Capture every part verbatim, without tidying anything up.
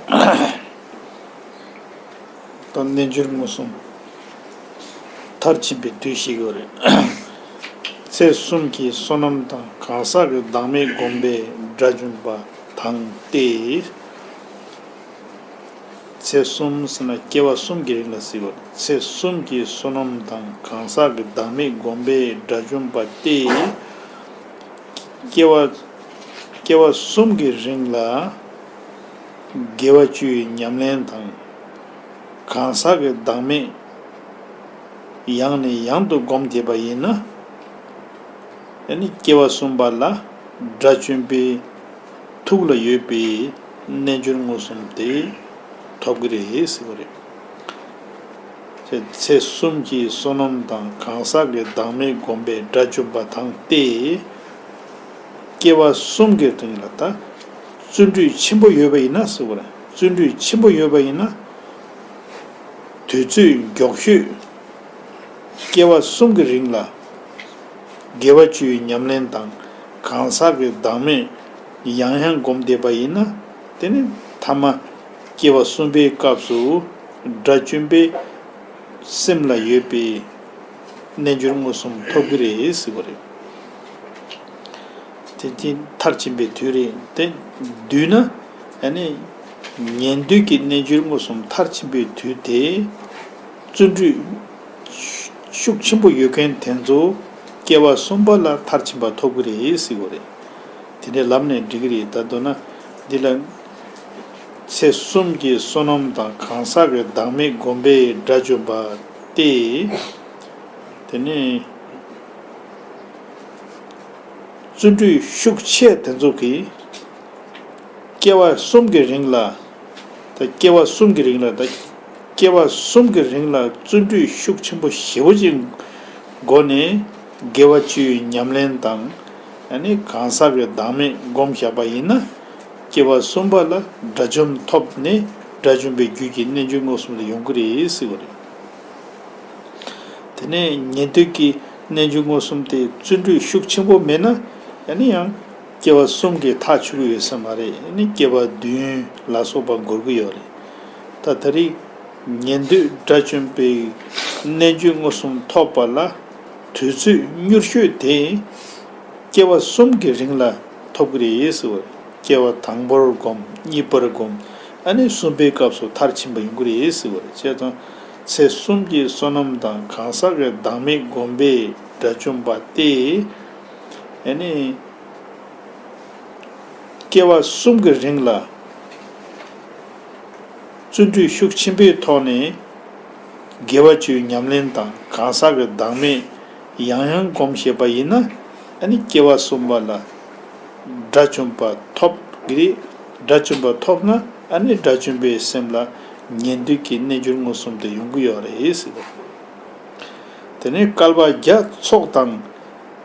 ད་རྣལ་འབྱོར་མངོན་སུམ་མཐར་ཕྱིན་པའི་དུས་ཤིག་ཡོད་རེད། ཚེ་གསུམ་གྱི་བསོད་ནམས་དང་གང་ཟག་གི་བདག་མེད་བསྒོམས་པའི་དགྲ་བཅོམ་པ་དང་སྟེ། ཚེ་གསུམ་ཟེར་ན་སྐྱེ་བ་གསུམ་གྱི་རིང་ལ་ཟེར་བ་རེད། ཚེ་གསུམ་གྱི་བསོད་ནམས་དང་གང་ཟག་གི་བདག་མེད་བསྒོམས་པའི་དགྲ་བཅོམ་པ་སྟེ། སྐྱེ་བ་སྐྱེ་བ་གསུམ་གྱི་རིང་ལ་དགེ་བ་བཅུའི་ཉམས་ལེན་དང་། གང་ཟག་གི་བདག་མེད་ཡང་ནས་ཡང་དུ་བསྒོམས་བསྡད་པ་ཡིན་ན། ཨ་ནི་སྐྱེ་བ་གསུམ་པ་ལ་དགྲ་བཅོམ་པའི་ཐུགས་ལ་ཡོད་པའི་རྣལ་འབྱོར་མངོན་སུམ་དེ་ཐོབ་ཀྱི་རེད་ཟེར་བ་རེད། ཚེ་གསུམ་གྱི་བསོད་ནམས་དང་གང་ཟག་གི་བདག་མེད་བསྒོམས་པའི་དགྲ་བཅོམ་པ་དང་སྟེ། སྐྱེ་བ་གསུམ་གྱི་རིང་ལ་ད་བརྩོན་འགྲུས་ཆེན་པོ་ཡོད་པ་ཡིན་ན་ཟེར་བ་རེད། བརྩོན་འགྲུས་ཆེན་པོ་ཡོད་པ་ཡིན་ན། དུས་ཚོད་མགྱོགས་ཤོས་སྐྱེ་བ་གསུམ་གྱི་རིང་ལ་དགེ་བ་བཅུའི་ཉམས་ལེན་དང་གང་ཟག་གི་བདག་མེད་ཡང་ཡང་བསྒོམས་བསྡད་པ་ཡིན་ན། དེ་ནི་ཐ་མ་སྐྱེ་བ་གསུམ་པའི་སྐབས་སུ་དགྲ་བཅོམ་པའི་སེམས་ལ་ཡོད་པའི་རྣལ་འབྱོར་མངོན་སུམ་ཐོབ་ཀྱི་རེད་ཟེར་བ་རེད། དེ་དེ་མཐར་ཕྱིན་པའི་དུས་རེད། དེ་བསྡུས་ན་ཨ་ནི་ཉན་ཐོས་ཀྱི་རྣལ་འབྱོར་མངོན་སུམ་མཐར་ཕྱིན་པའི་དུས་དེ། བརྩོན་འགྲུས་ཤུགས་ཆེན་པོ་ཡོད་མཁན་དེ་ཚོ་སྐྱེ་བ་གསུམ་པ་ལ་མཐར་ཕྱིན་པ་ཐོབ་ཀྱི་རེད་ཟེར་བ་རེད། དེ་འདྲའི་ལམ་ནས་འགྲིག་གི་རེད། ད་མདོར་ན་འདི་ལ་ཚེ་གསུམ་གྱི་བསོད་ནམས་དང་གང་ཟག་གི་བདག་མེད་བསྒོམས་པའི་དགྲ་བཅོམ་པ་སྟེ། དེ་ནས་བརྩོན་འགྲུས་ཤུགས་ཆེ་དེ་ཚོ་གིས་སྐྱེ་བ་གསུམ་གྱི་རིང་ལ། ད་སྐྱེ་བ་གསུམ་གྱི་རིང་ལ། ད་སྐྱེ་བ་གསུམ་གྱི་རིང་ལ་བརྩོན་འགྲུས་ཤུགས་ཆེན་པོ་ཞེ་པོ་ཅིག་སྒོ་ནས་དགེ་བ་བཅུའི་ཉམས་ལེན་དང་། ཨ་ནི་གང་ཟག་གི་བདག་མེད་བསྒོམས་བཞག་པ་ཡིན་ན། སྐྱེ་བ་གསུམ་པ་ལ་དགྲ་བཅོམ་ཐོབ་ནས་དགྲ་བཅོམ་པའི་རྒྱུད་ཀྱི་རྣལ་འབྱོར་མངོན་སུམ་དུ་ཡོང་གི་རེད་ཟེར་བ་རེད། དེ་ནས་ཉན་ཐོས་ཀྱི་རྣལ་འབྱོར་མངོན་སུམ་དེ་བརྩོན་འགྲུས་ཤུགས་ཆེན་པོ་མེད་ན། ཡང་ན་ཡང་སྐྱེ་བ་གསུམ་གྱིས་ཐག་ཆོད་ཀྱི་ཡོད་ས་མ་རེད། ཡང་ན་སྐྱེ་བ་བདུན་ལ་སོགས་པ་འགོར་གྱི་ཡོད་རེད། ད་ད་རེས་ཉན་ཐོས་དགྲ་བཅོམ་པའི་རྣལ་འབྱོར་མངོན་སུམ་ཐོབ་པ་ལ་དུས་ཚོད་མྱུར་ཤོས་དེ། སྐྱེ་བ་གསུམ་གྱི་རིང་ལ་ཐོབ་ཀྱི་རེད་ཟེར་བ་རེད། སྐྱེ་བ་དང་པོར་བསྒོམ། གཉིས་པར་བསྒོམ། ཨ་ནི་གསུམ་པའི་སྐབས་སུ་མཐར་ཕྱིན་པ་ཡོང་གི་རེད་ཟེར་བ་རེད། བྱས་ཙང་ཚེ་གསུམ་གྱི་བསོད་ནམས་དང་གང་ཟག་གི་བདག་མེད་བསྒོམས་པའི་དགྲ་བཅོམ་པ་སྟེ། ཨ་ནི་སྐྱེ་བ་གསུམ་གྱི་རིང་ལ་བརྩོན་འགྲུས་ཤུགས་ཆེན་པོའི་ཐོག་ནས་དགེ་བ་བཅུའི་ཉམས་ལེན་དང་གང་ཟག་གི་བདག་མེད་ཡང་ཡང་བསྒོམས་ཤེས་པ་ཡིན་ན། ཨ་ནི་སྐྱེ་བ་གསུམ་པ་ལ་དགྲ་བཅོམ་པ་ཐོབ་ཀྱི་རེད། དགྲ་བཅོམ་པ་ཐོབ་ན་ཨ་ནི་དགྲ་བཅོམ་པའི་སེམས་ལ་ཉན་ཐོས་ཀྱི་རྣལ་འབྱོར་མངོན་སུམ་དུ་ཡོང་གི་ཡོད་རེད་ཟེར་བ། དེ་ནས་བསྐལ་པ་བརྒྱ་ཚོགས་དང་།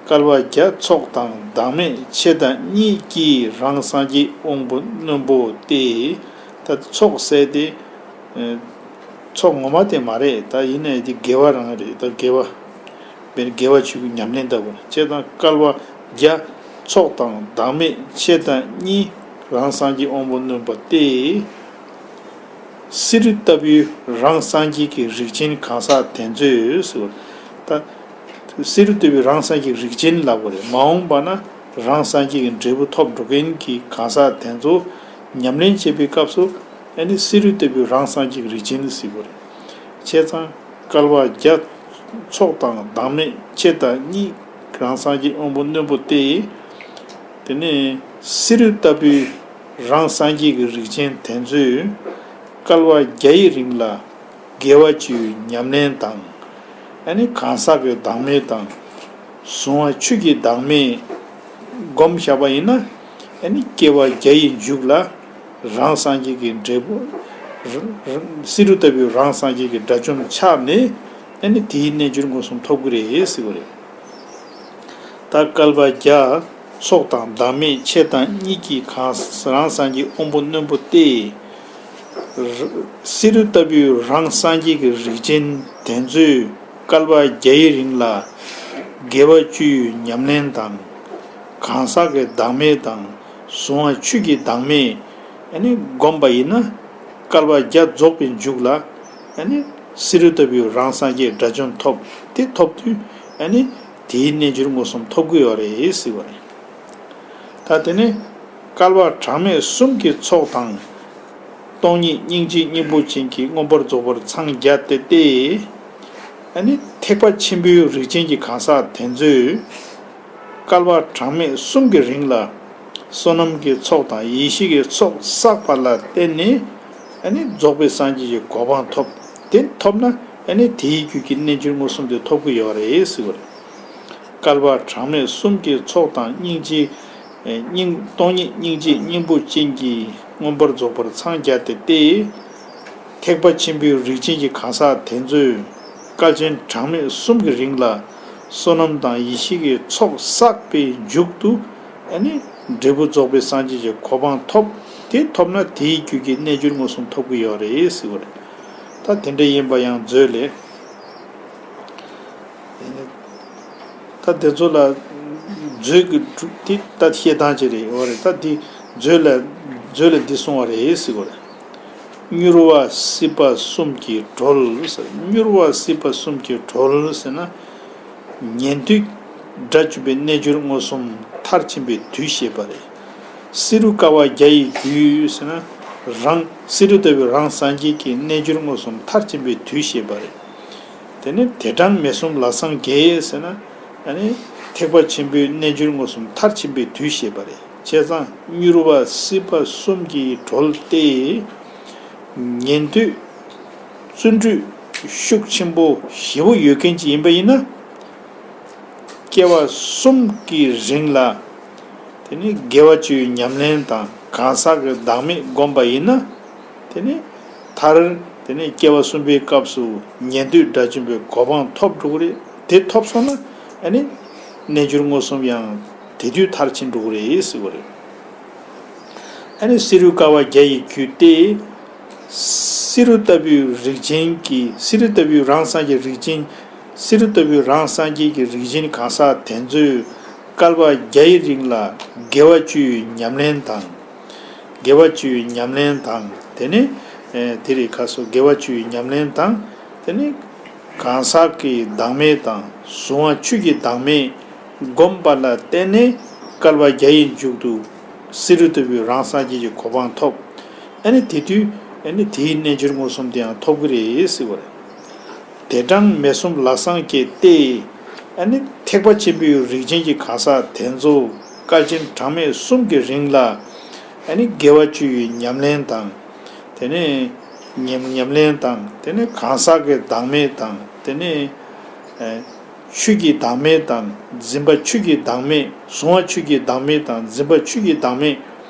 བསྐལ་པ་བརྒྱ་ཚོགས་དང་བདག་མེད་མཆེད་དང་གཉིས་ཀྱིས་རང་སངས་རྒྱས་དབང་པོ་རྣོན་པོ་སྟེ། ད་ཚོགས་ཟེར་དེ། ཚོགས་ངོ་མ་དེ་མ་རེད། ད་ཡིན་ནའི་དེ་དགེ་བ་རང་རེད། ད་དགེ་བ། དཔེར་དགེ་བ་བཅུ་གི་ཉམས་ལེན་ལྟ་བུ་ན། བྱས་ཙང་བསྐལ་པ་བརྒྱ་ཚོགས་དང་བདག་མེད་མཆེད་དང་གཉིས་རང་སངས་རྒྱས་དབང་པོ་རྣོན་པོ་སྟེ། བསེ་རུ་ལྟ་བུའི་རང་སངས་རྒྱས་ཀྱི་རིགས་ཅན་གང་ཟག་དེ་ཚོས་ཟེར་བ། ད་བསེ་རུ་ལྟ་བུའི་རང་སངས་རྒྱས་ཀྱི་རིགས་ཅན་ལབ་པ་རེད། མ་འོངས་པ་ན་རང་སངས་རྒྱས་ཀྱི་འབྲས་བུ་ཐོབ་འགྲོ་མཁན་གྱི་གང་ཟག་དེ་ཚོ་ཉམས་ལེན་བྱེད་པའི་སྐབས་སུ། ཨ་ནི་བསེ་རུ་ལྟ་བུའི་རང་སངས་རྒྱས་ཀྱི་རིགས་ཅན་ཟེར་བ་རེད། བྱས་ཙང་བསྐལ་པ་བརྒྱ་ཚོགས་དང་བདག་མེད་མཆེད་དང་གཉིས་རང་སངས་རྒྱས་དབང་པོ་རྣོན་པོ་སྟེ། དེ་ནས་བསེ་རུ་ལྟ་བུའི་རང་སངས་རྒྱས་ཀྱི་རིགས་ཅན་དེ་ཚོས་བསྐལ་པ་བརྒྱ་ཡི་རིང་ལ་དགེ་བ་བཅུའི་ཉམས་ལེན་དང་། ཨ་ནི་གང་ཟག་གི་བདག་མེད་དང་། གཟུང་བ་ཆོས་ཀྱི་བདག་མེད་བསྒོམས་བཞག་པ་ཡིན་ན། ཨ་ནི་སྐྱེ་བ་བརྒྱ་ཡི་མཇུག་ལ་རང་སངས་རྒྱས་ཀྱི་འབྲས་བུ། བསེ་རུ་ལྟ་བུའི་རང་སངས་རྒྱས་ཀྱི་དགྲ་བཅོམ་ཆགས་ནས། ཨ་ནི་དེའི་རྣལ་འབྱོར་མངོན་སུམ་ཐོབ་ཀྱི་རེད་ཟེར་བ་རེད། ད་བསྐལ་པ་བརྒྱ་ཚོགས་དང་བདག་མེད་མཆེད་དང་གཉིས་ཀྱིས་གང་རང་སངས་རྒྱས་དབང་པོ་རྣོན་པོ་སྟེ། བསེ་རུ་ལྟ་བུའི་རང་སངས་རྒྱས་ཀྱི་རིགས་ཅན་དེ་ཚོས་བསྐལ་པ་བརྒྱ་ཡི་རིང་ལ་དགེ་བ་བཅུའི་ཉམས་ལེན་དང་། གང་ཟག་གི་བདག་མེད་དང་གཟུང་བ་ཆོས་ཀྱི་བདག་མེད་ཨ་ནི་བསྒོམས་པ་ཡིན་ན། བསྐལ་པ་བརྒྱ་རྫོགས་པའི་མཇུག་ལ་ཨ་ནི་བསེ་རུ་ལྟ་བུའི་རང་སངས་རྒྱས་དགྲ་བཅོམ་ཐོབ། དེ་ཐོབ་དུས་ཨ་ནི་དེའི་རྣལ་འབྱོར་མངོན་སུམ་ཐོབ་ཀྱི་ཡོད་རེད་ཟེར་བ་རེད། ད་དེ་ནས་བསྐལ་པ་གྲངས་མེད་གསུམ་གྱི་ཚོགས་དང་། སྟོང་ཉིད་སྙིང་རྗེའི་སྙིང་པོ་ཅན་གྱིས་མངོན་པར་རྫོགས་པར་འཚང་རྒྱ་སྟེ་སྟེ། ཨ་ནི་ཐེག་པ་ཆེན་པོའི་རིགས་ཅན་གྱི་གང་ཟག་དེ་ཚོས་བསྐལ་པ་གྲངས་མེད་གསུམ་གྱི་རིང་ལ་བསོད་ནམས་ཀྱི་ཚོགས་དང་ཡེ་ཤེས་ཀྱི་ཚོགས་བསགས་པ་ལ་བརྟེན་ནས་ཨ་ནི་རྫོགས་པའི་སངས་རྒྱས་ཀྱི་གོ་འཕང་ཐོབ། དེ་ཐོབ་ན་ཨ་ནི་དེའི་རྒྱུད་ཀྱི་རྣལ་འབྱོར་མངོན་སུམ་དེ་ཐོབ་ཀྱི་ཡོད་རེད་ཟེར་བ་རེད། བསྐལ་པ་གྲངས་མེད་གསུམ་གྱི་ཚོགས་དང་སྙིང་རྗེ། སྙིང་སྟོང་ཉིད་སྙིང་རྗེ་སྙིང་པོ་ཅན་གྱིས་མངོན་པར་རྫོགས་པར་འཚང་རྒྱ་སྟེ་སྟེ། ཐེག་པ་ཆེན་པོའི་རིགས་ཅན་གྱི་གང་ཟག་དེ་ཚོས་བསྐལ་ཆེན་གྲངས་མེད་གསུམ་གྱི་རིང་ལ་བསོད་ནམས་དང་ཡེ་ཤེས་ཀྱི་ཚོགས་བསགས་པའི་མཇུག་ཏུ་ཨ་ནི་འབྲས་བུ་རྫོགས་པའི་སངས་རྒྱས་ཀྱི་གོ་འཕང་ཐོབ། དེ་ཐོབ་ན་དེའི་རྒྱུད་ཀྱི་རྣལ་འབྱོར་མངོན་སུམ་ཐོབ་ཀྱི་ཡོད་རེད་ཟེར་བ་རེད། ད་དེ་འདྲ་ཡིན་པ་ཡང་མཛོད་ལས། ད་དེ་ཚོ་ལ་མཛོད་ཀྱི་གྲུབ་དེ་ད་བཤད་སྟངས་ཅིག་རེད། འོ་རེད། ད་འདི་མཛོད་ལ་མཛོད་ལ་འདི་གསུང་བ་རེད་ཟེར་གོ་རེད། མྱུར་བ་སྲིད་པ་གསུམ་གྱི་གྲོལ་ཟེར། མྱུར་བ་སྲིད་པ་གསུམ་གྱི་གྲོལ་ཟེར་ན། ཉན་ཐོས་དགྲ་བཅོམ་པའི་རྣལ་འབྱོར་མངོན་སུམ་མཐར་ཕྱིན་པའི་དུས་བཤད་པ་རེད། བསེ་རུ་ཀ་བ་བརྒྱ་ཡི་རྒྱུད་ཟེར་ན། རང་བསེ་རུ་ལྟ་བུའི་རང་སངས་རྒྱས་ཀྱི་རྣལ་འབྱོར་མངོན་སུམ་མཐར་ཕྱིན་པའི་དུས་བཤད་པ་རེད། དེ་ནས་དེ་གྲངས་མེད་གསུམ་ལ་སངས་རྒྱས་ཟེར་ན། ཨ་ནི་ཐེག་པ་ཆེན་པོའི་རྣལ་འབྱོར་མངོན་སུམ་མཐར་ཕྱིན་པའི་དུས་བཤད་པ་རེད། བྱས་ཙང་མྱུར་བ་སྲིད་པ་གསུམ་གྱི་གྲོལ་ཏེ། ཉན་ཐོས་བརྩོན་འགྲུས་ཤུགས་ཆེན་པོ་ཞེ་པོ་ཡོད་མཁན་ཅིག་ཡིན་པ་ཡིན་ན། སྐྱེ་བ་གསུམ་གྱི་རིང་ལ། དེ་ནི་དགེ་བ་བཅུའི་ཉམས་ལེན་དང་གང་ཟག་གི་བདག་མེད་བསྒོམས་པ་ཡིན་ན། དེ་ནི་མཐར་དེ་ནི་སྐྱེ་བ་གསུམ་པའི་སྐབས་སུ་ཉན་ཐོས་དགྲ་བཅོམ་པའི་གོ་འཕང་ཐོབ་འགྲོ་གི་རེད། དེ་ཐོབ་སོང་ན་ཨ་ནི་རྣལ་འབྱོར་མངོན་སུམ་ཡང་དེ་དུས་མཐར་ཕྱིན་འགྲོ་གི་རེད་ཟེར་བ་རེད། ཨ་ནི་བསེ་རུ་ཀ་བ་བརྒྱ་ཡི་རྒྱུད་དེ། བསེ་རུ་ལྟ་བུའི་རིགས་ཅན་གྱི་བསེ་རུ་ལྟ་བུའི་རང་སངས་རྒྱས་རིགས་ཅན། བསེ་རུ་ལྟ་བུའི་རང་སངས་རྒྱས་ཀྱི་རིགས་ཅན་གང་ཟག་དེ་ཚོས་བསྐལ་པ་བརྒྱ་ཡི་རིང་ལ་དགེ་བ་བཅུའི་ཉམས་ལེན་དང་། དགེ་བ་བཅུའི་ཉམས་ལེན་དང་། དེ་ནི་ཨེ་དེ་རིང་ཁ་སོ་དགེ་བ་བཅུའི་ཉམས་ལེན་དང་། དེ་ནི་གང་ཟག་གི་བདག་མེད་དང་གཟུང་བ་ཆོས་ཀྱི་བདག་མེད་བསྒོམས་པ་ལ་བརྟེན་ནས་བསྐལ་པ་བརྒྱ་ཡི་མཇུག་ཏུ་བསེ་རུ་ལྟ་བུའི་རང་སངས་རྒྱས་ཀྱི་གོ་འཕང་ཐོབ། ཨ་ནི་དེ་དུས་ཨ་ནི་དེའི་རྣལ་འབྱོར་མངོན་སུམ་དེའང་ཐོབ་ཀྱི་རེད་ཟེར་བ་རེད། དེ་གྲངས་མེད་གསུམ་ལ་སངས་རྒྱས་ཏེ། ཨ་ནི་ཐེག་པ་ཆེན་པོའི་རིགས་ཅན་གྱི་གང་ཟག་དེ་ཚོ་བསྐལ་ཆེན་གྲངས་མེད་གསུམ་གྱི་རིང་ལ། ཨ་ནི་དགེ་བ་བཅུའི་ཉམས་ལེན་དང་། དེ་ནས་ཉམས་ཉམས་ལེན་དང་། དེ་ནས་གང་ཟག་གི་བདག་མེད་དང་། དེ་ནས་ཨ་ཆོས་ཀྱི་བདག་མེད་དང་། འཛིན་པ་ཆོས་ཀྱི་བདག་མེད། གཟུང་བ་ཆོས་ཀྱི་བདག་མེད་དང་། འཛིན་པ་ཆོས་ཀྱི་བདག་མེད་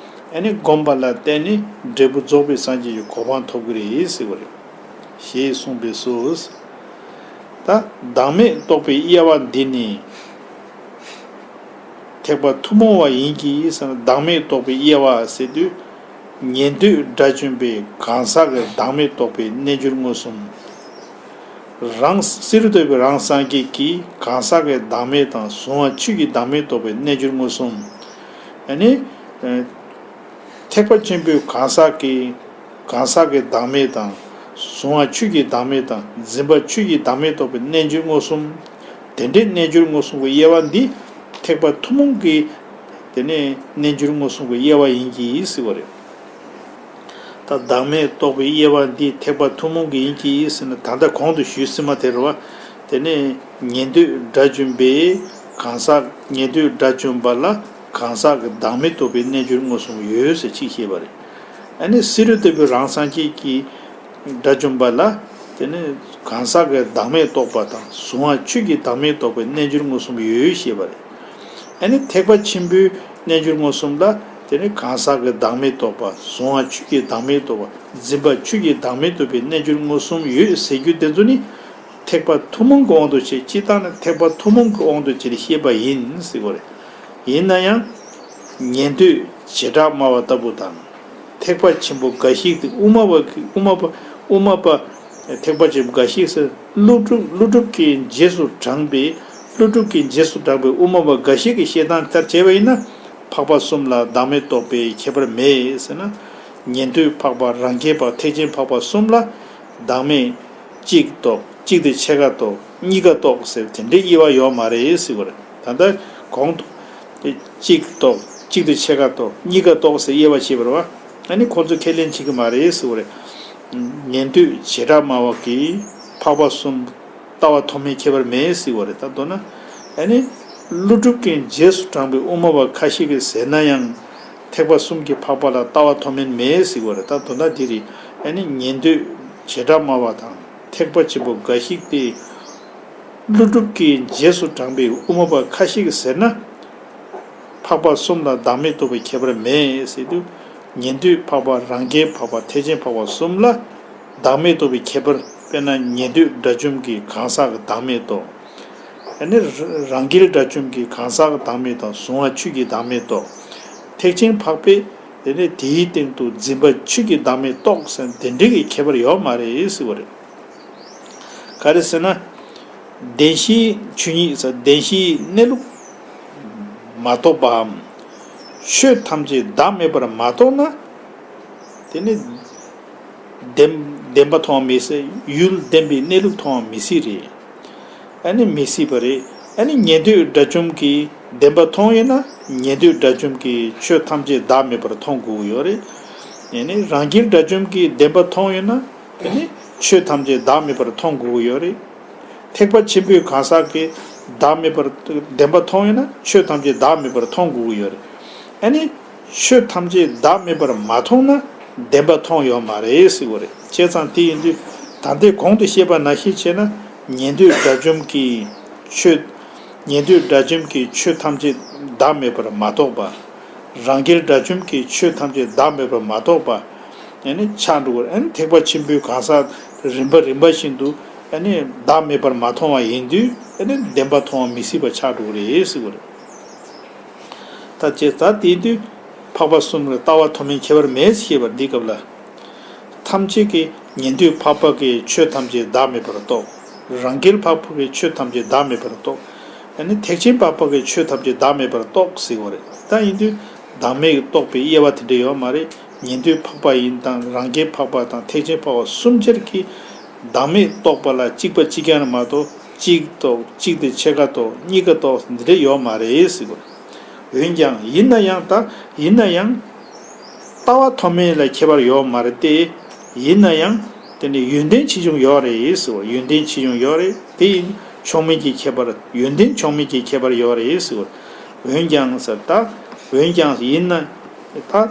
ཨ་ནི་བསྒོམས་པ་ལ་བརྟེན་ནས་འབྲས་བུ་རྫོགས་པའི་སངས་རྒྱས་ཀྱི་གོ་འཕང་ཐོབ་ཀྱི་རེད་ཟེར་བ་རེད། ཞེས་གསུངས་པས་སོ། ད་བདག་མེད་རྟོགས་པའི་དབྱེ་བ་འདི་ནི། ཐེག་པ་ཐུན་མོང་བ་ཡིན་གྱི་ཟེར་ན། བདག་མེད་རྟོགས་པའི་དབྱེ་བ་ཟེར་དུས། ཉན་ཐོས་དགྲ་བཅོམ་པའི་གང་ཟག་གི་བདག་མེད་རྟོགས་པའི་རྣལ་འབྱོར་མངོན་སུམ། རང་བསེ་རུ་ལྟ་བུའི་རང་སངས་རྒྱས་ཀྱི་གང་ཟག་གི་བདག་མེད་དང་གཟུང་བ་ཆོས་ཀྱི་བདག་མེད་རྟོགས་པའི་རྣལ་འབྱོར་མངོན་སུམ། ཨ་ནི། ཐེག་པ་ཆེན་པོའི་གང་ཟག་གི་གང་ཟག་གི་བདག་མེད་དང་། གཟུང་བ་ཆོས་ཀྱི་བདག་མེད་དང་། འཛིན་པ་ཆོས་ཀྱི་བདག་མེད་རྟོགས་པའི་རྣལ་འབྱོར་མངོན་སུམ། དེ་འདྲའི་རྣལ་འབྱོར་མངོན་སུམ་གྱི་དབྱེ་བ་འདི་ཐེག་པ་ཐུན་མོང་གི་དེ་ནས་རྣལ་འབྱོར་མངོན་སུམ་གྱི་དབྱེ་བ་ཡིན་གྱི་ཟེར་བ་རེད། ད་བདག་མེད་རྟོགས་པའི་དབྱེ་བ་འདི་ཐེག་པ་ཐུན་མོང་གི་ཡིན་གྱི་ཟེར་ན། ད་ལྟ་གོང་དུ་ཞུས་ཟིན་པ་དེ་རེད་བ། དེ་ནས་ཉན་ཐོས་དགྲ་བཅོམ་པའི་གང་ཟག་ཉན་ཐོས་དགྲ་བཅོམ་པ་ལ་གང་ཟག་གི་བདག་མེད་རྟོགས་པའི་རྣལ་འབྱོར་མངོན་སུམ་ཡོད་ཟེར་གཅིག་བཤད་པ་རེད། ཨ་ནི་བསེ་རུ་ལྟ་བུའི་རང་སངས་རྒྱས་ཀྱི་དགྲ་བཅོམ་པ་ལ། དེ་ནི་གང་ཟག་གི་བདག་མེད་རྟོགས་པ་དང་། གཟུང་བ་ཆོས་ཀྱི་བདག་མེད་རྟོགས་པའི་རྣལ་འབྱོར་མངོན་སུམ་ཡོད་ཞེས་པ་རེད། ཨ་ནི་ཐེག་པ་ཆེན་པོའི་རྣལ་འབྱོར་མངོན་སུམ་ལ། དེ་ནི་གང་ཟག་གི་བདག་མེད་རྟོགས་པ། གཟུང་བ་ཆོས་ཀྱི་བདག་མེད་རྟོགས་པ། འཛིན་པ་ཆོས་ཀྱི་བདག་མེད་རྟོགས་པའི་རྣལ་འབྱོར་མངོན་སུམ་ཡོད་ཟེར་རྒྱུ་དེ་ཚོ་ནི། ཐེག་པ་ཐུན་མོང་གི་དབང་དུ་བྱས། སྤྱིར་བཏང་ནི་ཐེག་པ་ཐུན་མོང་གི་དབང་དུ་བྱས་ནས་བཤད་པ་ཡིན་ཟེར་བ་རེད། ཡིན་ན་ཡང་། ཉན་ཐོས་བྱེ་བྲག་སྨྲ་བ་ལྟ་བུ་དང་། ཐེག་པ་ཆེན་པོ་འགའ་ཞིག་སྟེ། དབུ་མ་པ་གི་དབུ་མ་པ་དབུ་མ་པ་ཐེག་པ་ཆེན་པོ་འགའ་ཞིག་ཟེར། ཀླུ་སྒྲུབ་ཀླུ་སྒྲུབ་ཀྱི་རྗེས་སུ་འབྲངས་པའི། ཀླུ་སྒྲུབ་ཀྱི་རྗེས་སུ་འབྲངས་པའི་དབུ་མ་པ་འགའ་ཞིག་གིས་བཤད་སྟངས་ལྟར་བྱས་པ་ཡིན་ན། འཕགས་པ་གསུམ་ལ་བདག་མེད་རྟོགས་པའི་ཁྱད་པར་མེད་ཟེར་ན། ཉན་ཐོས་འཕགས་པ། རང་རྒྱལ་འཕགས། ཐེག་ཆེན་འཕགས་པ་གསུམ་ལ་བདག་མེད་གཅིག་རྟོགས། གཅིག་དེ་ཕྱེད་ཀ་རྟོགས། གཉིས་ཀ་རྟོགས་ཟེར་དེ་འདྲའི་དབྱེ་བ་ཡོད་མ་རེད་ཟེར་བ་རེད། ད་ལྟ་གོང་དུ་གཅིག་རྟོགས། གཅིག་དེ་ཕྱེད་ཀ་རྟོགས། གཉིས་ཀ་རྟོགས་ཟེར་དབྱེ་བ་ཕྱེ་བ་རེད་བ། ཨ་ནི་ཁོང་ཚོས་ཁས་ལེན་བྱེད་ཀྱི་མ་རེད་ཟེར་བ་རེད། ཉན་ཐོས་བྱེ་བྲག་སྨྲ་བ་གིས་འཕགས་པ་གསུམ་ལྟ་བ་མཐོ་དམན་ཁྱད་པར་མེད་ཟེར་བ་རེད། ད་མདོར་ན་ཨ་ནི་ཀླུ་སྒྲུབ་ཀྱི་རྗེས་སུ་འབྲངས་པའི་དབུ་མ་པ་ཁ་ཤས་ཀྱིས་ཟེར་ན་ཡང་། ཐེག་པ་གསུམ་གྱི་འཕགས་པ་ལ་ལྟ་བ་མཐོ་དམན་མེད་ཟེར་བ་རེད། ད་དོན་དག་འདི་རེད། ཨ་ནི་ཉན་ཐོས་བྱེ་བྲག་སྨྲ་བ་དང་ཐེག་པ་ཆེན་པོ་འགའ་ཞིག་སྟེ། ཀླུ་སྒྲུབ་ཀྱི་རྗེས་སུ་འབྲངས་པའི་དབུ་མ་པ་ཁ་ཤས་ཀྱིས་ཟེར་ན། འཕགས་པ་གསུམ་ལ་བདག་མེད་རྟོགས་པའི་ཁྱད་པར་མེད་ཟེར་དུས། ཉན་ཐོས་འཕགས་པ། རང་རྒྱལ་འཕགས་པ། ཐེག་ཆེན་འཕགས་པ་གསུམ་ལ་བདག་མེད་རྟོགས་པའི་ཁྱད་པར། དཔེར་ན་ཉན་ཐོས་དགྲ་བཅོམ་གྱིས་གང་ཟག་གི་བདག་མེད་རྟོགས། ཨ་ནི་རང་རྒྱལ་དགྲ་བཅོམ་གྱིས་གང་ཟག་གི་བདག་མེད་དང་གཟུང་བ་ཆོས་ཀྱི་བདག་མེད་རྟོགས། ཐེག་ཆེན་འཕགས་པས་དེ་ནི་དེའི་སྟེང་དུ་འཛིན་པ་ཆོས་ཀྱི་བདག་མེད་རྟོགས་ཟེར་དེ་འདྲའི་གི་ཁྱད་པར་ཡོད་མ་རེད་ཟེར་བ་རེད། ག་རེ་ཟེར་ན། བདེན་བཞིའི་ཆོས་ཉིད་ཟེར་བདེན་བཞིའི་གནས་ལུགས་མ་རྟོགས་པའམ། ཆོས་ཐམས་ཅད་བདག་མེད་པར་མ་རྟོགས་ན། དེ་ནི་བདེན་བདེན་པ་མཐོང་བ་མི་སྲིད། ཡུལ་བདེན་པའི་གནས་ལུགས་མཐོང་བ་མི་སྲིད་རེད། ཨ་ནི་མི་སྲིད་པ་རེད། ཨ་ནི་ཉན་ཐོས་དགྲ་བཅོམ་གྱིས་བདེན་པ་མཐོང་ཡོད་ན། ཉན་ཐོས་དགྲ་བཅོམ་གྱིས་ཆོས་ཐམས་ཅད་བདག་མེད་པར་མཐོང་དགོས་ཀྱི་ཡོད་རེད། ཨ་ནི་རང་རྒྱལ་དགྲ་བཅོམ་གྱིས་བདེན་པ་མཐོང་ཡོད་ན། ཨ་ནི་ཆོས་ཐམས་ཅད་བདག་མེད་པར་མཐོང་དགོས་ཀྱི་ཡོད་རེད། ཐེག་པ་ཆེན་པོའི་གང་ཟག་གིས་བདག་མེད་པར་བདེན་པ་མཐོང་ཡོད་ན། ཆོས་ཐམས་ཅད་བདག་མེད་པར་མཐོང་དགོས་ཀྱི་ཡོད་རེད། ཨ་ནི། ཆོས་ཐམས་ཅད་བདག་མེད་པར་མ་མཐོང་ན་བདེན་པ་མཐོང་ཡོད་མ་རེད་ཟེར་བ་རེད། བྱས་ཙང་དེ་ཡིན་དུས་ད་ལྟའི་གོང་དུ་བཤད་པ་ནང་བཞིན་བྱས་ན། ཉན་ཐོས་དགྲ་བཅོམ་གྱིས་ཆོས། ཉན་ཐོས་དགྲ་བཅོམ་གྱིས་ཆོས་ཐམས་ཅད་བདག་མེད་པར་མ་རྟོགས་པ། རང་རྒྱལ་དགྲ་བཅོམ་གྱིས་ཆོས་ཐམས་ཅད་བདག་མེད་པར་མ་རྟོགས་པ། ཨ་ནི་ཆགས་འགྲོ་གི་རེད། ཨ་ནི་ཐེག་པ་ཆེན་པོའི་གང་ཟག་རིམ་པ་རིམ་པ་བཞིན་དུ་ཨ་ནི་བདག་མེད་པར་མ་མཐོང་བ་ཡིན་དུས། ཨ་ནི་བདེན་པ་མཐོང་བ་མི་སྲིད་པ་ཆགས་འགྲོ་གི་རེད་ཟེར་བ་རེད། ད་ཅེས་ད་དེ་དུས་འཕགས་པ་གསུམ་ལ་ལྟ་བ་མཐོ་དམན་ཁྱད་པར་མེད་ཞེས་པ་འདི་སྐབས་ལ། ཐམས་ཅད་ཀྱིས་ཉན་ཐོས་འཕགས་པ་གིས་ཆོས་ཐམས་ཅད་བདག་མེད་པར་རྟོགས། རང་རྒྱལ་འཕགས་པ་གིས་ཆོས་ཐམས་ཅད་བདག་མེད་པར་རྟོགས། ཨ་ནི་ཐེག་ཆེན་འཕགས་པ་གིས་ཆོས་ཐམས་ཅད་བདག་མེད་པར་རྟོགས་ཟེར་བ་རེད། ད་ཡིན་དུས་བདག་མེད་ཀྱི་རྟོགས་པའི་དབྱེ་བ་དེ་འདྲ་ཡོད་མ་རེད། ཉན་ཐོས་འཕགས་པ་ཡིན་དང་རང་རྒྱལ་འཕགས་པ་དང་ཐེག་ཆེན་འཕགས་པ་གསུམ་ཆར་གྱིས་བདག་མེད་རྟོགས་པ་ལ་གཅིག་པ་གཅིག་རྐྱང་རེད་མ་གཏོགས། གཅིག་རྟོགས། གཅིག་དེ་ཕྱེད་ཀ་རྟོགས། གཉིས་ཀ་རྟོགས། འདི་འདྲ་ཡོད་མ་རེད་ཟེར་བ་རེད། འོན་ཀྱང་ཡིན་ན་ཡང་། ད་ཡིན་ན་ཡང་ལྟ་བ་མཐོ་དམན་ལ་ཁྱད་པར་ཡོད་མ་རེད་དེ། ཡིན་ན་ཡང་དེ་ནི་ཡོན་ཏན་ཆེ་ཆུང་ཡོད་རེད་ཟེར་བ། ཡོན་ཏན་ཆེ་ཆུང་ཡོད་རེད། དེ་ཡིན་མཆོག་དམན་གྱི་ཁྱད་པར། ཡོན་ཏན་མཆོག་དམན་གྱི་ཁྱད་པར་ཡོད་རེད་ཟེར་བ། འོན་ཀྱང་ཟེར་ད། འོན་ཀྱང་ཡིན་ན་ད།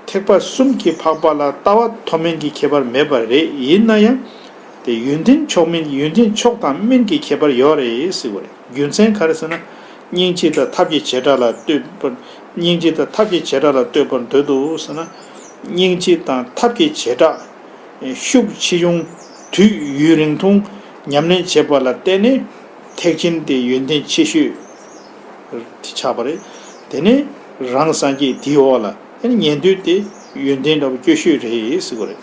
ཐེག་པ་གསུམ་གྱི་འཕགས་པ་ལ་ལྟ་བ་མཐོ་དམན་གྱི་ཁྱད་པར་མེད་པ་རེད། ཡིན་ན་ཡང་། དེ་ཡོན་ཏན་མཆོག་དམན། ཡོན་ཏན་མཆོག་དང་དམན་གྱི་ཁྱད་པར་ཡོད་རེད་ཟེར་བ་རེད། རྒྱུ་མཚན་ག་རེ་ཟེར་ན། སྙིང་རྗེ་དང་ཐབས་ཀྱི་བྱེ་བྲག་ལ་ལྟོས་པར། སྙིང་རྗེ་དང་ཐབས་ཀྱི་བྱེ་བྲག་ལ་ལྟོས་པར་འདོད་དོ་ཟེར་ན། སྙིང་རྗེ་དང་ཐབས་ཀྱི་བྱེ་བྲག་ཤུགས་ཆེ་ཆུང་། དུས་ཡུན་རིང་ཐུང་། ཉམས་ལེན་བྱེད་པ་ལ་བརྟེན་ནས་ཐེག་ཆེན་དེ་ཡོན་ཏན་ཆེ་ཤོས་དེ་ཆགས་པ་རེད། དེ་ནས་རང་སངས་རྒྱས་དེའི་འོག་ལ་ཨ་ནི་ཉན་ཐོས་དེ་ཡོན་ཏན་འདྲ་བོ་སྐྱོ་ཤོས་རེད་ཟེར་བ་རེད།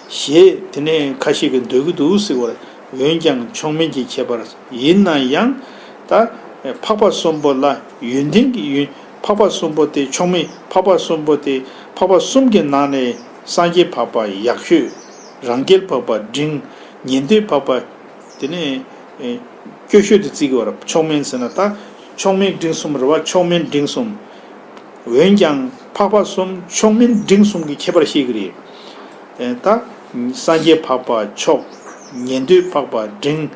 ཞེས་དེ་ནས་ཁ་ཤས་ཀྱིས་འདོད་ཀྱི་འདུག་ཟེར་བ་རེད། འོན་ཀྱང་མཆོག་དམན་གྱི་ཁྱད་པར་ཡིན་ན་ཡང་། ད་འཕགས་པ་གསུམ་པོ་ལ་ཡོན་ཏན་གྱི་ཡོན། འཕགས་པ་གསུམ་པོ་དེ་མཆོག་དམན། འཕགས་པ་གསུམ་པོ་དེ། འཕགས་པ་གསུམ་གྱི་ནང་ནས་སངས་རྒྱས་འཕགས་པ་ཡག་ཤོས། རང་རྒྱལ་འཕགས་པ་འབྲིང་། ཉན་ཐོས་འཕགས་པ། དེ་ནས་ཨེ་སྐྱོ་ཤོས་དེ་བརྩི་གི་ཡོད་རེད། མཆོག་དམན་ཟེར་ན་ད་མཆོག་དམན་འབྲིང་གསུམ་རེད་བ། མཆོག་དམན་འབྲིང་གསུམ། འོན་ཀྱང་འཕགས་པ་གསུམ་མཆོག་དམན་འབྲིང་གསུམ་གྱི་ཁྱད་པར་བཤད་ཀྱི་རེད། ཨེ་ད་སངས་རྒྱས་འཕགས་པ་མཆོག། ཉན་ཐོས་འཕགས་པ་འབྲིང་།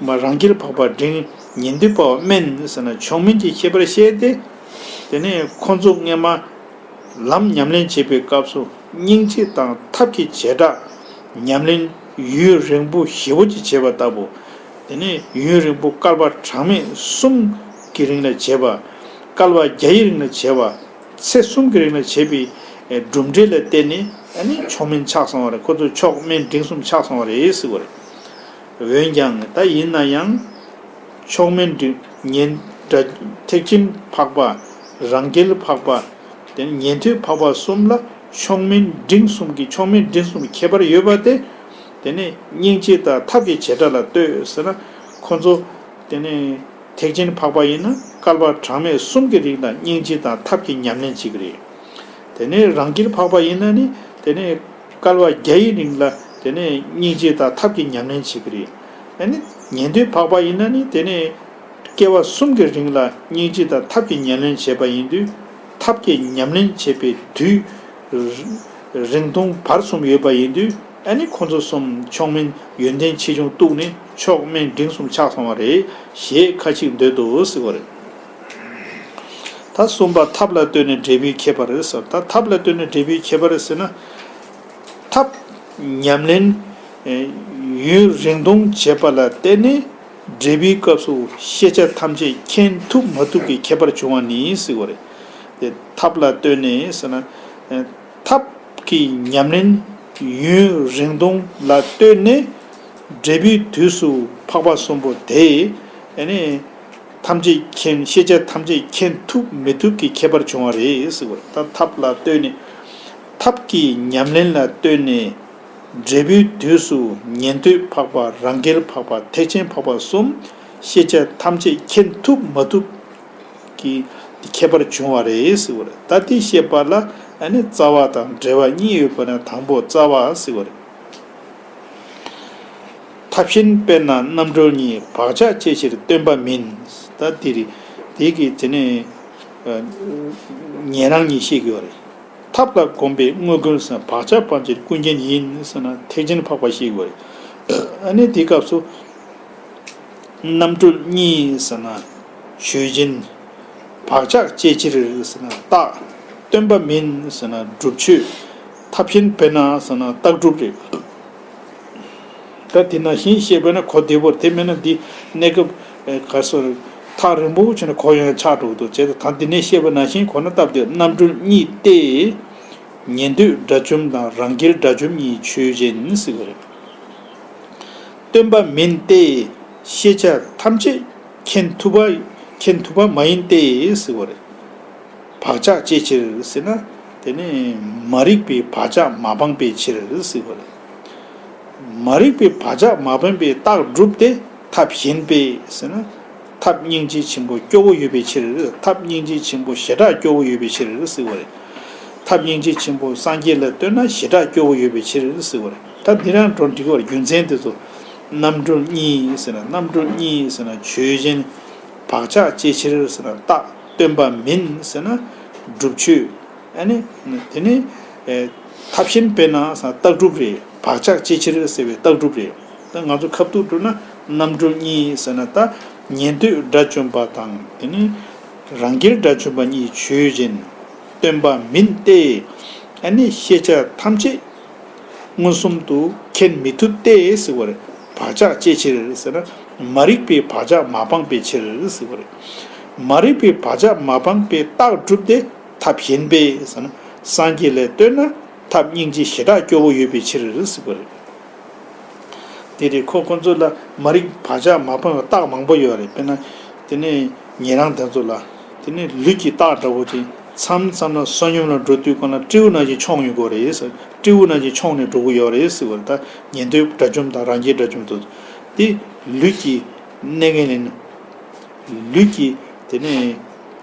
མ་རང་རྒྱལ་འཕགས་པ་འབྲིང་། ཉན་ཐོས་འཕགས་པ་དམན་ཟེར་ན་མཆོག་དམན་གྱི་ཁྱད་པར་བཤད་དེ། དེ་ནས་ཁོ་ཚོ་སྔས་མ་ལམ་ཉམས་ལེན་བྱེད་པའི་སྐབས་སུ་སྙིང་རྗེ་དང་ཐབས་ཀྱི་བྱེ་བྲག་ཉམས་ལེན་ཡུན་རིང་པོ་ཞེ་པོ་ཅིག་བྱེད་པ་ལྟ་བུ། དེ་ནས་ཡུན་རིང་པོ་བསྐལ་པ་གྲངས་མེད་གསུམ་གྱི་རིང་ལ་བྱེད་པ། བསྐལ་པ་བརྒྱ་ཡི་རིང་ལ་བྱེད་པ། ཚེ་གསུམ་གྱི་རིང་ལ་བྱེད་པའི་གྲུབ་འབྲས་ལ་བརྟེན་ནས་ཨ་ནི་མཆོག་དམན་ཆགས་སོང་བ་རེད། ཁོ་ཚོ་མཆོག་དམན་འབྲིང་གསུམ་ཆགས་སོང་བ་རེད་ཟེར་བ་རེད། འོན་ཀྱང་ད་ཡིན་ན་ཡང་། མཆོག་དམན་འབྲིང་། ཉན་དགྲ། ཐེག་ཆེན་འཕགས་པ། རང་རྒྱལ་འཕགས་པ། དེ་ནས་ཉན་ཐོས་འཕགས་པ་གསུམ་ལ་མཆོག་དམན་འབྲིང་གསུམ་གྱི། མཆོག་དམན་འབྲིང་གསུམ་གྱི་ཁྱད་པར་ཡོད་པ་དེ། དེ་ནས་སྙིང་རྗེ་དང་ཐབས་ཀྱི་བྱེ་བྲག་ལ་ལྟོས་ཟེར་ན། ཁོ་ཚོ་དེ་ནས་ཐེག་ཆེན་འཕགས་པ་ཡིན་ན་བསྐལ་པ་གྲངས་མེད་གསུམ་གྱི་རིང་ལ་སྙིང་རྗེ་དང་ཐབས་ཀྱི་ཉམས་ལེན་བྱེད་ཀྱི་རེད། དེ་ནས་རང་རྒྱལ་འཕགས་པ་ཡིན་ན་ནི་དེ་ནས་བསྐལ་པ་བརྒྱ་ཡི་རིང་ལ་དེ་ནས་སྙིང་རྗེ་དང་ཐབས་ཀྱི་ཉམས་ལེན་བྱེད་ཀྱི་རེད། ཨ་ནི་ཉན་ཐོས་འཕགས་པ་ཡིན་ན་ནི་དེ་ནས་སྐྱེ་བ་གསུམ་གྱི་རིང་ལ་སྙིང་རྗེ་དང་ཐབས་ཀྱི་ཉམས་ལེན་བྱས་པ་ཡིན་དུས། ཐབས་ཀྱི་ཉམས་ལེན་བྱེད་པའི་དུས་རིང་ཐུང་བར་གསུམ་ཡོད་པ་ཡིན་དུས། ཨ་ནི་ཁོ་ཚོ་གསུམ་མཆོག་དམན་ཡོན་ཏན་ཆེ་ཆུང་གཏུགས་ནས་མཆོག་དམན་འབྲིང་གསུམ་ཆགས་སོང་བ་རེད་ཞེས་ཁ་ཅིག་འདོད་དོ་ཟེར་བ་རེད། ད་གསུམ་པ་ཐབས་ལ་ལྟོས་ནས་འབྲས་བུའི་ཁྱད་པར་ཟེར། ད་ཐབས་ལ་ལྟོས་ནས་འབྲས་བུའི་ཁྱད་པར་ཟེར་ན། ཐབས་ཉམས་ལེན་ཡུན་རིང་ཐུང་བྱེད་པ་ལ་བརྟེན་ནས་འབྲས་བུའི་སྐབས་སུ་ཤེས་བྱ་ཐམས་ཅད་མཁྱེན་ཐུབ་མ་ཐུབ་ཀྱི་ཁྱད་པར་བྱུང་བ་ནི་ཟེར་བ་རེད། དེ་ཐབས་ལ་ལྟོས་ནས་ཟེར་ན། ཐབས་ཀྱི་ཉམས་ལེན་ཡུན་རིང་ཐུང་ལ་ལྟོས་ནས་འབྲས་བུའི་དུས་སུ་འཕགས་པ་གསུམ་པོ་དེ་ཨ་ནི་ཐམས་ཅད་མཁྱེན། ཤེས་བྱ་ཐམས་ཅད་མཁྱེན་ཐུབ་མི་ཐུབ་ཀྱི་ཁྱད་པར་བྱུང་བ་རེད་ཟེར་བ་རེད། ད་ཐབས་ལ་ལྟོས་ནས། ཐབས་ཀྱི་ཉམས་ལེན་ལ་ལྟོས་ནས་འབྲས་བུའི་དུས་སུ་ཉན་ཐོས་འཕགས་པ་རང་རྒྱལ་འཕགས་པ་ཐེག་ཆེན་འཕགས་པ་གསུམ་ཤེས་བྱ་ཐམས་ཅད་མཁྱེན་ཐུབ་མ་ཐུབ་ཀྱི་ཁྱད་པར་བྱུང་བ་རེད་ཟེར་བ་རེད། ད་དེ་བཤད་པ་ལ་ཨ་ནི་རྩ་བ་དང་འབྲེལ་བ་གཉིས་ཡོད་པ་ན་དང་པོ་རྩ་བ་ཟེར་བ་རེད། ཐབས་གཞན་དཔེར་ན་རྣམ་གྲོལ་གཉིས་བག་ཆགས་བསྐྱེད་ཕྱིར་སྟོན་པ་མིན། ད་དེ་རེད། དེ་གི་དེ་ནས་ཉན་རང་གཉིས་བཤད་ཀྱི་ཡོད་རེད། ཐབས་ལ་གོམས་པའི་དངོས་ཀུན་ཟེར་ན་བག་ཆགས་སྤང་བྱེད་ཀུན་མཁྱེན་ཡིན་ཟེར་ན་ཐེག་ཆེན་འཕགས་པ་བཤད་ཀྱི་ཡོད་རེད། ཨ་ནི་དེའི་སྐབས་སུ། རྣམ་གྲོལ་གཉིས་ཟེར་ན་ཆོས་ཅན། བག་ཆགས་བསྐྱེད་ཕྱིར་ཟེར་ན་རྟགས། སྟོན་པ་མིན་ཟེར་ན་སྒྲུབ་ཆོས། ཐབས་གཞན་དཔེར་ན་ཟེར་ན་རྟགས་སྒྲུབ་རེད། ད་དེ་ནང་བཞིན་བཤད་པ་ན་གོ་བདེ་པོ་དེ་མིན་ན་འདི་གནས་སྐབས་ག་སོ་ཐག་རིང་པོ་བྱས་ན་གོ་ཡང་ཆགས་འགྲོ་གི་འདུག་བྱས་ཏེ་ད་འདི་ནས་བཤད་པ་ནང་བཞིན་གོ་ན་སྟབས་བདེ། རྣམ་གྲོལ་གཉིས་ཏེ། ཉན་ཐོས་དགྲ་བཅོམ་དང་རང་རྒྱལ་དགྲ་བཅོམ་གཉིས་ཆོས་ཅན་ཟེར་བ་རེད། སྟོན་པ་མིན་ཏེ། ཤེས་བྱ་ཐམས་ཅད་མཁྱེན་ཐུབ་པ་མཁྱེན་ཐུབ་པ་མ་ཡིན་ཏེ་ཟེར་བ་རེད། བག་ཆགས་བསྐྱེད་ཕྱིར་ཟེར་ན་དེ་ནི་མ་རིག་པའི་བག་ཆགས་མ་སྤངས་པའི་ཕྱིར་ཟེར་བ་རེད། མ་རིག་པའི་བག་ཆགས་མ་སྤངས་པའི་རྟགས་སྒྲུབ་སྟེ་ཐབས་གཞན་པས་ཟེར་ན། ཐབས་སྙིང་རྗེ་ཆེན་པོ་སྐྱོ་བོ་ཡོད་པའི་ཕྱིར། ཐབས་སྙིང་རྗེ་ཆེན་པོ་ཞེ་དྲག་སྐྱོ་བོ་ཡོད་པའི་ཕྱིར་ཟེར་བ་རེད། ཐབས་སྙིང་རྗེ་ཆེན་པོ་སངས་རྒྱས་ལ་ལྟོས་ན་ཞེ་དྲག་སྐྱོ་བོ་ཡོད་པའི་ཕྱིར་ཟེར་བ་རེད། ད་འདི་རང་འགྲོ་འགྲིག་པར་རྒྱུ་མཚན་དེ་ཚོ། རྣམ་གྲོལ་གཉིས་ཟེར་ན་རྣམ་གྲོལ་གཉིས་ཟེར་ན་ཆོས་ཅན། བག་ཆགས་བསྐྱེད་ཕྱིར་ཟེར་ན་རྟགས། སྟོན་པ་མིན་ཟེར་ན་སྒྲུབ་ཆོས། ཨ་ནི། དེ་ནི། ཨེ། ཐབས་གཞན་དཔེར་ན་ཟེར་ན་རྟགས་སྒྲུབ་རེད། བག་ཆགས་བསྐྱེད་ཕྱིར་ཟེར་བའི་རྟགས་སྒྲུབ་རེད། ད་ང་ཚོ་ཁ་ཐུག་བསྒྲུབས་ན་རྣམ་གྲོལ་གཉིས་ཟེར་ན་ད་ཉན་ཐོས་དགྲ་བཅོམ་པ་དང་དེ་ནི་རང་རྒྱལ་དགྲ་བཅོམ་པ་གཉིས་ཆོས་ཅན། སྟོན་པ་མིན་ཏེ། ཨ་ནི་ཤེས་བྱ་ཐམས་ཅད་མངོན་སུམ་དུ་མཁྱེན་མི་ཐུབ་སྟེ་ཟེར་བ་རེད། བག་ཆགས་བསྐྱེད་ཕྱིར་ཟེར་ན་མ་རིག་པའི་བག་ཆགས་མ་སྤངས་པའི་ཕྱིར་ཟེར་བ་རེད། མ་རིག་པའི་བག་ཆགས་མ་སྤངས་པའི་རྟགས་སྒྲུབ་སྟེ། ཐབས་གཞན་པས་ཟེར་ན། སངས་རྒྱས་ལ་ལྟོས་ན་ཐབས་སྙིང་རྗེ་ཞེ་དྲག་སྐྱོ་བོ་ཡོད་པའི་ཕྱིར་ཟེར་བ་རེད། དེ་རེད། ཁོ་ཁོ་ཚོ་ལ་མ་རིག་བག་ཆགས་མ་སྤངས་པའི་རྟགས་མང་པོ་ཡོད་རེད། དཔེར་ན། དེ་ནས་ཉན་རང་དེ་ཚོ་ལ། དེ་ནས་ལུས་ཀྱི་རྟགས་འདྲ་བོ་ཅིག་མཚམས་མཚམས་ལ་བསོད་སྙོམས་ལ་འགྲོ་དུས་སྒང་ལ་སྤྲེའུ་ནང་བཞིན་མཆོངས་ཡོང་གི་རེད་ཟེར། སྤྲེའུ་ནང་བཞིན་མཆོངས་ནས་འགྲོ་གི་ཡོད་རེད་ཟེར་བ་རེད། ད་ཉན་ཐོས་དགྲ་བཅོམ་དང་རང་རྒྱལ་དགྲ་བཅོམ་དེ་ཚོ། དེ་ལུས་ཀྱི་གནས་ངན་ལེན། ལུས་ཀྱི་དེ་ནས་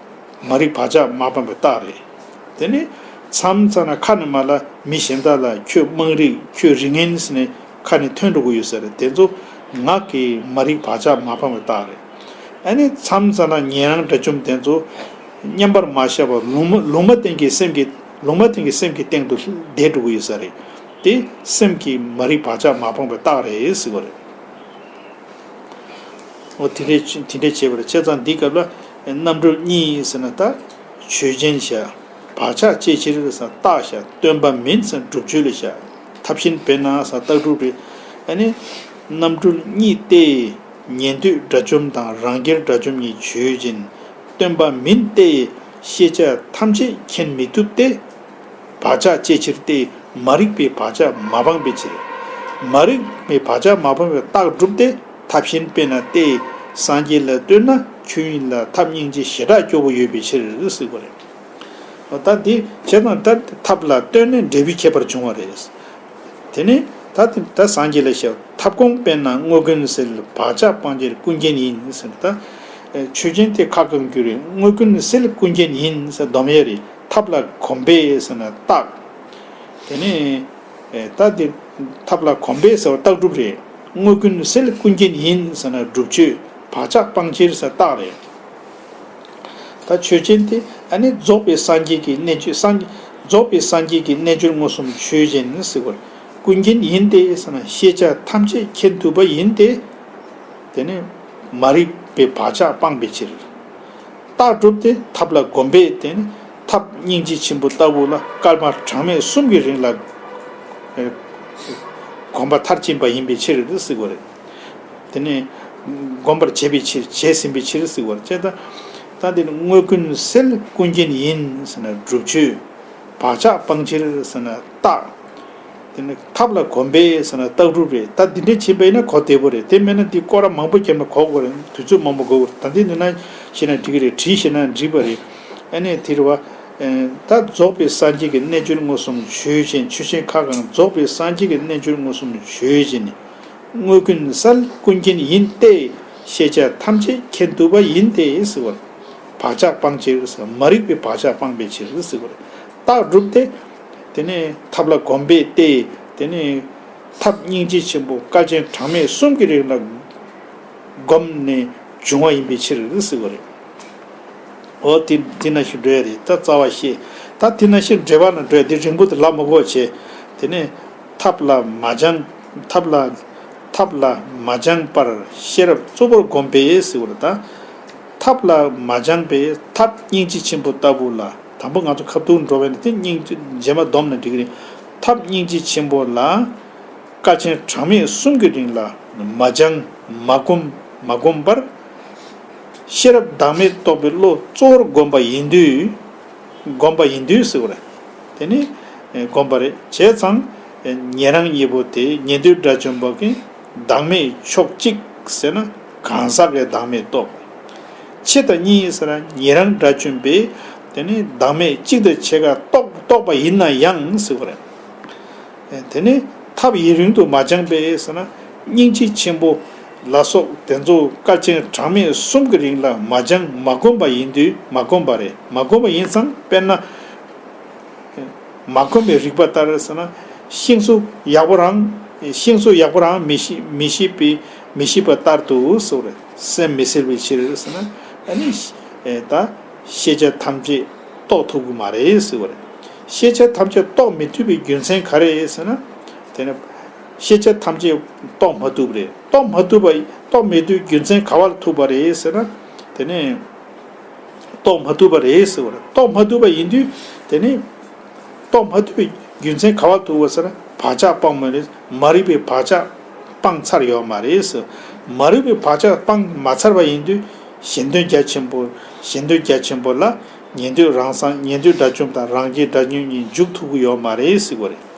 མ་རིག་བག་ཆགས་མ་སྤངས་པའི་རྟགས་རེད། དེ་ནས་མཚམས་མཚམས་ན་ཁ་ནས་མར་ལ་མི་གཞན་དག་ལ་ཁྱོད་དམངས་རིགས། ཁྱོད་རིགས་ངན་ཟེར་ནས་ཁ་ནས་ཐོན་འགྲོ་གི་ཡོད་ས་རེད། དེ་ཚོ་ངག་གི་མ་རིག་བག་ཆགས་མ་སྤངས་པའི་རྟགས་རེད། ཨ་ནི་མཚམས་མཚམས་ན་ཉན་རང་དགྲ་བཅོམ་དེ་ཚོ་མཉམ་པར་མ་བཞག་པར་ལུང་མ་ལུང་མ་བསྟན་གྱི་སེམས་ཀྱི་ལུང་མ་བསྟན་གྱི་སེམས་ཀྱི་སྟེང་དུ་བསྡད་འགྲོ་གི་ཡོད་ས་རེད། དེ་སེམས་ཀྱི་མ་རིག་བག་ཆགས་མ་སྤངས་པའི་རྟགས་རེད་ཟེར་བ་རེད། འོ་དེ་འདྲས་དེ་འདྲས་བྱས་པ་རེད། བྱས་ཙང་འདིའི་སྐབས་ལ་རྣམ་གྲོལ་གཉིས་ཟེར་ན་ད་ཆོས་ཅན་བཞག་བག་ཆགས་བསྐྱེད་ཕྱིར་ཟེར་ན་རྟགས་བཞག་སྟོན་པ་མིན་ཟེར་ན་སྒྲུབ་ཆོས་ལ་བཞག་ཐབས་གཞན་དཔེར་ན་ཟེར་ན་རྟགས་སྒྲུབ་རེད། ཨ་ནི་རྣམ་གྲོལ་གཉིས་ཏེ། ཉན་ཐོས་དགྲ་བཅོམ་དང་རང་རྒྱལ་དགྲ་བཅོམ་གཉིས་ཆོས་ཅན། སྟོན་པ་མིན་ཏེ། ཤེས་བྱ་ཐམས་ཅད་མཁྱེན་མི་ཐུབ་སྟེ། བག་ཆགས་བསྐྱེད་ཕྱིར་ཏེ། མ་རིག་པའི་བག་ཆགས་མ་སྤངས་པའི་ཕྱིར། མ་རིག་པའི་བག་ཆགས་མ་སྤངས་པའི་རྟགས་སྒྲུབ་སྟེ། ཐབས་གཞན་དཔེར་ན་སྟེ། སངས་རྒྱས་ལ་ལྟོས་ན་ཁྱོད་ཉིད་ལ་ཐབས་སྙིང་རྗེ་ཞེ་དྲག་སྐྱོ་བོ་ཡོད་པའི་ཕྱིར་ཟེར་བ་རེད། ད་འདི་བྱས་ཙང་ད་ཐབས་ལ་ལྟོས་ནས་འབྲས་བུའི་ཁྱད་པར་བྱུང་བ་རེད། དེ་ནས་ད་དེ་ད་སངས་རྒྱས་ལ་བཤད། ཐབས་གོང་དཔེར་ན་དངོས་ཀུན་གསལ། བག་ཆགས་སྤང་བྱེད་ཀུན་མཁྱེན་ཡིན་ཟེར། ད་ཆོས་ཅན་དེ་ཁ་བསྐང་རྒྱུ་རེད། དངོས་ཀུན་གསལ་ཀུན་མཁྱེན་ཡིན་ཟེར་སྡོམ་ཡས་རེད། ཐབས་ལ་གོམས་པས་ཟེར་ན་རྟགས། དེ་ནས་ད་འདི་ཐབས་ལ་གོམས་པས་ཟེར་བ་རྟགས་སྒྲུབ་རེད། དངོས་ཀུན་གསལ་ཀུན་མཁྱེན་ཡིན་ཟེར་ན་སྒྲུབ་ཆོས་བག་ཆགས་སྤང་ཕྱིར་ཟེར་རྟགས་རེད། ད་ཆོས་ཅན་དེ་ཨ་ནི་རྫོགས་པའི་སངས་རྒྱས་ཀྱི་རྣལ་འབྱོར་སངས་རྫོགས་པའི་སངས་རྒྱས་ཀྱི་རྣལ་འབྱོར་མངོན་སུམ་ཆོས་ཅན་ཟེར་བར་ཀུན་མཁྱེན་ཡིན་ཏེ་ཟེར་ན་ཤེས་བྱ་ཐམས་ཅད་མཁྱེན་ཐུབ་པ་ཡིན་ཏེ། དེ་ནི་མ་རིག་པའི་བག་ཆགས་སྤངས་པའི་ཕྱིར། རྟགས་སྒྲུབ་སྟེ་ཐབས་ལ་གོམས་པས་དེ་ནི་ཐབས་སྙིང་རྗེ་ཆེན་པོ་ལྟ་བུ་ལ་སྐར་མ་གྲངས་མེད་གསུམ་གྱི་རིང་ལ་གོམས་པ་མཐར་ཕྱིན་པ་ཡིན་པའི་ཕྱིར་ཟེར་དགོས་རེད། དེ་ནི་གོམས་པར་བྱེད་པའི་ཕྱིར་བྱས་ཟིན་པའི་ཕྱིར་ཟེར་དགོས་རེད། ད་ད་འདི་ནི་དངོས་ཀུན་གསལ་ཀུན་མཁྱེན་ཡིན་ཟེར་ན་སྒྲུབ་ཆོས། བག་ཆགས་སྤང་ཕྱིར་ཟེར་ན་རྟགས། དེ་ནི་ཐབས་ལ་གོམས་པས་ཟེར་ན་རྟགས་སྒྲུབ་རེད། ད་འདི་འདྲས་བྱས་པ་ཡིན་ན་གོ་བདེ་པོ་རེད། དེ་མེད་ན་འདི་སྐོར་ར་མང་པོ་བརྒྱབ་ན་གོ་དགོས་རེད། དུས་ཚོད་མང་པོ་འགོར་གི་རེད། ད་འདི་འདི་ན་ཤེས་ན་འགྲིག་གི་རེད། བྲིས་ཤེས་ན་འགྲིག་པ་རེད། ཨ་ནི་དེ་རེད་བ། ད་རྫོགས་པའི་སངས་རྒྱས་ཀྱི་རྣལ་འབྱོར་མངོན་སུམ་ཆོས་ཅན། ཆོས་ཅན་ཁ་གང་རྫོགས་པའི་སངས་རྒྱས་ཀྱི་རྣལ་འབྱོར་མངོན་སུམ་ཆོས་ཅན། དངོས་ཀུན་གསལ་ཀུན་མཁྱེན་ཡིན་ཏེ། ཤེས་བྱ་ཐམས་ཅད་མཁྱེན་ཐུབ་པ་ཡིན་ཏེ་ཟེར་བར། བག་ཆགས་སྤང་ཕྱིར་ཟེར། མ་རིག་པའི་བག་ཆགས་སྤངས་པའི་ཕྱིར་ཟེར་བར། རྟགས་སྒྲུབ་སྟེ། དེ་ནས་ཐབས་ལ་གོམས་པས་ཏེ། དེ་ནས་ཐབས་སྙིང་རྗེ་ཆེན་པོ་སྐར་ཆེན་གྲངས་མེད་གསུམ་གྱི་རིང་ལ་བསྒོམས་ནས་བྱུང་བ་ཡིན་པའི་ཕྱིར་ཟེར་བ་རེད། འོ་དེ་དེ་ན་ཞིག་འགྲོ་ཡ་རེད། ད་རྩ་བ་ཤེས། ད་དེ་ན་ཞིག་འགྲེལ་པ་ན་འགྲོ་ཡ་དེ་རིང་པོ་དེ་ལབ་མ་དགོས་བྱས། དེ་ནས་ཐབས་ལ་མ་སྦྱང་ཐབས་ལ་ཐབས་ལ་མ་སྦྱངས་པར་ཤེས་རབ་གཙོ་བོར་བསྒོམས་པས་ཟེར་བ་རེད། ད་ཐབས་ལ་མ་སྦྱངས་པས་ཐབས་སྙིང་རྗེ་ཆེན་པོ་ལྟ་བུ་ལ། དང་པོ་ང་ཚོ་ཁ་ཐུག་འགྲོ་བས་ན་དེ་སྙིང་རྗེ་རྗེས་མ་སྡོམ་ན་འགྲིག་གི་རེད། ཐབས་སྙིང་རྗེ་ཆེན་པོ་ལ། སྐར་ཆེན་གྲངས་མེད་གསུམ་གྱི་རིང་ལ་མ་སྦྱངས་མ་བསྒོམས་མ་བསྒོམས་པར། ཤེས་རབ་བདག་མེད་རྟོགས་པའི་བློ་གཙོ་བོར་བསྒོམས་པ་ཡིན་དུས། བསྒོམས་པ་ཡིན་དུས་ཟེར་བ་རེད། དེ་ནི་བསྒོམས་པ་རེད། བྱས་ཙང་ཉན་རང་གཉིས་པོ་དེ་ཉན་ཐོས་དགྲ་བཅོམ་པ་གི་བདག་མེད་ཕྱོགས་གཅིག་ཟེར་ན་གང་ཟག་གི་བདག་མེད་རྟོགས། ཕྱི་དང་གཉིས་ཟེར་ན་ཉན་རང་དགྲ་བཅོམ་པས་དེ་ནི་བདག་མེད་གཅིག་ཏུ་ཕྱེད་ཀ་རྟོགས་རྟོགས་པ་ཡིན་ན་ཡང་ཟེར་བ་རེད། དེ་ནས་ཐབས་ཡུན་རིང་དུ་མ་སྦྱངས་པས་ཟེར་ན་སྙིང་རྗེ་ཆེན་པོ་ལ་སོགས་དེ་ཚོ་སྐར་ཆེན་གྲངས་མེད་གསུམ་གྱི་རིང་ལ་མ་སྦྱངས་མ་བསྒོམས་པ་ཡིན་དུས་མ་བསྒོམས་པ་རེད། མ་བསྒོམས་པ་ཡིན་ཙང་དཔེར་ན། མ་བསྒོམས་པའི་རིག་པ་ལྟར་ཟེར་ན་ཤིང་བཟོ་ཡག་པོ་རང་ཤིང་བཟོ་ཡག་པོ་རང་མི་ཤེས་མི་ཤེས་པའི་མི་ཤེས་པ་ལྟར་དུ་ཟེར་བ་རེད། སེམས་མི་གསལ་བའི་ཕྱིར་ཟེར་ན་ཨ་ནི་ད་ཤེས་བྱ་ཐམས་ཅད་རྟོགས་ཐུབ་ཀྱི་མ་རེད་ཟེར་བ་རེད། ཤེས་བྱ་ཐམས་ཅད་རྟོགས་མི་ཐུབ་པའི་རྒྱུ་མཚན་ག་རེ་ཟེར་ན། དེ་ནི་ཤེས་བྱ་ཐམས་ཅད་རྟོགས་མ་ཐུབ་པ་རེད། རྟོགས་མ་ཐུབ་པ་རྟོགས་མི་ཐུབ་རྒྱུ་མཚན་ག་བར་ཐུག་པ་རེད་ཟེར་ན། དེ་ནི་རྟོགས་མ་ཐུབ་པ་རེད་ཟེར་བ་རེད། རྟོགས་མ་ཐུབ་པ་ཡིན་དུས་དེ་ནི་རྟོགས་མ་ཐུབ་པའི་རྒྱུ་མཚན་ག་བར་ཐུག་པ་ཟེར་ན་བག་ཆགས་སྤངས་མ་རེད། མ་རིག་པའི་བག་ཆགས་སྤངས་ཚར་ཡོད་མ་རེད་ཟེར། མ་རིག་པའི་བག་ཆགས་སྤངས་མ་ཚར་བ་ཡིན་དུས་གཞན་དོན་རྒྱ་ཆེན་པོ་གཞན་དོན་རྒྱ་ཆེན་པོ་ལ་ཉན་ཐོས་རང་སངས་ཉན་ཐོས་དགྲ་བཅོམ་དང་རང་རྒྱལ་དགྲ་བཅོམ་གཉིས་འཇུག་ཐུབ་ཀྱི་ཡོད་མ་རེད་ཟེར་བ་རེད།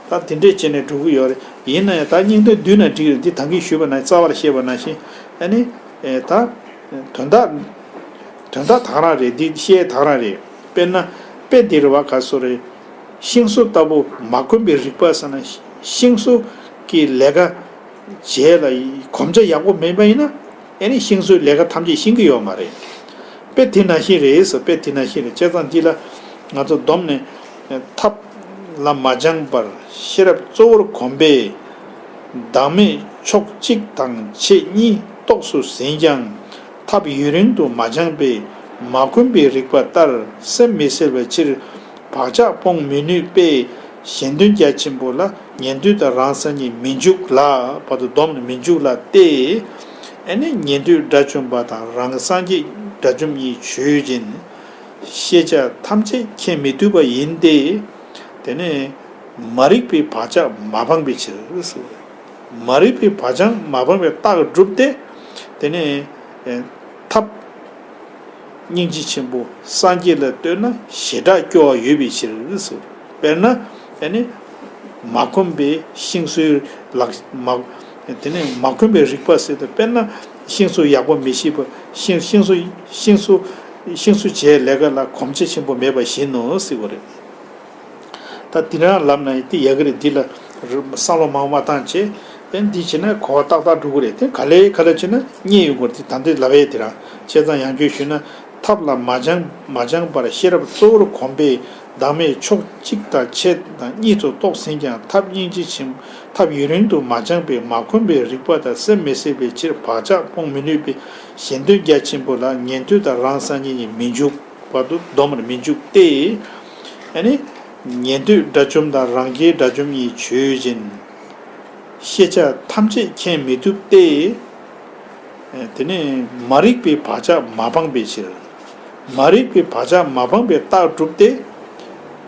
ད་དེ་འདྲས་བྱས་ནས་འགྲོ་གི་ཡོད་རེད། ཡིན་ན་ཡང་ད་སྙིང་དོན་བསྡུས་ན་འགྲིག་རེད། འདི་ད་གིན་ཞུས་པ་ན་རྩ་བར་བཤད་པ་ནང་བཞིན་ཨ་ནི། ཨེ་ད། དོན་དག་དོན་དག་དག་རང་རེད། འདི་བཤད་དག་རང་རེད། དཔེར་ན་དཔེ་འདི་རེད་བ་ག་སོ་རེད། ཤིང་བཟོ་ལྟ་བུ་མ་བསྒོམས་པའི་རིག་པ་ཟེར་ན་ཤིང་བཟོ་གི་ལས་ཀ་བྱས་ལ་གོམས་ཆ་ཡག་པོ་མེད་པ་ཡིན་ན་ཨ་ནི་ཤིང་བཟོའི་ལས་ཀ་ཐམས་ཅད་ཤེས་ཀྱི་ཡོད་མ་རེད། དཔེ་དེ་ནང་བཞིན་རེད་ཟེར། དཔེ་དེ་ནང་བཞིན་རེད། བྱས་ཙང་འདི་ལ་ང་ཚོ་བསྡོམས་ནས་ཐབས་ལ་མ་སྦྱངས་པར་ཤེས་རབ་གཙོ་བོར་གོམས་པས་བདག་མེད་ཕྱོགས་གཅིག་དང་ཕྱེད་གཉིས་རྟོགས་སུ་ཟིན་ཀྱང་ཐབས་ཡུན་རིང་དུ་མ་སྦྱངས་པས་མ་གོམས་པའི་རིག་པ་ལྟར་སེམས་མི་གསལ་བའི་ཕྱིར་བག་ཆགས་སྤོང་མི་ནུས་པས་གཞན་དོན་རྒྱ་ཆེན་པོ་ལ་ཉན་ཐོས་དང་རང་སངས་རྒྱས་མི་འཇུག་ལ། བར་དུ་བསྡོམས་ནས་མི་འཇུག་ལ་སྟེ། ཨ་ནི་ཉན་ཐོས་དགྲ་བཅོམ་པ་དང་རང་སངས་རྒྱས་དགྲ་བཅོམ་གཉིས་ཆོས་ཅན། ཤེས་བྱ་ཐམས་ཅད་མཁྱེན་མི་ཐུབ་པ་ཡིན་ཏེ། དེ་ནས་མ་རིག་པའི་བག་ཆགས་མ་སྤངས་པའི་ཕྱིར། མ་རིག་པའི་བག་ཆགས་མ་སྤངས་པའི་རྟགས་སྒྲུབ་སྟེ། དེ་ནས་ཐབས་སྙིང་རྗེ་ཆེན་པོ་སངས་རྒྱས་ལ་ལྟོས་ན་ཞེ་དྲག་སྐྱོ་བ་ཡོད་པའི་ཕྱིར། དཔེར་ན་ཨ་ནི་མ་གོམས་པའི་ཤིང་བཟོའི་ལག་མ་དེ་ནས་མ་གོམས་པའི་རིག་པ་ཟེར་ཏེ་དཔེར་ན་ཤིང་བཟོ་ཡག་པོ་མི་ཤེས་པ་ཤིང་ཤིང་བཟོ་ཤིང་བཟོ་ཤིང་བཟོ་བྱས་ལས་ཀ་ལ་གོམས་ཆ་ཆེན་པོ་མེད་པ་བཞིན་ནོ་ཟེར་བ་རེད། ད་འདི་རང་ལབ་ན་དེ་ཡག་གི་རེད། འདི་ལ་བསམ་བློ་མང་མ་བཏང་བྱས་ཨེ་འདི་བྱས་ན་གོ་བ་ཏག་ཏག་འགྲོ་གི་རེད། དེ་ག་ལེ་ག་ལེ་བྱས་ན་རྙེད་ཡོང་གི་རེད། དེ་ད་འདི་ལབ་ཡས་དེ་རང་བྱས་ཙང་ཡང་བསྐྱར་ཞུས་ན། ཐབས་ལ་མ་སྦྱངས་མ་སྦྱངས་པར་ཤེས་རབ་གཙོ་བོར་གོམས་པས་བདག་མེད་ཕྱོགས་གཅིག་དང་ཕྱེད་དང་གཉིས་སུ་རྟོགས་ཟིན་ཀྱང་ཐབས་སྙིང་རྗེ་ཆེན་ཐབས་ཡུན་རིང་དུ་མ་སྦྱངས་པས་མ་གོམས་པའི་རིག་པ་དང་སེམས་མི་གསལ་བའི་ཕྱིར་བག་ཆགས་སྤོང་མི་ནུས་པས་གཞན་དོན་རྒྱ་ཆེན་པོ་ལ་ཉན་ཐོས་དང་རང་སངས་རྒྱས་ཉིད་མི་འཇུག་བར་དུ་སྡོམ་པར་མི་འཇུག་སྟེ། ཨ་ནི་ཉན་ཐོས་དགྲ་བཅོམ་དང་རང་རྒྱལ་དགྲ་བཅོམ་གཉིས་ཆོས་ཅན། ཤེས་བྱ་ཐམས་ཅད་མཁྱེན་མི་ཐུབ་སྟེ། དེ་ནས་མ་རིག་པའི་བག་ཆགས་མ་སྤངས་པའི་ཕྱིར། མ་རིག་པའི་བག་ཆགས་མ་སྤངས་པའི་རྟགས་གྲུབ་སྟེ།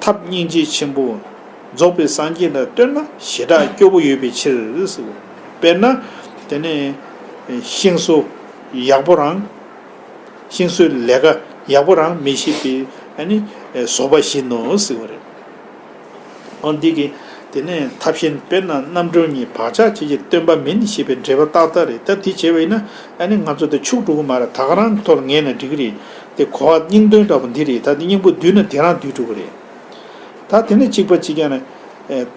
ཐབས་སྙིང་རྗེ་ཆེན་པོ་རྫོགས་པའི་སངས་རྒྱས་ལ་ལྟོས་ན་ཞེ་དྲག་སྐྱོ་པོ་ཡོད་པའི་ཕྱིར། དཔེར་ན། དེ་ནས་ཤིང་བཟོ་ཡག་པོ་རང་། ཤིང་བཟོའི་ལས་ཀ་ཡག་པོ་རང་མི་ཤེས་པའི་ཨ་ནི་བཟོ་པ་བཞིན་ནོ་ཟེར་བ་རེད། འོ་འདི་གི་དེ་ནས་ཐབས་གཞན་དཔེར་ན་རྣམ་གྲོལ་གཉིས་བག་ཆགས་ཅན་གྱི་སྟོན་པ་མིན་ཞེས་པའི་འགྲེལ་པ་ཏག་ཏག་རེད། ད་དེ་བྱས་པ་ཡིན་ན་ཨ་ནི་ང་ཚོ་དེ་འཆུག་འགྲོ་གི་མ་རེད། ད་ག་རང་ཐོག་ལ་ངེས་ན་འགྲིག་གི་རེད། དེ་གོ་བ་སྙིང་དོན་འདྲ་པོ་འདི་རེད། ད་དེ་སྙིང་པོ་བསྡུས་ན་དེ་རང་བསྡུས་འགྲོ་གི་རེད། ད་དེ་ནས་གཅིག་པ་གཅིག་ཀྱང་ནི།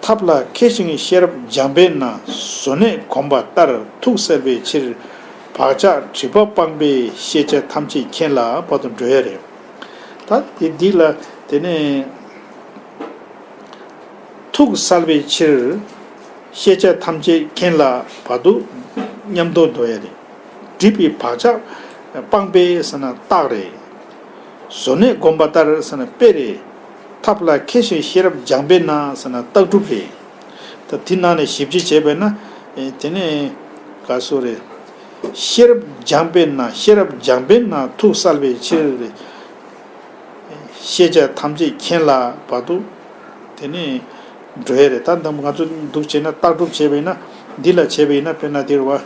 ཐབས་ལ་མཁས་ཤིང་ཤེས་རབ་སྦྱངས་པས་ན་བཟོ་གནས་གོམས་པ་ལྟར་ཐུགས་གསལ་བའི་ཕྱིར། བག་ཆགས་སྒྲིབ་པ་སྤངས་པས་ཤེས་བྱ་ཐམས་ཅད་མཁྱེན་ལ་བར་དུ་འགྲོ་ཡ་རེད། ད་དེ་འདི་ལ་དེ་ནས་ཐུགས་གསལ་བའི་ཕྱིར། ཤེས་བྱ་ཐམས་ཅད་མཁྱེན་ལ་བར་དུ་མཉམ་དུ་འགྲོ་ཡ་རེད། སྒྲིབ་པའི་བག་ཆགས་སྤངས་པས་ཟེར་ན་རྟགས་རེད། བཟོ་གནས་གོམས་པ་ལྟར་ཟེར་ན་དཔེ་རེད། ཐབས་ལ་མཁས་ཤིང་ཤེས་རབ་སྦྱངས་པས་ན་ཟེར་ན་རྟགས་གྲུབ་རེད། ད་དེ་ནང་ནས་ཞིབ་དཔྱད་བྱས་པས་ན། དེ་ནས་ག་སོ་རེད། ཤེས་རབ་སྦྱངས་པས་ན་ཤེས་རབ་སྦྱངས་པས་ན་ཐུགས་གསལ་བའི་ཕྱིར། ཤེས་བྱ་ཐམས་ཅད་མཁྱེན་ལ་བར་དུ། དེ་ནས་འགྲོ་ཡ་རེད། ད་ད་ང་ཚོ་འདུག་བྱས་ན་རྟགས་གྲུབ་བྱས་པས་ན་འདི་ལ་བྱས་པས་ན་དཔེར་ན་དེ་རེད་བ།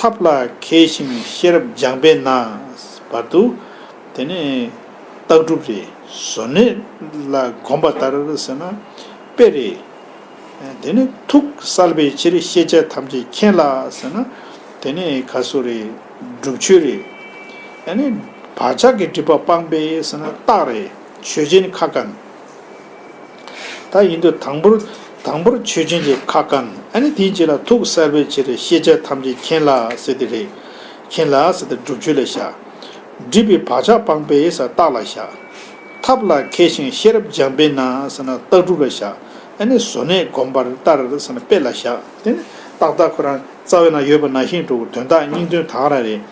ཐབས་ལ་མཁས་ཤིང་ཤེས་རབ་སྦྱངས་པས་ན་བར་དུ། དེ་ནས་རྟགས་གྲུབ་རེད། བཟོ་གནས་ལ་གོམས་པ་ལྟར་ཟེར་ན་དཔེ་རེད། དེ་ནས་ཐུགས་གསལ་བའི་ཕྱིར་ཤེས་བྱ་ཐམས་ཅད་མཁྱེན་ལ་ཟེར་ན། དེ་ནས་ག་སོ་རེད། སྒྲུབ་ཆོས་རེད། ཨ་ནི་བག་ཆགས་ཀྱི་སྒྲིབ་པ་སྤངས་པས་ཟེར་ན་རྟགས་རེད། ཆོས་ཅན་ཁ་བཀང་། ད་ཡིན་དུས་དང་པོར་དང་པོར་ཆོས་ཅན་གྱི་ཁ་བཀང་། ཨ་ནི་དེའི་རྗེས་ལ་ཐུགས་གསལ་བའི་ཕྱིར་ཤེས་བྱ་ཐམས་ཅད་མཁྱེན་ལ་ཟེར་དེ་རེད། མཁྱེན་ལ་ཟེར་དེ་སྒྲུབ་ཆོས་ལ་བཞག་སྒྲིབ་པའི་བག་ཆགས་སྤངས་པས་ཟེར་རྟགས་ལ་བཞག་ཐབས་ལ་མཁས་ཤིང་ཤེས་རབ་སྦྱངས་པས་ན་ཟེར་ན་རྟགས་གྲུབ་ལ་བཞག་ཨ་ནི་བཟོ་གནས་གོམས་པ་ལྟར་ཟེར་ན་དཔེ་ལ་བཞག་དེ་ནི་ཏག་ཏག་ཁོ་རང་རྩ་བའི་ནང་ཡོད་པ་ནང་བཞིན་འགྲོ་གི། དོན་དག་སྙིང་དོན་དག་རང་རེད།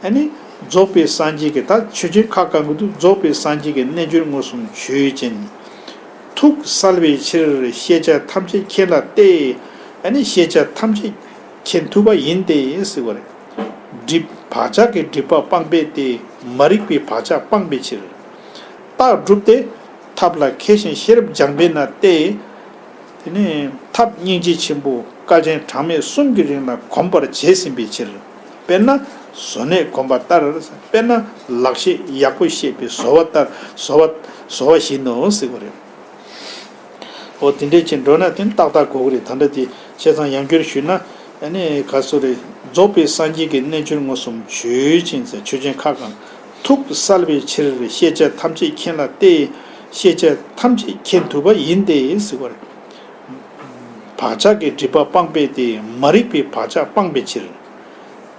ཨ་ནི་རྫོགས་པའི་སངས་རྒྱས་ཀྱི་ད་ཆོས་ཅན་ཁ་བཀང་གི་འདུག་རྫོགས་པའི་སངས་རྒྱས་ཀྱི་རྣལ་འབྱོར་མངོན་སུམ་ཆོས་ཅན། ཐུགས་གསལ་བའི་ཕྱིར་ཤེས་བྱ་ཐམས་ཅད་མཁྱེན་ལ་སྟེ། ཨ་ནི་ཤེས་བྱ་ཐམས་ཅད་མཁྱེན་ཐུབ་པ་ཡིན་ཏེ་ཟེར་བ་རེད། སྒྲིབ་བག་ཆགས་ཀྱི་སྒྲིབ་པ་སྤངས་པས་ཏེ། མ་རིག་པའི་བག་ཆགས་སྤངས་པའི་ཕྱིར། རྟགས་གྲུབ་སྟེ། ཐབས་ལ་མཁས་ཤིང་ཤེས་རབ་སྦྱངས་པས་ན་སྟེ། དེ་ནས་ཐབས་སྙིང་རྗེ་ཆེན་པོ་བསྐལ་ཆེན་གྲངས་མེད་གསུམ་གྱི་རིང་ལ་གོམས་པར་བྱས་ཟིན་པའི་ཕྱིར། དཔེར་ན་བཟོ་གནས་གོམས་པ་ལྟར། དཔེར་ན་ལག་ཤེས་ཡག་པོ་ཤེས་པའི་བཟོ་བ་ལྟར་བཟོ་བ་བཟོ་བ་བཞིན་ནོ་ཟེར་བ་རེད། འོ་དེ་འདྲས་ཅིག་འགྲོ་ན་དེ་ཏག་ཏག་གོ་གི་རེད། ད་ལྟ་དེ་བྱས་ཙང་ཡང་བསྐྱར་ཞུས་ན། ཨ་ནི་ག་སོ་རེད། རྫོགས་པའི་སངས་རྒྱས་ཀྱི་རྣལ་འབྱོར་མངོན་སུམ་ཆོས་ཅན་ཟེར་ཆོས་ཅན་ཁ་བཀང་། ཐུགས་གསལ་བའི་ཕྱིར་ཤེས་བྱ་ཐམས་ཅད་མཁྱེན་ལ་སྟེ། ཤེས་བྱ་ཐམས་ཅད་མཁྱེན་ཐུབ་པ་ཡིན་ཏེ་ཟེར་བ་རེད། བག་ཆགས་ཀྱི་སྒྲིབ་པ་སྤངས་པས་ཏེ། མ་རིག་པའི་བག་ཆགས་སྤངས་པའི་ཕྱིར།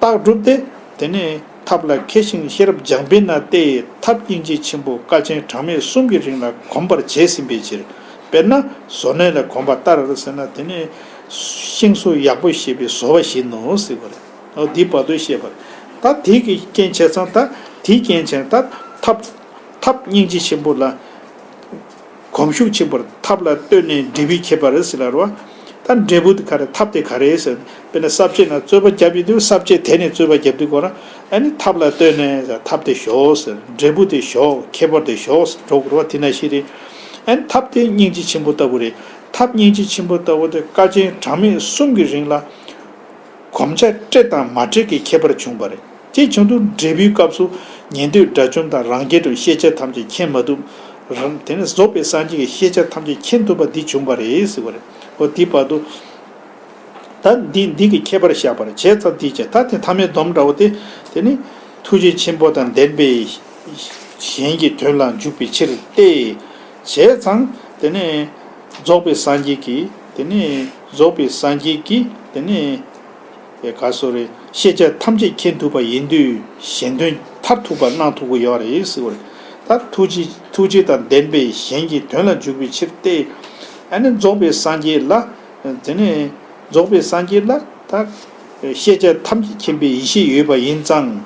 རྟགས་གྲུབ་སྟེ། དེ་ནས་ཐབས་ལ་མཁས་ཤིང་ཤེས་རབ་སྦྱངས་པས་ན་སྟེ། ཐབས་སྙིང་རྗེ་ཆེན་པོ་བསྐལ་ཆེན་གྲངས་མེད་གསུམ་གྱི་རིང་ལ་གོམས་པར་བྱས་ཟིན་པའི་ཕྱིར། དཔེར་ན་བཟོ་གནས་ལ་གོམས་པ་ལྟར་ཟེར་ན་དེ་ནས་ཤིང་བཟོ་ཡག་པོ་ཤེས་པའི་བཟོ་བ་བཞིན་ནོ་ཟེར་བ་རེད། འོ་འདི་བར་དུ་བཤད་པ་རེད། ད་དེ་གི་རྐྱེན་བྱས་ཙང་ད་དེའི་རྐྱེན་བྱས་ད་ཐབས་ཐབས་སྙིང་རྗེ་ཆེན་པོ་ལ། གོམས་ཤུགས་ཆེན་པོར་ཐབས་ལ་ལྟོས་ནས་འབྲས་བུའི་ཁྱད་པར་ཟེར་ལ་རོ། ད་འབྲས་བུ་དེ་ག་རེ་ཐབས་དེ་ག་རེ་ཟེར། དཔེར་ན་ས་བཅད་ནང་རྩོད་པ་བརྒྱབ་ཡོད་དུས་ས་བཅད་དེ་ནས་རྩོད་པ་བརྒྱབ་དུས་གོ་ར། ཨ་ནི་ཐབས་ལ་ལྟོས་ནས་ཐབས་དེ་ཞོག་ཟེར། འབྲས་བུ་དེ་ཞོག་ཁྱད་པར་དེ་ཞོག་ཟེར་འགྲོ་དགོས་རེད་བ། དེ་ནང་བཞིན་རེད། ཨ་ནི་ཐབས་དེ་སྙིང་རྗེ་ཆེན་པོ་ལྟ་བུ་རེད། ཐབས་སྙིང་རྗེ་ཆེན་པོ་ལྟ་བུ་དེ་བསྐལ་ཆེན་གྲངས་མེད་གསུམ་གྱི་རིང་ལ། གོམས་ཆ་སྤྲད་དང་མ་སྤྲད་ཀྱི་ཁྱད་པར་བྱུང་བ་རེད། དེ་བྱུང་དུས་འབྲས་བུའི་སྐབས་སུ་ཉན་ཐོས་དགྲ་བཅོམ་དང་རང་རྒྱལ་དུ་ཤེས་བྱ་ཐམས་ཅད་མཁྱེན་མ་ཐུབ། རང་དེ་ནས་རྫོགས་པའི་སངས་རྒྱས་ཀྱི་ཤེས་བྱ་ཐམས་ཅད་མཁྱེན་ཐུབ་པ་འདི་བྱུང་བ་རེད་ཟེར་བ་རེད། འོ་དེ་བར་དུ། ད་འདི་འདི་གི་ཁྱད་པར་བཞག་པ་རེད། བྱས་ཙང་འདི་བྱས་ད་དེ་ཐ་མའི་སྡོམ་འདྲ་བོ་དེ། དེ་ནི་ཐུགས་རྗེ་ཆེན་པོ་དང་ལྡན་པས་གཞན་གྱི་དོན་ལ་འཇུག་པའི་ཕྱིར་ཏེ། བྱས་ཙང་དེ་ནི་རྫོགས་པའི་སངས་རྒྱས་ཀྱིས་དེ་ནི་རྫོགས་པའི་སངས་རྒྱས་ཀྱིས་དེ་ནི། དེ་ག་སོ་རེ། ཤེས་བྱ་ཐམས་ཅད་མཁྱེན་ཐུབ་པ་ཡིན་དུས་གཞན་དོན་ མཐར་ཐུག་པ་གནང་ཐུབ་ཀྱི་ཡོད་རེད་ཟེར་བ་རེད། ད་ཐུགས་རྗེ་ཐུགས་རྗེ་དང་ལྡན་པས་གཞན་གྱི་དོན་ལ་འཇུག་པའི་ཕྱིར་ཏེ། ཨ་ནི་རྫོགས་པའི་སངས་རྒྱས་ལ། དེ་ནས་རྫོགས་པའི་སངས་རྒྱས་ལ་ད་ཤེས་བྱ་ཐམས་ཅད་མཁྱེན་པའི་ཡེ་ཤེས་ཡོད་པ་ཡིན་ཙང་།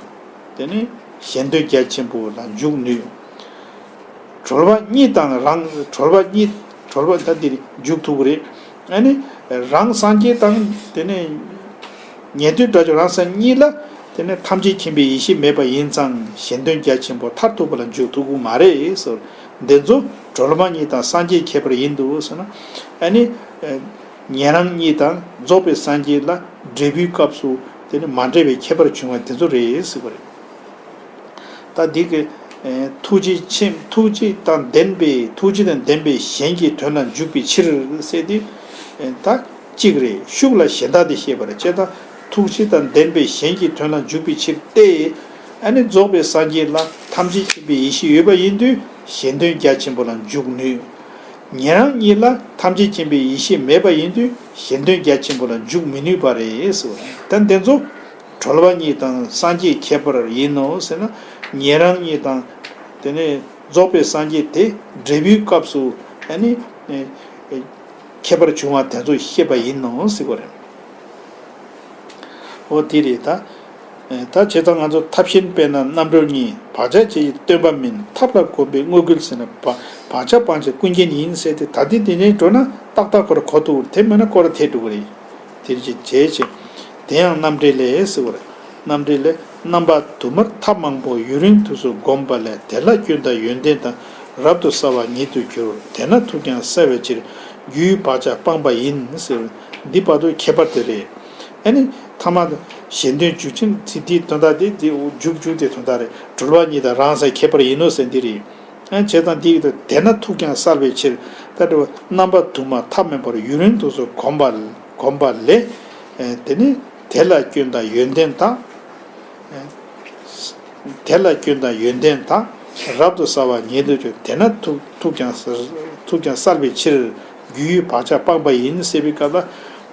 དེ་ནས་གཞན་དོན་རྒྱ་ཆེན་པོ་ལ་འཇུག་ནུས། གྲོལ་བ་གཉིས་དང་རང་གྲོལ་བ་གཉིས་གྲོལ་བ་ད་འདིར་འཇུག་ཐུབ་ཀྱི་རེད། ཨ་ནི་རང་སངས་རྒྱས་དང་དེ་ནས་ཉན་ཐོས་དགྲ་བཅོམ་རང་སངས་གཉིས་ལ་དེ་ནས་ཐམས་ཅད་མཁྱེན་པའི་ཡེ་ཤེས་མེད་པ་ཡིན་ཙང་གཞན་དོན་རྒྱ་ཆེན་པོ་མཐར་ཐུག་པ་ལ་འཇུག་ཐུབ་ཀྱི་མ་རེད་ཟེར། འདི་ཚོ་གྲོལ་བ་གཉིས་དང་སངས་རྒྱས་ཁྱད་པར་ཡིན་འདུག་ཟེར་ན། ཨ་ནི་ཉན་རང་གཉིས་དང་རྫོགས་པའི་སངས་རྒྱས་ལ་འབྲས་བུའི་སྐབས་སུ་དེ་ནི་མ་འདྲེས་པའི་ཁྱད་པར་བྱུང་བ་དེ་ཚོ་རེད་ཟེར་བ་རེད། ད་འདི་གི་ཐུགས་རྗེ་ཆེན་ཐུགས་རྗེ་དང་ལྡན་པའི་ཐུགས་རྗེ་དང་ལྡན་པའི་གཞན་གྱི་དོན་ལ་འཇུག་པའི་ཕྱིར་ཟེར་ཏེ། ད་གཅིག་རེད། ཤུགས་ལ་གཞན་དག་དེ་བཤད་པ་རེད། བྱས་ཙང་ཐུགས་རྗེ་དང་ལྡན་པའི་གཞན་གྱི་དོན་ལ་འཇུག་པའི་ཕྱིར་ཏེ། ཨ་ནི་རྫོགས་པའི་སངས་རྒྱས་ལ་ཐམས་ཅད་མཁྱེན་པའི་ཡེ་ཤེས་ཡོད་པ་ཡིན་དུས་གཞན་དོན་རྒྱ་ཆེན་པོ་ལ་འཇུག་ནུས། ཉན་རང་གཉིས་ལ་ཐམས་ཅད་མཁྱེན་པའི་ཡེ་ཤེས་མེད་པ་ཡིན་དུས་གཞན་དོན་རྒྱ་ཆེན་པོ་ལ་འཇུག་མི་ནུས་པ་རེད་ཟེར་བ་རེད། ད་འདི་ཚོ་གྲོལ་བ་གཉིས་དང་སངས་རྒྱས་ཁྱད་པར་ཡིན་ནོ་ཟེར་ན། ཉན་རང་གཉིས་དང་དེ་ནས་རྫོགས་པའི་སངས་རྒྱས་དེ་འབྲས་བུའི་སྐབས་སུ་ཨ་ནི་ཁྱད་པར་བྱུང་བ་དེ་ཚོ་བཤད་པ་ཡིན་ནོ་ཟེར་བ་རེད། འོ་དེ་རེད་ད། ད་བྱས་ཙང་ང་ཚོ་ཐབས་གཞན་དཔེར་ན་རྣམ་གྲོལ་གཉིས། བག་ཆགས་བཅས་ཀྱིས་སྟོན་པ་མིན། ཐབས་ལ་གོམས་པའི་དངོས་འགལ་ཟེར་ན། བག་བག་ཆགས་སྤང་བྱ་ཀུན་མཁྱེན་ཡིན་ཟེར་ཏེ། ད་འདི་འདི་ནས་འགྲོ་ན་ཏག་ཏག་ཁོ་ར་གོ་ཐུབ། དེ་མིན་ན་སྐོར་ར་ཐེབས་འགྲོ་གི་རེད། དེར་ཅི་བྱས་ཅི། དེ་ཡང་རྣམ་འགྲེལ་ལས་ཟེར་བ་རེད། རྣམ་འགྲེལ་ལས། རྣམ་པ་དུ་མར་ཐབས་མང་པོ་ཡུན་རིང་དུས་སུ་བསྒོམས་པ་ལས། དེ་ལ་སྐྱོན་དང་ཡོན་ཏན་དག་རབ་ཏུ་གསལ་བ་ཉིད་དུ་གྱུར། དེས་ན་ཐུགས་ཀྱང་གསལ་བའི་ཕྱིར། རྒྱུའི་བག་ཆགས་སྤངས་པ་ཡིན་ཟེར། འདི་བར་དུ་ཁྱད་པར་དེ་རེད། ཨ་ནི་ཐ་མ་གཞན་དོན་འཇུག་ཅིང་ཚིག་འདིའི་དོན་དག་དེ་འདི་འཇུག་འཇུག་དེ་དོན་དག་རེད། གྲོལ་བ་གཉིས་དང་རང་སའི་ཁྱད་པར་ཡིན་ནོ་ཟེར་འདི་རེད། ཨ་བྱས་ཙང་འདི་ཡི་དོན་དེས་ན་ཐུགས་ཀྱང་གསལ་བའི་ཕྱིར། ད་འགྲོ་བ་རྣམ་པ་དུ་མ་ཐབས་མང་པོར་ཡུན་རིང་དུས་སུ་གོམས་པ་གོམས་པ་ལས། དེ་ནི་དེ་ལ་སྐྱོན་དང་ཡོན་ཏན་དག་དེ་ལ་སྐྱོན་དང་ཡོན་ཏན་དག་རབ་ཏུ་གསལ་བ་ཉིད་དུ་གྱུར། དེས་ན་ཐུགས་ཐུགས་ཀྱང་ཐུགས་ཀྱང་གསལ་བའི་ཕྱིར། རྒྱུའི་བག་ཆགས་སྤངས་པ་ཡིན་ཟེར་བའི་སྐབས་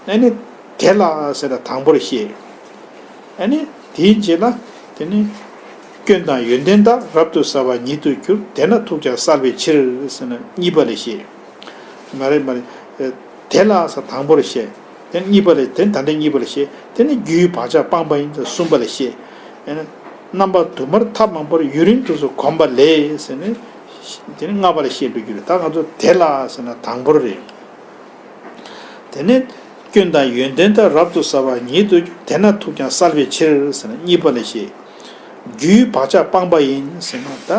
ལ། ཨ་ནི་དེ་ལ་ཟེར་ན་དང་པོར་བཤད། ཨ་ནི་དེའི་རྗེས་ལ་དེ་ནི་སྐྱོན་དང་ཡོན་ཏན་དག་རབ་ཏུ་གསལ་བ་ཉིད་དུ་གྱུར། དེས་ན་ཐུགས་ཀྱང་གསལ་བའི་ཕྱིར་ཟེར་ན་གཉིས་པ་ལ་བཤད། མ་རེད་མ་རེད། དེ་ལ་ཟེར་དང་པོར་བཤད། དེ་གཉིས་པ་ལ་དེ་ད་ལྟ་གཉིས་པ་ལ་བཤད། དེ་ནི་རྒྱུའི་བག་ཆགས་སྤངས་པ་ཡིན་ཟེར་གསུམ་པ་ལ་བཤད། ཨ་ནི་རྣམ་པ་དུ་མར་ཐབས་མང་པོར་ཡུན་རིང་དུས་སུ་གོམས་པ་ལས་ཟེར་ནས། དེ་ནི་ལྔ་པ་ལ་བཤད་འགྲོ་རྒྱུ་རེད། ད་ང་ཚོ་དེ་ལ་ཟེར་ན་དང་པོར་རེད། དེ་ནས་སྐྱོན་དང་ཡོན་ཏན་དག་རབ་ཏུ་གསལ་བ་ཉིད་དུ་གྱུར། དེས་ན་ཐུགས་ཀྱང་གསལ་བའི་ཕྱིར་ཟེར་ན་གཉིས་པ་ལ་བཤད། རྒྱུའི་བག་ཆགས་སྤངས་པ་ཡིན་ཟེར་ན་ད་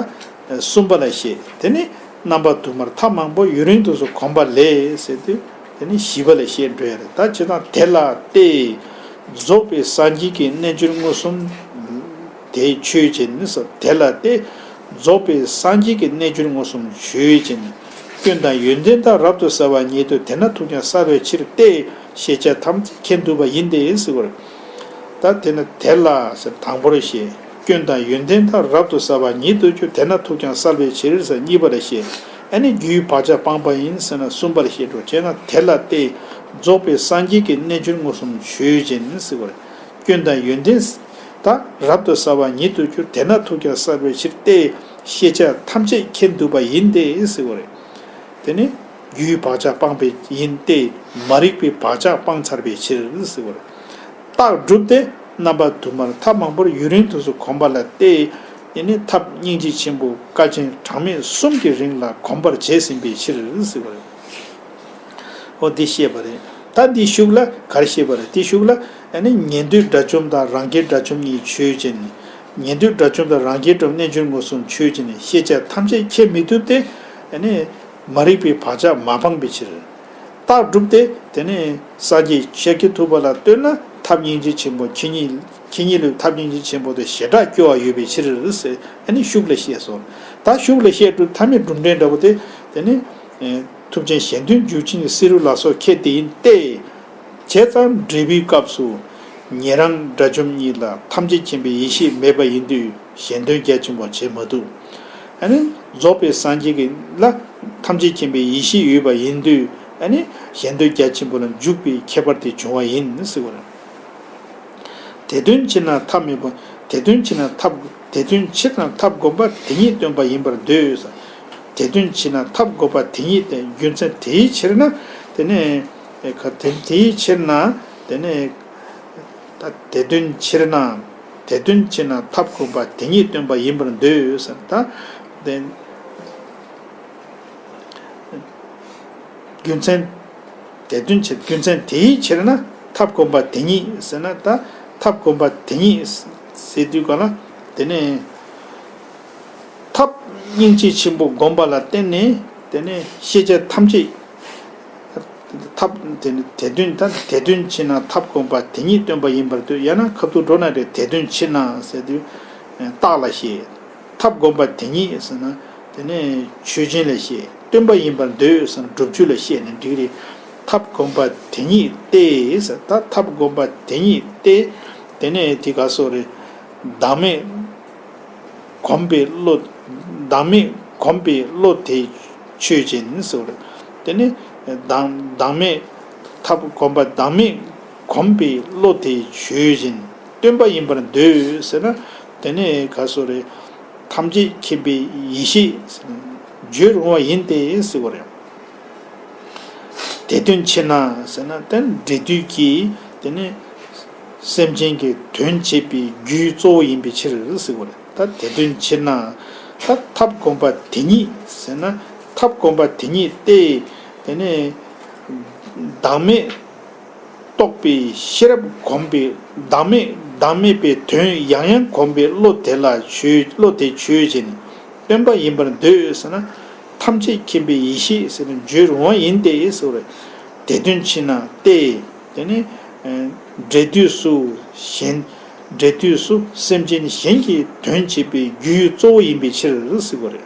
གསུམ་པ་ལ་བཤད། དེ་ནི་རྣམ་པ་དུ་མར་ཐབས་མང་པོ་ཡུན་རིང་དུས་སུ་གོམས་པ་ལས་ཟེར་དུས་དེ་ནི་བཞི་པ་ལ་བཤད་འགྲོ་ཡ་རེད། ད་བྱས་ཙང་དེ་ལ་སྟེ། རྫོགས་པའི་སངས་རྒྱས་ཀྱི་རྣལ་འབྱོར་མངོན་སུམ་དེ་ཆོས་ཅན་ཟེར། དེ་ལ་སྟེ། རྫོགས་པའི་སངས་རྒྱས་ཀྱི་རྣལ་འབྱོར་མངོན་སུམ་ཆོས་ཅན། སྐྱོན་དང་ཡོན་ཏན་དག་རབ་ཏུ་གསལ་བ་ཉིད་དུ། དེས་ན་ཐུགས་ཀྱང་གསལ་བའི་ཕྱིར་ཏེ། ཤེས་བྱ་ཐམས་ཅད་མཁྱེན་ཐུབ་པ་ཡིན་ཏེ་ཟེར་བར། ད་དེས་ན་དེ་ལ་ཟེར་དང་པོར་བཤད། སྐྱོན་དང་ཡོན་ཏན་དག་རབ་ཏུ་གསལ་བ་ཉིད་དུ་གྱུར། དེས་ན་ཐུགས་ཀྱང་གསལ་བའི་ཕྱིར་ཟེར་གཉིས་པ་ལ་བཤད། ཨ་ནི་རྒྱུའི་བག་ཆགས་སྤངས་པ་ཡིན་ཟེར་ན་གསུམ་པ་ལ་བཤད་འགྲོ། བྱས་ན་དེ་ལ་སྟེ། རྫོགས་པའི་སངས་རྒྱས་ཀྱི་རྣལ་འབྱོར་མངོན་སུམ་ཆོས་ཅན་ཟེར་བར། སྐྱོན་དང་ཡོན་ཏན་དག་རབ་ཏུ་གསལ་བ་ཉིད་དུ་གྱུར། དེས་ན་ཐུགས་ཀྱང་གསལ་བའི་ཕྱིར་ཏེ། ཤེས་བྱ་ཐམས་ཅད་མཁྱེན་ཐུབ་པ་ཡིན་ཏེ་ཟེར་བ་རེད། དེ་ནི་རྒྱུའི་བག་ཆགས་སྤངས་པའི་ཡིན་ཏེ། མ་རིག་པའི་བག་ཆགས་སྤངས་ཚར་བའི་ཕྱིར་ཟེར་བ་རེད། རྟགས་གྲུབ་སྟེ། རྣམ་པ་དུ་མར་ཐབས་མང་པོར་ཡུན་རིང་དུས་སུ་གོམས་པ་ལ་སྟེ། དེ་ནི་ཐབས་སྙིང་རྗེ་ཆེན་པོ་དཀའ་ཆེན་གྲངས་མེད་གསུམ་གྱི་རིང་ལ་གོམས་པར་བྱས་ཟིན་པའི་ཕྱིར་ཟེར་བ་རེད། འོ་འདི་བཤད་པ་རེད། ད་འདི་ཤུགས་ལ་ག་རེ་བཤད་པ་རེད། འདི་ཤུགས་ལ་ཨ་ནི་ཉན་ཐོས་དགྲ་བཅོམ་དང་རང་རྒྱལ་དགྲ་བཅོམ་གཉིས་ཆོས་ཅན། ཉན་ཐོས་དགྲ་བཅོམ་དང་རང་རྒྱལ་དགྲ་བཅོམ་རྣལ་འབྱོར་མངོན་སུམ་ཆོས་ཅན། ཤེས་བྱ་ཐམས་ཅད་མཁྱེན་མི་ཐུབ་སྟེ། ཨ་ནི་མ་རིག་པའི་བག་ཆགས་མ་སྤངས་པའི་ཕྱིར། རྟགས་གྲུབ་སྟེ། དེ་ནི་སངས་རྒྱས་ཤཱཀྱ་ཐུབ་པ་ལ་ལྟོས་ན་ཐབས་སྙིང་རྗེ་ཆེན་པོ་ཁྱེད་ཉིད་ཁྱེད་ཉིད་ལུས་ཐབས་སྙིང་རྗེ་ཆེན་པོ་དེ་ཞེ་དྲག་སྐྱོ་བ་ཡོད་པའི་ཕྱིར་ཟེར་ཨ་ནི་ཤུགས་ལ་བཤད་སོང་། ད་ཤུགས་ལ་བཤད་གྲུབ་མཐའ་མའི་གྲུབ་འབྲས་འདྲ་པོ་དེ། དེ་ནི། ཐུབ་ཆེན་གཞན་དོན་འཇུག་ཅིང་བསིལ་རོལ་ལ་སོགས་ཁྱད་དེ་ཡིན་ཏེ། བྱས་ཙང་འབྲས་བུའི་སྐབས་སུ། ཉན་རང་དགྲ་བཅོམ་གཉིས་ལ་ཐམས་ཅད་མཁྱེན་པའི་ཡེ་ཤེས་མེད་པ་ཡིན་དུས་གཞན་དོན་རྒྱ་ཆེན་པོ་བྱེད་མ་ཐུབ། ཨ་ནི་རྫོགས་པའི་སངས་རྒྱས་ཀྱི་ལ་ཐམས་ཅད་མཁྱེན་པའི་ཡེ་ཤེས་ཡོད་པ་ཡིན་དུས་ཨ་ནི་གཞན་དོན་རྒྱ་ཆེན་པོ་ལ་འཇུག་པའི་ཁྱད་པར་དེ་བྱུང་བ་ཡིན་ཟེར་བ་རེད། དེ་དོན་ཕྱིར་ན་ཐབས་མེད་པ། དེ་དོན་ཕྱིར་ན་ཐབས་ དེ་དོན་ཕྱིར་ན་ཐབས་བསྒོམ་པ་དེ་ཉིད་སྟོན་པ་ཡིན་པར་འདོད། དེ་དོན་ཕྱིར་ན་ཐབས་བསྒོམ་པ་དེ་ཉིད་དེ་རྒྱུ་མཚན་དེའི་ཕྱིར་ན་དེ་ནས་ཁ་དེ་དེའི་ཕྱིར་ན་དེ་ནས་ད་དེ་དོན་ཕྱིར་ན་དེ་དོན་ཕྱིར་ན་ཐབས་བསྒོམ་པ་དེ་ཉིད་སྟོན་པ་ཡིན་པར་འདོད་ཟེར། ད་དེ་རྒྱུ་མཚན། དེ་དོན་ཕྱིར་རྒྱུ་མཚན་དེའི་ཕྱིར་ན་ཐབས་བསྒོམ་པ་དེ་ཉིད་ཟེར་ན། ད་ཐབས་བསྒོམ་པ་དེ་ཉིད་ཟེར་དུས་ག་ལ་དེ་ནས་ཐབས་སྙིང་རྗེ་ཆེན་པོ་བསྒོམ་པ་ལ་བརྟེན་ནས་དེ་ནས་ཤེས་བྱ་ཐམས་ཅད་ཐབས་དེ་ནི་དེ་དོན་ད་དེ་དོན་ཕྱིར་ན་ཐབས་བསྒོམ་པ་དེ་ཉིད་སྟོན་པ་ཡིན་པར་འདོད། ཡང་ན་ཁ་ཐུག་འགྲོ་ན་རེ་དེ་དོན་ཕྱིར་ན་ཟེར་དུས་རྟགས་ལ་བཤད། ཐབས་བསྒོམ་པ་དེ་ཉིད་ཟེར་ན་དེ་ནས་ཆོས་ཅན་ལ་བཤད། སྟོན་པ་ཡིན་པར་འདོད་ཟེར་ན་སྒྲུབ་བརྒྱུད་ལ་བཤད་ནས་འགྲིག་རེད། ཐབས་བསྒོམ་པ་དེ་ཉིད་སྟེ་ཟེར། ད་ཐབས་བསྒོམ་པ་དེ་ཉིད་སྟེ། དེ་ནས་དེ་ག་སོགས་རེད། བདག་མེད་གོམས་པའི་བློ། བདག་མེད་གོམས་པའི་བློ་དེས་ཆོས་ཅན་ཟེར་བ་རེད། དེ་ནས་བདག་བདག་མེད་ཐབས་བསྒོམ་པ་བདག་མེད་གོམས་པའི་བློ་དེས་ཆོས་ཅན། སྟོན་པ་ཡིན་པར་འདོད་ཟེར་ན། དེ་ནས་ག་སོགས་རེད། ཐམས་ཅད་མཁྱེན་པའི་ཡེ་ཤེས་བརྗོད་རུང་བ་ཡིན་ཏེ་ཟེར་བ་རེད། དེ་དོན་ཕྱིར་ན་ཟེར་ན་དེ་འབྲས་དུས་ཀྱི་དེ་ནི་སེམས་ཅན་གྱི་དོན་བྱེད་པའི་རྒྱུའི་གཙོ་བོ་ཡིན་པའི་ཕྱིར་ཟེར་བ་རེད། ད་དེ་དོན་ཕྱིར་ན་ད་ཐབས་བསྒོམ་པ་དེ་ཉིད་ཟེར་ན་ཐབས་བསྒོམ་པ་དེ་ཉིད་སྟེ། དེ་ནི་བདག་མེད་རྟོགས་པའི་ཤེས་རབ་གོམས་པའི་བདག་མེད་བདག་མེད་པའི་དོན་ཡང་ཡང་གོམས་པའི་བློ་དེ་ལ་ཆོས་བློ་དེ་ཆོས་ཅན། སྟོན་པ་ཡིན་པར་འདོད་ཟེར་ན། ཐམས་ཅད་མཁྱེན་པའི་ཡེ་ཤེས་ཟེར་ན་བརྗོད་རུང་བ་ཡིན་ཏེ་ཟེར་བ་རེད། དེ་དོན་ཕྱིར་ན་སྟེ། དེ་ནི་འབྲས་དུས་སུ་གཞན། འབྲས་དུས་སུ་སེམས་ཅན་གཞན་གྱི་དོན་བྱེད་པའི་རྒྱུའི་གཙོ་བོ་ཡིན་པའི་ཕྱིར་ཟེར་བ་རེད།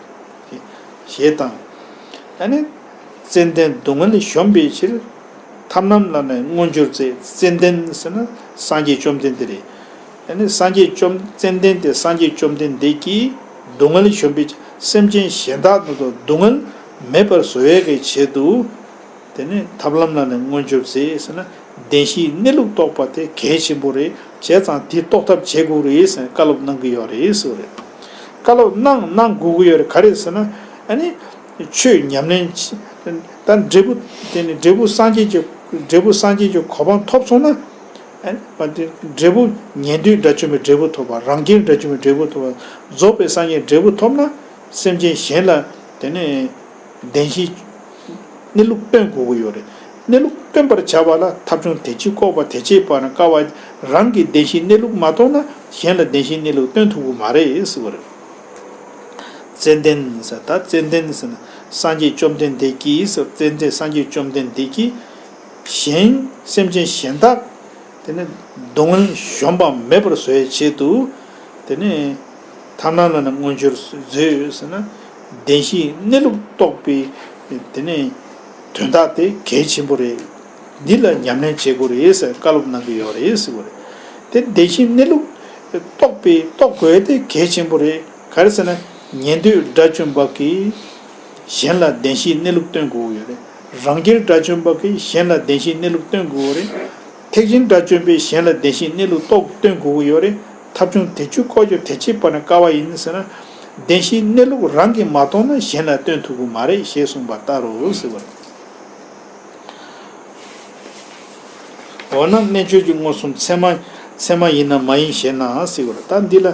ཞེས་དང་། ཨ་ནི། ཙན་དན་སྡུག་བསྔལ་གཞོམ་པའི་ཕྱིར། ཐབས་རྣམས་ལ་ནི་མངོན་གྱུར་ཚེ། ཙན་དན་ཟེར་ན་སངས་རྒྱས་བཅོམ་ལྡན་འདས་རེད། ཨ་ནི་སངས་རྒྱས་བཅོམ་ཙན་དན་དེ་སངས་རྒྱས་བཅོམ་ལྡན་འདས་ཀྱིས་སྡུག་བསྔལ་གཞོམ་པའི་ཕྱིར་སེམས་ཅན་གཞན་དག་ཏུ་སྡུག་བསྔལ་མེད་པར་བཟོ་བའི་གི་ཆེད་དུ། དེ་ནས་ཐབས་ལམ་ལ་ནི་མངོན་གྱུར་ཚེ་ཟེར་ན་བདེན་བཞིའི་གནས་ལུགས་རྟོགས་པ་དེ་གལ་ཆེན་པོ་རེད། བྱས་ཙང་དེ་རྟོགས་ཐབས་བྱེད་དགོས་རེད་ཟེར་བཀའ་སློབ་གནང་གི་ཡོད་རེད་ཟེར་བ་རེད། བཀའ་སློབ་གནང་གནང་དགོས་ཀྱི་ཡོད་རེད། ག་རེ་ཟེར་ན། ཨ་ནི། ཆོས་ཉམས་ལེན་བྱེད། ད་འབྲས་བུ་དེ་ནི་འབྲས་བུ་སངས་རྒྱས་ཀྱི་འབྲས་བུ་སངས་རྒྱས་ཀྱི་གོ་འཕང་ཐོབ་སོང་ན། ཨ་ནི་འབྲས་བུ་ཉན་ཐོས་དགྲ་བཅོམ་པའི་འབྲས་བུ་ཐོབ་པ། རང་རྒྱལ་དགྲ་བཅོམ་པའི་འབྲས་བུ་ཐོབ་པ། རྫོགས་པའི་སངས་རྒྱས་འབྲས་བུ་ཐོབ་ན། སེམས་ཅན་གཞན་ལ་དེ་ནི་བདེན་བཞིའི་གནས་ལུགས་སྟོན་དགོས་ཀྱི་ཡོད་རེད། གནས་ལུགས་སྟོན་པར་བྱ་བ་ལ་ཐབས་བྱུང་དེ་ཅིག་བཀོད་པ་དེ་ཅིག་པ་ན་དཀའ་བ། རང་གི་བདེན་བཞིའི་གནས་ལུགས་མ་རྟོགས་ན་གཞན་ལ་བདེན་བཞིའི་གནས་ལུགས་སྟོན་ཐུབ་ཀྱི་མ་རེད་ཟེར་བ་རེད། ཙན་དན་ཟེར་ད་ཙན་དན་ཟེར་ན་སངས་རྒྱས་བཅོམ་ལྡན་འདས་ཀྱིས་ཟེར། ཙན་དན་སངས་རྒྱས་བཅོམ་ལྡན་འདས་ཀྱིས་གཞན་སེམས་ཅན་གཞན་དག་དེ་ནི་སྡུག་བསྔལ་གཞོམ་པ་མེད་པར་བཟོ་བའི་ཆེད་དུ། དེ་ནི་ཐབས་རྣམས་ལ་ནི་མངོན་གྱུར་མཛོད་ཟེར་ན། བདེན་བཞིའི་གནས་ལུགས་རྟོགས་པའི་དེ་ནི་དོན་དག་དེ་གལ་ཆེན་པོ་རེད། འདི་ལ་ཉམས་ལེན་བྱེད་དགོས་རེད་ཟེར་བཀའ་སློབ་གནང་གི་ཡོད་རེད་ཟེར་བ་རེད། དེ་བདེན་བཞིའི་གནས་ལུགས་རྟོགས་པའི་རྟོགས་དགོས་དེ་གལ་ཆེན་པོ་རེད། ག་རེ་ཟེར་ན་ཉན་ཐོས་དགྲ་བཅོམ་པ་གིས་གཞན་ལ་བདེན་བཞིའི་གནས་ལུགས་སྟོན་དགོས་ཀྱི་ཡོད་རེད། རང་རྒྱལ་དགྲ་བཅོམ་པ་གིས་གཞན་ལ་བདེན་བཞིའི་གནས་ལུགས་སྟོན་དགོས་ཀྱི་ཡོད་རེད། ཐེག་ཆེན་དགྲ་བཅོམ་པས་གཞན་ལ་བདེན་བཞིའི་གནས་ལུགས་རྟོགས་སྟོན་དགོས་ཀྱི་ཡོད་རེད། ཐབས་བྱུང་དེ་ཅིག་བཀོད་རྒྱུ་དེ་ཅིག་པ་ན་དཀའ་བ་ཡིན་ཟེར་ན། བདེན་བཞིའི་གནས་ལུགས་རང་གིས་མ་རྟོགས་ན་གཞན་ལ་སྟོན་ཐུབ་ཀྱི་མ་རེད་ཞེས་གསུངས་པ་ལྟར་རོ་ཟེར་བ་རེད། འོ་ན་རྣལ་འབྱོར་གྱི་མངོན་སུམ་ཚད་མ་ཚད་མ་ཡིན་ནམ་མ་ཡིན་ཞེ་ན་ཟེར་བ་རེད། ད་འདི་ལ་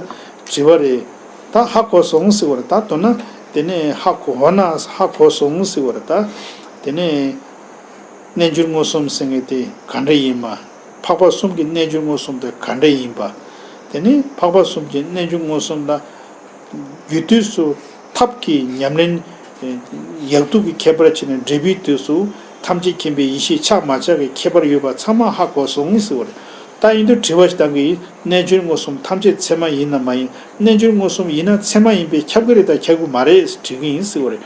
དྲི་བ་རེད། ད་ཧ་གོ་སོང་ཟེར་བ་རེད། ད་མདོར་ན་དེ་ནས་ཧ་གོ་འོ་ན་ཧ་གོ་སོང་ཟེར་བ་རེད། ད་དེ་ནས་རྣལ་འབྱོར་མངོན་སུམ་ཟེར་མཁན་དེ་ག་འདྲ་ཡིན་པ། འཕགས་པ་གསུམ་གྱི་རྣལ་འབྱོར་མངོན་སུམ་དེ་ག་འདྲ་ཡིན་པ། དེ་ནས་འཕགས་པ་གསུམ་གྱི་རྣལ་འབྱོར་མངོན་སུམ་ལ་རྒྱུ་དུས་སུ་ཐབས་ཀྱི་ཉམས་ལེན་ཡག་སྡུག་གི་ཁྱད་པར་བྱས་ནས་འབྲས་བུའི་དུས་སུ་ཐམས་ཅད་མཁྱེན་པའི་ཡེ་ཤེས་ཆགས་མ་ཆགས་ཀྱི་ཁྱད་པར་ཡོད་པ་ཚང་མ་ཧ་གོ་སོང་ཟེར་བ་རེད། ད་ཡིན་དུས་དྲི་བ་ཞིག་བཏང་གི་ཡིན། རྣལ་འབྱོར་མངོན་སུམ་ཐམས་ཅད་ཚད་མ་ཡིན་ནམ་མ་ཡིན། རྣལ་འབྱོར་མངོན་སུམ་ཡིན་ན་ཚད་མ་ཡིན་པས་ཁྱབ་ཀྱི་རེད་ད་ཁྱབ་ཀྱི་མ་རེད་དྲི་གི་ཡིན་ཟེར་བ་རེད།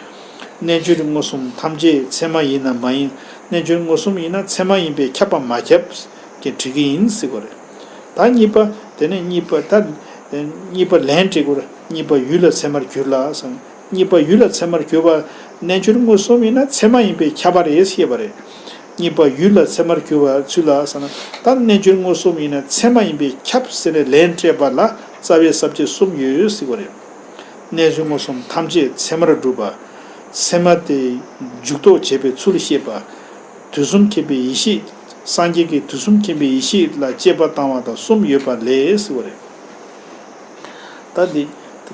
རྣལ་འབྱོར་མངོན་སུམ་ཐམས་ཅད་ཚད་མ་ཡིན་ནམ་མ་ཡིན། རྣལ་འབྱོར་མངོན་སུམ་ཡིན་ན་ཚད་མ་ཡིན་པས་ཁྱབ་པ་མ་ཁྱབ་ཀྱི་དྲི་གི་ཡིན་ཟེར་བ་རེད། ད་གཉིས་པ། དེ་ནས་གཉིས་པ་ད། གཉིས་པ་ལན་འབྲི་དགོས་རེད། གཉིས་པ་ཡུལ་ལ་ཚད་མར་གྱུར་ལ་ཟེར། གཉིས་པ་ཡུལ་ལ་ཚད་མར་གྱུར་པ། རྣལ་འབྱོར་མངོན་སུམ་ཡིན་ན་ཚད་མ་ཡིན་པས་ཁྱབ་པ་རེད་ཞེས་པ་རེད། གཉིས་པ་ཡུལ་ལ་ཚད་མར་གྱུར་པ་ཚུལ་ལ་ཟེར་ན། ད་རྣལ་འབྱོར་མངོན་སུམ་ཡིན་ན་ཚད་མ་ཡིན་པས་ཁྱབ་ཟེར་ནས་ལན་སྤྲད་པ་ལ། རྩ་བའི་ས་བཅད་གསུམ་ཡོད་ཟེར་བ་རེད། རྣལ་འབྱོར་མངོན་སུམ་ཐམས་ཅད་ཚད་མར་གྲུབ་པ། ཚད་མ་དེ་འཇུག་ལྡོག་བྱེད་པའི་ཚུལ་ཤེས་པ། དུས་གསུམ་མཁྱེན་པའི་ཡེ་ཤེས། སངས་རྒྱས་ཀྱི་དུས་གསུམ་མཁྱེན་པའི་ཡེ་ཤེས་ལ་དཔྱད་པ་བཏང་བ་དང་གསུམ་ཡོད་པ་ལས་ཟེར་བ་རེད། ད་འདི།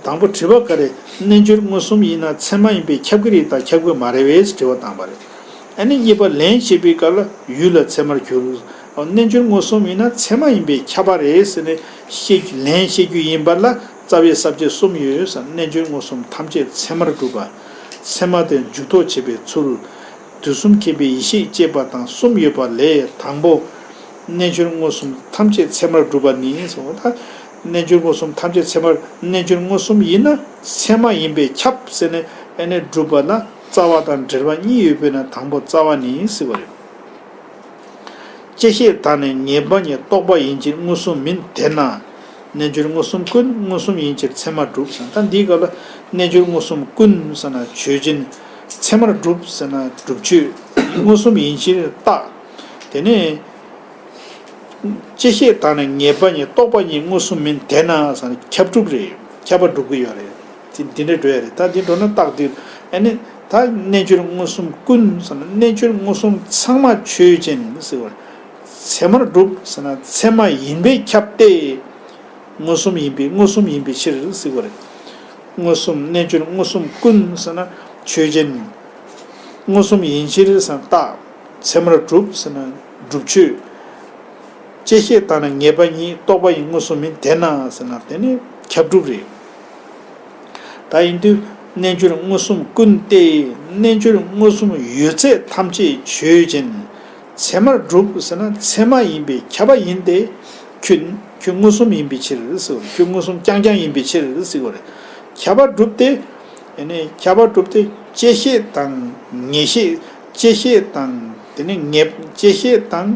དང་པོ་དྲི་བ་ག་རེ། རྣལ་འབྱོར་མངོན་སུམ་ཡིན་ན་ཚད་མ་ཡིན་པས་ཁྱབ་ཀྱི་རེད་དམ་ཁྱབ་ཀྱི་མ་རེད་པས་དྲི་བ་བཏང་བ་རེད། ཨ་ནི་གཉིས་པ་ལན་བཤད་པའི་སྐབས་ལ་ཡུལ་ལ་ཚད་མར་གྱུར། རྣལ་འབྱོར་མངོན་སུམ་ཡིན་ན་ཚད་མ་ཡིན་པས་ཁྱབ་པ་རེད་ཟེར་ནས་བཤད་ལན་བཤད་རྒྱུ་ཡིན་པ་ལ་རྩ་བའི་ས་བཅད་གསུམ་ཡོད་ཟེར། རྣལ་འབྱོར་མངོན་སུམ་ཐམས་ཅད་ཚད་མར་གྲུབ་པ། ཚད་མ་དེ་འཇུག་ལྡོག་བྱེད་པའི་ཚུལ། དུས་གསུམ་མཁྱེན་པའི་ཡེ་ཤེས་སྐྱེས་པ་དང་གསུམ་ཡོད་པ་ལས་དང་པོ། རྣལ་འབྱོར་མངོན་སུམ་ཐམས་ཅད་ཚད་མར་གྲུབ་པ་ནི་གསུངས་པ་དང་། རྣལ་འབྱོར་མངོན་སུམ་ཐམས་ཅད་ཚད་མར། རྣལ་འབྱོར་མངོན་སུམ་ཡིན་ན་ཚད་མ་ཡིན་པས་ཁྱབ་ཟེར་ནས་ཨ་ནི་སྒྲུབ་པ་ལ་རྩ་བ་དང་འབྲེལ་བ་གཉིས་ཡོད་པས་ན་དང་པོ་རྩ་བ་ནི་ཟེར་བ་རེད། བཅད་ཤེས་དང་ནི་ངེས་པ་གཉིས་རྟོག་པ་ཡིན་ཕྱིར་མངོན་སུམ་མིན། དེས་ན་རྣལ་འབྱོར་མངོན་སུམ་ཀུན་མངོན་སུམ་ཡིན་ཕྱིར་ཚད་མར་གྲུབ་ཟེར། ད་འདིའི་སྐབས་ལ་རྣལ་འབྱོར་མངོན་སུམ་ཀུན་ཟེར་ན་ཆོས་ཅན། ཚད་མར་གྲུབ་ཟེར་ན་སྒྲུབ་ཆོས། མངོན་སུམ་ཡིན་ཕྱིར་རྟགས། དེ་ནས་བཅད་ཤེས་དང་ནི་ངེས་པ་གཉིས་རྟོག་པ་གཉིས་མངོན་སུམ་མིན། དེས་ན་ཟེར་ན་ཁྱབ་སྒྲུབ་རེད། ཁྱབ་པ་སྒྲུབ་ཀྱི་ཡོད་རེད། དེ་འདི་འདྲ་འགྲོ་ཡ་རེད། ད་འདི་འགྲོ་ན་རྟགས་འདི། ཨ་ནི་ད་རྣལ་འབྱོར་མངོན་སུམ་ཀུན་ཟེར་ན་རྣལ་འབྱོར་མངོན་སུམ་ཚང་མ་ཆོས་ཅན་ཟེར་བ་རེད། ཚད་མར་གྲུབ་ཟེར་ན་ཚད་མ་ཡིན་པས་ཁྱབ་སྟེ། མངོན་སུམ་ཡིན་པས་མངོན་སུམ་ཡིན་པའི་ཕྱིར་ཟེར་བ་རེད། མངོན་སུམ་རྣལ་འབྱོར་མངོན་སུམ་ཀུན་ཟེར་ན་ཆོས་ཅན། མངོན་སུམ་ཡིན་ཕྱིར་ཟེར་ན་རྟགས། ཚད་མར་གྲུབ་ཟེར་ན་སྒྲུབ་ཆོས། བཅད་ཤེས་དང་ནི་ངེས་པ་གཉིས་རྟོག་པ་ཡིན་མངོན་སུམ་མིན། དེས་ན་ཟེར་ན་དེ་ནི་ཁྱབ་སྒྲུབ་རེད། ད་ཡིན་དུས་རྣལ་འབྱོར་མངོན་སུམ་ཀུན་ཏེ། རྣལ་འབྱོར་མངོན་སུམ་ཡོད་ཚད་ཐམས་ཅད་ཆོས་ཅན། ཚད་མར་གྲུབ་ཟེར་ན་ཚད་མ་ཡིན་པས་ཁྱབ་པ་ཡིན་ཏེ། ཁྱོད་ཁྱོད་མངོན་སུམ་ཡིན་པའི་ཕྱིར་ཟེར། ཁྱོད་མངོན་སུམ་རྐྱང་རྐྱང་ཡིན་པའི་ཕྱིར་ཟེར་བ་རེད། ཁྱབ་པ་གྲུབ་སྟེ། ཨ་ནི་ཁྱབ་པ་གྲུབ་སྟེ་བཅད་ཤེས་དང་ངེས་ཤེས། བཅད་ཤེས་དང་དེ་ནི་ངེས། བཅད་ཤེས་དང་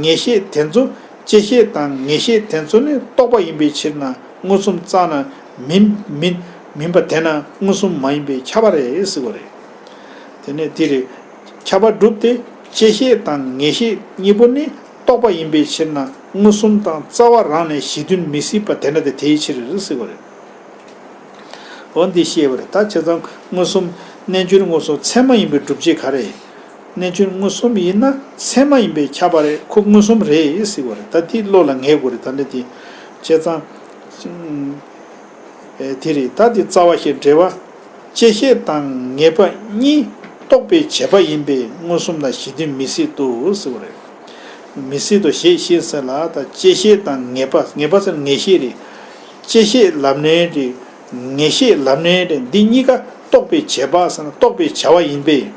ངེས་ཤེས་དེ་ཚོ། བཅད་ཤེས་དང་ངེས་ཤེས་དེ་ཚོ་ནི་རྟོག་པ་ཡིན་པའི་ཕྱིར་ན་མངོན་སུམ་རྩ་ན་མིན་མིན་མིན་པ་དེས་ན་མངོན་སུམ་མ་ཡིན་པས་ཁྱབ་པ་རེད་ཟེར་བ་རེད། དེ་ནས་དེ་རེད། ཁྱབ་པ་གྲུབ་སྟེ་བཅད་ཤེས་དང་ངེས་ཤེས་གཉིས་པོ་ནི་རྟོག་པ་ཡིན་པའི་ཕྱིར་ན་མངོན་སུམ་དང་རྩ་བ་རང་ནས་གཞི་མཐུན་མི་སྲིད་པ་དེ་འདྲ་དེ་དེའི་ཕྱིར་ཟེར་བ་རེད། འོ་འདི་ཤེས་པ་རེད། ད་བྱས་ཙང་མངོན་སུམ། རྣལ་འབྱོར་མངོན་སུམ་ཚད་མ་ཡིན་པའི་སྒྲུབ་བྱེད་ག་རེ། རྣལ་འབྱོར་མངོན་སུམ་ཡིན་ན་ཚད་མ་ཡིན་པས་ཁྱབ་པ་རེད། ཁོ་མངོན་སུམ་རེད་ཟེར་བ་རེད། ད་འདི་བློ་ལ་ངེས་དགོས་རེད། ད་འདི་དེ་བྱས་ཙང་། ཨེ་དེ་རེད། ད་འདི་རྩ་བ་ཤེས་འབྲེལ་བ། བཅད་ཤེས་དང་ངེས་པ་གཉིས་རྟོག་པའི་བྱེད་པ་ཡིན་པས་མངོན་སུམ་དང་གཞི་མཐུན་མི་སྲིད་དོ་ཟེར་བ་རེད། མི་སྲིད་དོ་ཞེས་བཤད་ཟེར་ལ། ད་བཅད་ཤེས་དང་ངེས་པ། ངེས་པ་ཟེར་ངེས་ཤེས་རེད། བཅད་ཤེས་ལབ་ནའི་རེད། ངེས་ཤེས་ལབ་ནའི་རེད། འདི་གཉིས་ཀ་རྟོག་པའི་བྱེད་པ་ཟེར་ན་རྟོག་པའི་བྱ་བ་ཡིན་པས།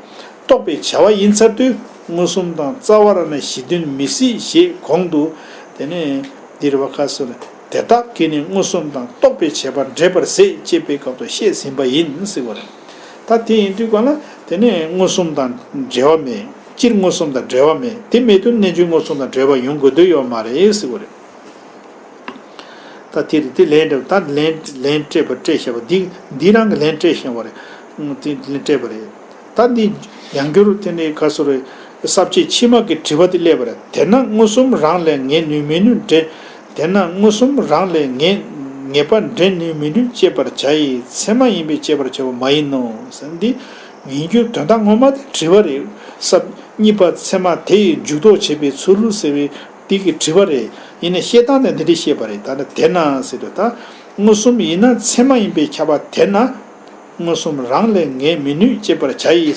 རྟོག་པའི་བྱ་བ་ཡིན་ཚར་དུས་མངོན་སུམ་དང་རྩ་བ་རང་ནས་གཞི་མཐུན་མི་སྲིད་ཞེས་གོང་དུ། དེ་ནས་འདིར་བ་ཁ་སོ་ནས་དེ་དག་གིས་ནི་མངོན་སུམ་དང་རྟོག་པའི་བྱེད་པ་འདྲེས་པར་ཟད་ཅེས་པའི་སྐབས་སུ་བཤད་ཟིན་པ་ཡིན་ཟེར་བ་རེད། ད་དེ་ཡིན་དུས་གང་ལ་དེ་ནས་མངོན་སུམ་དང་འབྲེལ་བ་མེད། སྤྱིར་མངོན་སུམ་དང་འབྲེལ་བ་མེད། དེ་མེད་དུས་རྣལ་འབྱོར་མངོན་སུམ་དང་འབྲེལ་བ་ཡོང་དགོས་དོན་ཡོད་མ་རེད་ཟེར་བ་རེད། ད་དེ་རེད། དེ་ལན་འདེབས། ད་ལན་ལན་སྤྲད་པ་སྤྲད་བཞག་པ་འདི་འདི་རང་གི་ལན་སྤྲད་བཞག་པ་རེད། ཨང་། དེ་ལན་སྤྲད་པ་རེད། ད་འདི་ཡང་བསྐྱར་དེ་ནས་ག་སོ་རེད། ས་བཅད་ཕྱི་མ་གི་དྲི་བ་དེ་སླེབས་པ་རེད། དེས་ན་མངོན་སུམ་རང་ལས་ངེས་ནུས་མི་ནུས་འདྲེན། དེས་ན་མངོན་སུམ་རང་ལས་ངེས་ངེས་པ་འདྲེན་ནུས་མི་ནུས་དཔྱད་པར་བྱ་ཡི། ཚད་མ་ཡིན་པས་དཔྱད་པར་བྱ་བ་མ་ཡིན་ནོ་ཟེར། འདི་ཡིན་རྒྱུ་དོན་དག་ངོ་མ་དེ་དྲི་བ་རེད། ས་གཉིས་པ་ཚད་མ་དེ་ཡི་འཇུག་ལྡོག་བྱེད་པའི་ཚུལ་ཟེར་བའི་དེ་གི་དྲི་བ་རེད། ཡིན་ནའི་བཤད་སྟངས་དེ་འདི་འདྲ་བཤད་པ་རེད། ད་ནི་དེས་ན་ཟེར་དུས་ད་མངོན་སུམ་ཡིན་ན་ཚད་མ་ཡིན་པས་ཁྱབ་པ་དེས་ན། མངོན་སུམ་རང་ལས་ངེས་མི་ནུས་དཔྱད་པར་བྱ་ཡི།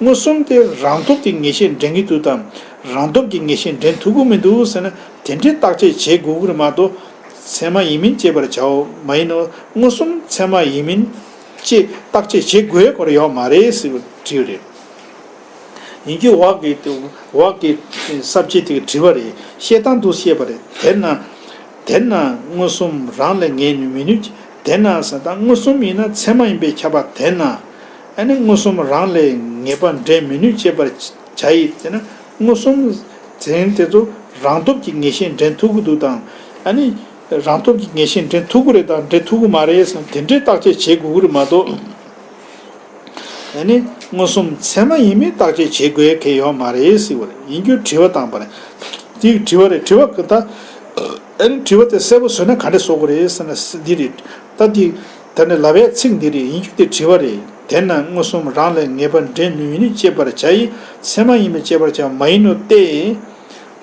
མངོན་སུམ་དེ་རང་སྟོབས་ཀྱིས་ངེས་ཤེས་འདྲེན་གྱི་འདུག་དམ། རང་སྟོབས་ཀྱིས་ངེས་ཤེས་འདྲེན་ཐུབ་ཀྱི་མི་འདུག་ཟེར་ན་དེ་འདྲའི་བརྟག་དཔྱད་བྱེད་དགོས་ཀྱི་རེད་མ་གཏོགས། ཚད་མ་ཡིན་མིན་དཔྱད་པར་བྱའོ་མ་ཡིན་ནོ། མངོན་སུམ་ཚད་མ་ཡིན་མིན་ཅེས་བརྟག་དཔྱད་བྱེད་དགོས་སྐོར་ཡོད་མ་རེད་ཟེར་བའི་དྲི་བ་རེད། ཡིན་གྱི་འོག་གི་འོག་གི་ས་བཅད་དེ་གི་དྲི་བ་རེད། བཤད་སྟངས་འདུག་བཤད་པ་རེད། དེས་ན། དེས་ན་མངོན་སུམ་རང་ལས་ངེས་ནུས་མི་ནུས། དེས་ན་ཟེར་ད་མངོན་སུམ་ཡིན་ན་ཚད་མ་ཡིན་པས་ཁྱབ་པ་དེས་ན། ཨ་ནི་མངོན་སུམ་རང་ལས་ངེས་པ་འདྲེན་མི་ནུས་དཔྱད་པར་བྱ་ཡི་ཟེར་ན་མངོན་སུམ་ཟེར་དེ་ཚོ་རང་སྟོབས་ཀྱིས་ངེས་ཤེས་འདྲེན་ཐུབ་ཀྱི་འདུག་དང་། ཨ་ནི་རང་སྟོབས་ཀྱིས་ངེས་ཤེས་འདྲེན་ཐུབ་ཀྱི་རེད་དང་འདྲེན་ཐུབ་ཀྱི་མ་རེད་ཟེར་དེ་འདྲའི་བརྟག་དཔྱད་བྱེད་དགོས་ཀྱི་རེད་མ་གཏོགས། ཨ་ནི་མངོན་སུམ་ཚད་མ་ཡིན་མིན་བརྟག་དཔྱད་བྱེད་དགོས་གལ་ཡོད་མ་རེད་ཟེར་བ་རེད། ཡིན་རྒྱུ་དྲི་བ་བཏང་པ་རེད། དེའི་དྲི་བ་རེད། དྲི་བ་གི་ད་ ཨ་ནི་དྲི་བ་དེ་གསལ་པོ་བཟོས་ན་ག་འདྲ་བཟོ་དགོས་རེད་ཟེར་ན། འདི་རེད། ད་འདི་ད་ནི་ལབ་པའི་ཚིག་འདི་རེད། ཡིན་རྒྱུ་དེ་དྲི་བ་རེད། དེས་ན་མངོན་སུམ་རང་ལས་ངེས་པ་འདྲེན་ནུས་ནི་དཔྱད་པར་བྱ་ཡི། ཚད་མ་ཡིན་པས་དཔྱད་པར་བྱ་བ་མ་ཡིན་ནོ་སྟེ།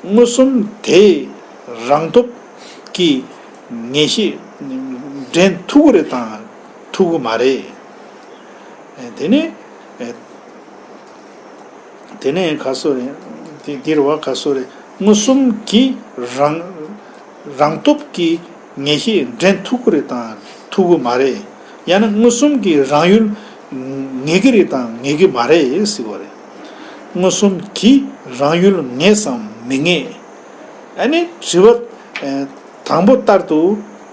མངོན་སུམ་དེས་རང་སྟོབས་ཀྱིས་ངེས་ཤེས་འདྲེན་ཐུབ་ཀྱི་རེད་དང་ཐུབ་ཀྱི་མ་རེད། དེ་ནི། དེ་ནས་ག་སོ་རེད། དེ་འདིར་བ་ག་སོ་རེད། མངོན་སུམ་གྱིས་རང་རང་སྟོབས་ཀྱིས་ངེས་ཤེས་འདྲེན་ཐུབ་ཀྱི་རེད་དང་ཐུབ་ཀྱི་མ་རེད། ཡང་ན་མངོན་སུམ་གྱིས་རང་ཡུལ་ངེས་ཀྱི་རེད་དང་ངེས་ཀྱི་མ་རེད་ཟེར་བ་རེད། མངོན་སུམ་གྱིས་རང་ཡུལ་ངེས་སམ་མི་ངེས། ཨ་ནི་དྲི་བ་དང་པོ་ལྟར་དུ་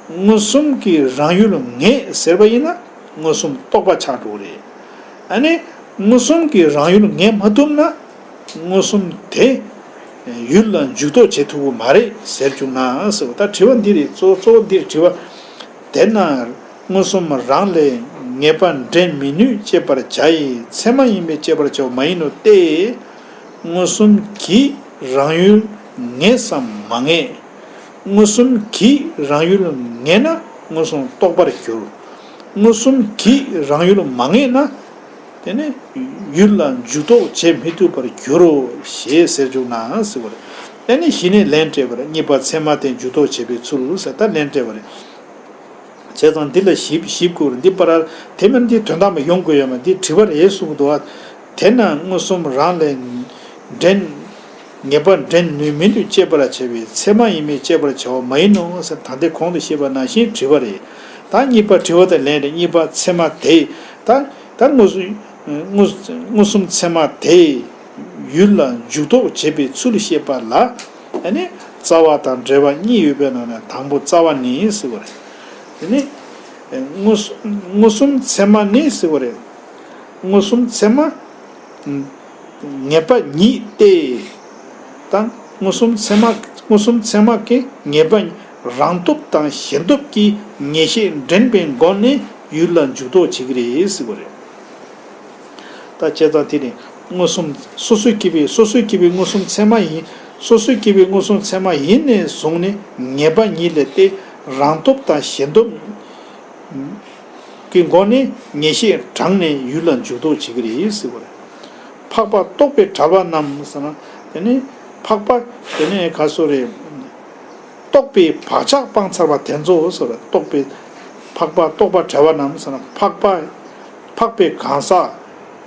མངོན་སུམ་གྱིས་རང་ཡུལ་ངེས་ཟེར་བ་ཡིན་ན་མངོན་སུམ་རྟོག་པ་ཆགས་འགྲོ་གི་རེད། ཨ་ནི་མངོན་སུམ་གྱིས་རང་ཡུལ་ངེས་མ་ཐུབ་ན། མངོན་སུམ་དེ་ཡུལ་ལ་འཇུག་ལྡོག་བྱེད་ཐུབ་ཀྱི་མ་རེད་ཟེར་བཅུག་ན་ཟེར་བ། ད་དྲི་བ་འདི་རེད། གཙོ་གཙོ་བོ་འདིར་དྲི་བ། དེས་ན་མངོན་སུམ་རང་ལས་ངེས་པ་འདྲེན་མི་ནུས་དཔྱད་པར་བྱ་ཡི། ཚད་མ་ཡིན་པས་དཔྱད་པར་བྱ་བ་མ་ཡིན་ནོ་སྟེ། མངོན་སུམ་གྱིས་རང་ཡུལ་ངེས་སམ་མ་ངེས། མངོན་སུམ་གྱིས་རང་ཡུལ་ངེས་ན་མངོན་སུམ་རྟོག་པར་འགྱུར། མངོན་སུམ་གྱིས་རང་ཡུལ་མ་ངེས་ན། དེ་ནི་ཡུལ་ལ་འཇུག་ལྡོག་བྱེད་མི་ཐུབ་པར་འགྱུར་རོ་ཞེས་ཟེར་བཅུག་ན་ཟེར་བ་རེད། དེ་ནི་གཞི་ནས་ལན་སྤྲད་པ་རེད། གཉིས་པ་ཚད་མ་དེ་འཇུག་ལྡོག་བྱེད་པའི་ཚུལ་ཟེར་ད་ལན་སྤྲད་པ་རེད། བྱས་ཙང་འདི་ལ་ཞིབ་ཞིབ་དགོས་རེད། འདི་པར་དེ་མིན་འདི་དོན་དག་མ་ཡོང་དགོས་ཡོད་མ། འདི་དྲི་བ་རེད་གསུང་གི་འདུག་ཨ། དེས་ན་མངོན་སུམ་རང་ལས་འདྲེན། ངེས་པ་འདྲེན་ནུས་མི་ནུས་དཔྱད་པར་བྱ་བའི་ཚད་མ་ཡིན་མིན་དཔྱད་པར་བྱ་བ་མ་ཡིན་ནོ་ཟེར། ད་ལྟའི་གོང་དུ་བཤད་པ་ནང་བཞིན་དྲི་བ་རེད། ད་གཉིས་པ་དྲི་བ་དང་ལན་རེད། གཉིས་པ་ཚད་མ་དེ། ད་ད་མངོན་སུམ་མངོན་མངོན་སུམ་ཚད་མ་དེ་ཡུལ་ལ་འཇུག་ལྡོག་བྱེད་པའི་ཚུལ་བཤད་པ་ལ། ཨ་ནི་རྩ་བ་དང་འབྲེལ་བ་གཉིས་ཡོད་པའི་ནང་ནས་དང་པོ་རྩ་བ་ནི་ཟེར་བ་རེད། དེ་ནི་མངོན་སུམ་མངོན་སུམ་ཚད་མ་ནི་ཟེར་བ་རེད། མངོན་སུམ་ཚད་མ། ངེས་པ་ཉིད་དེ། དང་མངོན་སུམ་ཚད་མ། མངོན་སུམ་ཚད་མ་གི་ངེས་པ་རང་སྟོབས་དང་གཞན་སྟོབས་ཀྱིས་ངེས་ཤེས་འདྲེན་པའི་སྒོ་ནས་ཡུལ་ལ་འཇུག་ལྡོག་བྱེད་ཀྱི་རེད་ཟེར་བ་རེད། ད་བྱས་ཙང་དེ་ནི་མངོན་སུམ་སོ་སོའི་སྐྱེ་བོའི་སོ་སོའི་སྐྱེ་བོའི་མངོན་སུམ་ཚད་མ་ཡིན། སོ་སོའི་སྐྱེ་བོའི་མངོན་སུམ་ཚད་མ་ཡིན་ནས་བཟུང་ནས་ངེས་པ་ཉིད་ལས་ཏེ་རང་སྟོབས་དང་གཞན་སྟོབས་ཀྱི་སྒོ་ནས་ངེས་ཤེས་དྲངས་ནས་ཡུལ་ལ་འཇུག་ལྡོག་བྱེད་ཀྱི་རེད་ཟེར་བ་རེད། འཕགས་པ་རྟོགས་པའི་བྲལ་བ་རྣམས་ཟེར་ན། དེ་ནི་འཕགས་པ་དེ་ནི་ག་སོ་རེད། རྟོགས་པའི་བག་ཆགས་སྤངས་ཚར་བ་དེ་ཚོ་ཟེར་བ་རེད། རྟོགས་པའི་འཕགས་པ་རྟོགས་པ་བྲལ་བ་རྣམས་ཟེར་ན། འཕགས་པ་འཕགས་པའི་གང་ཟག་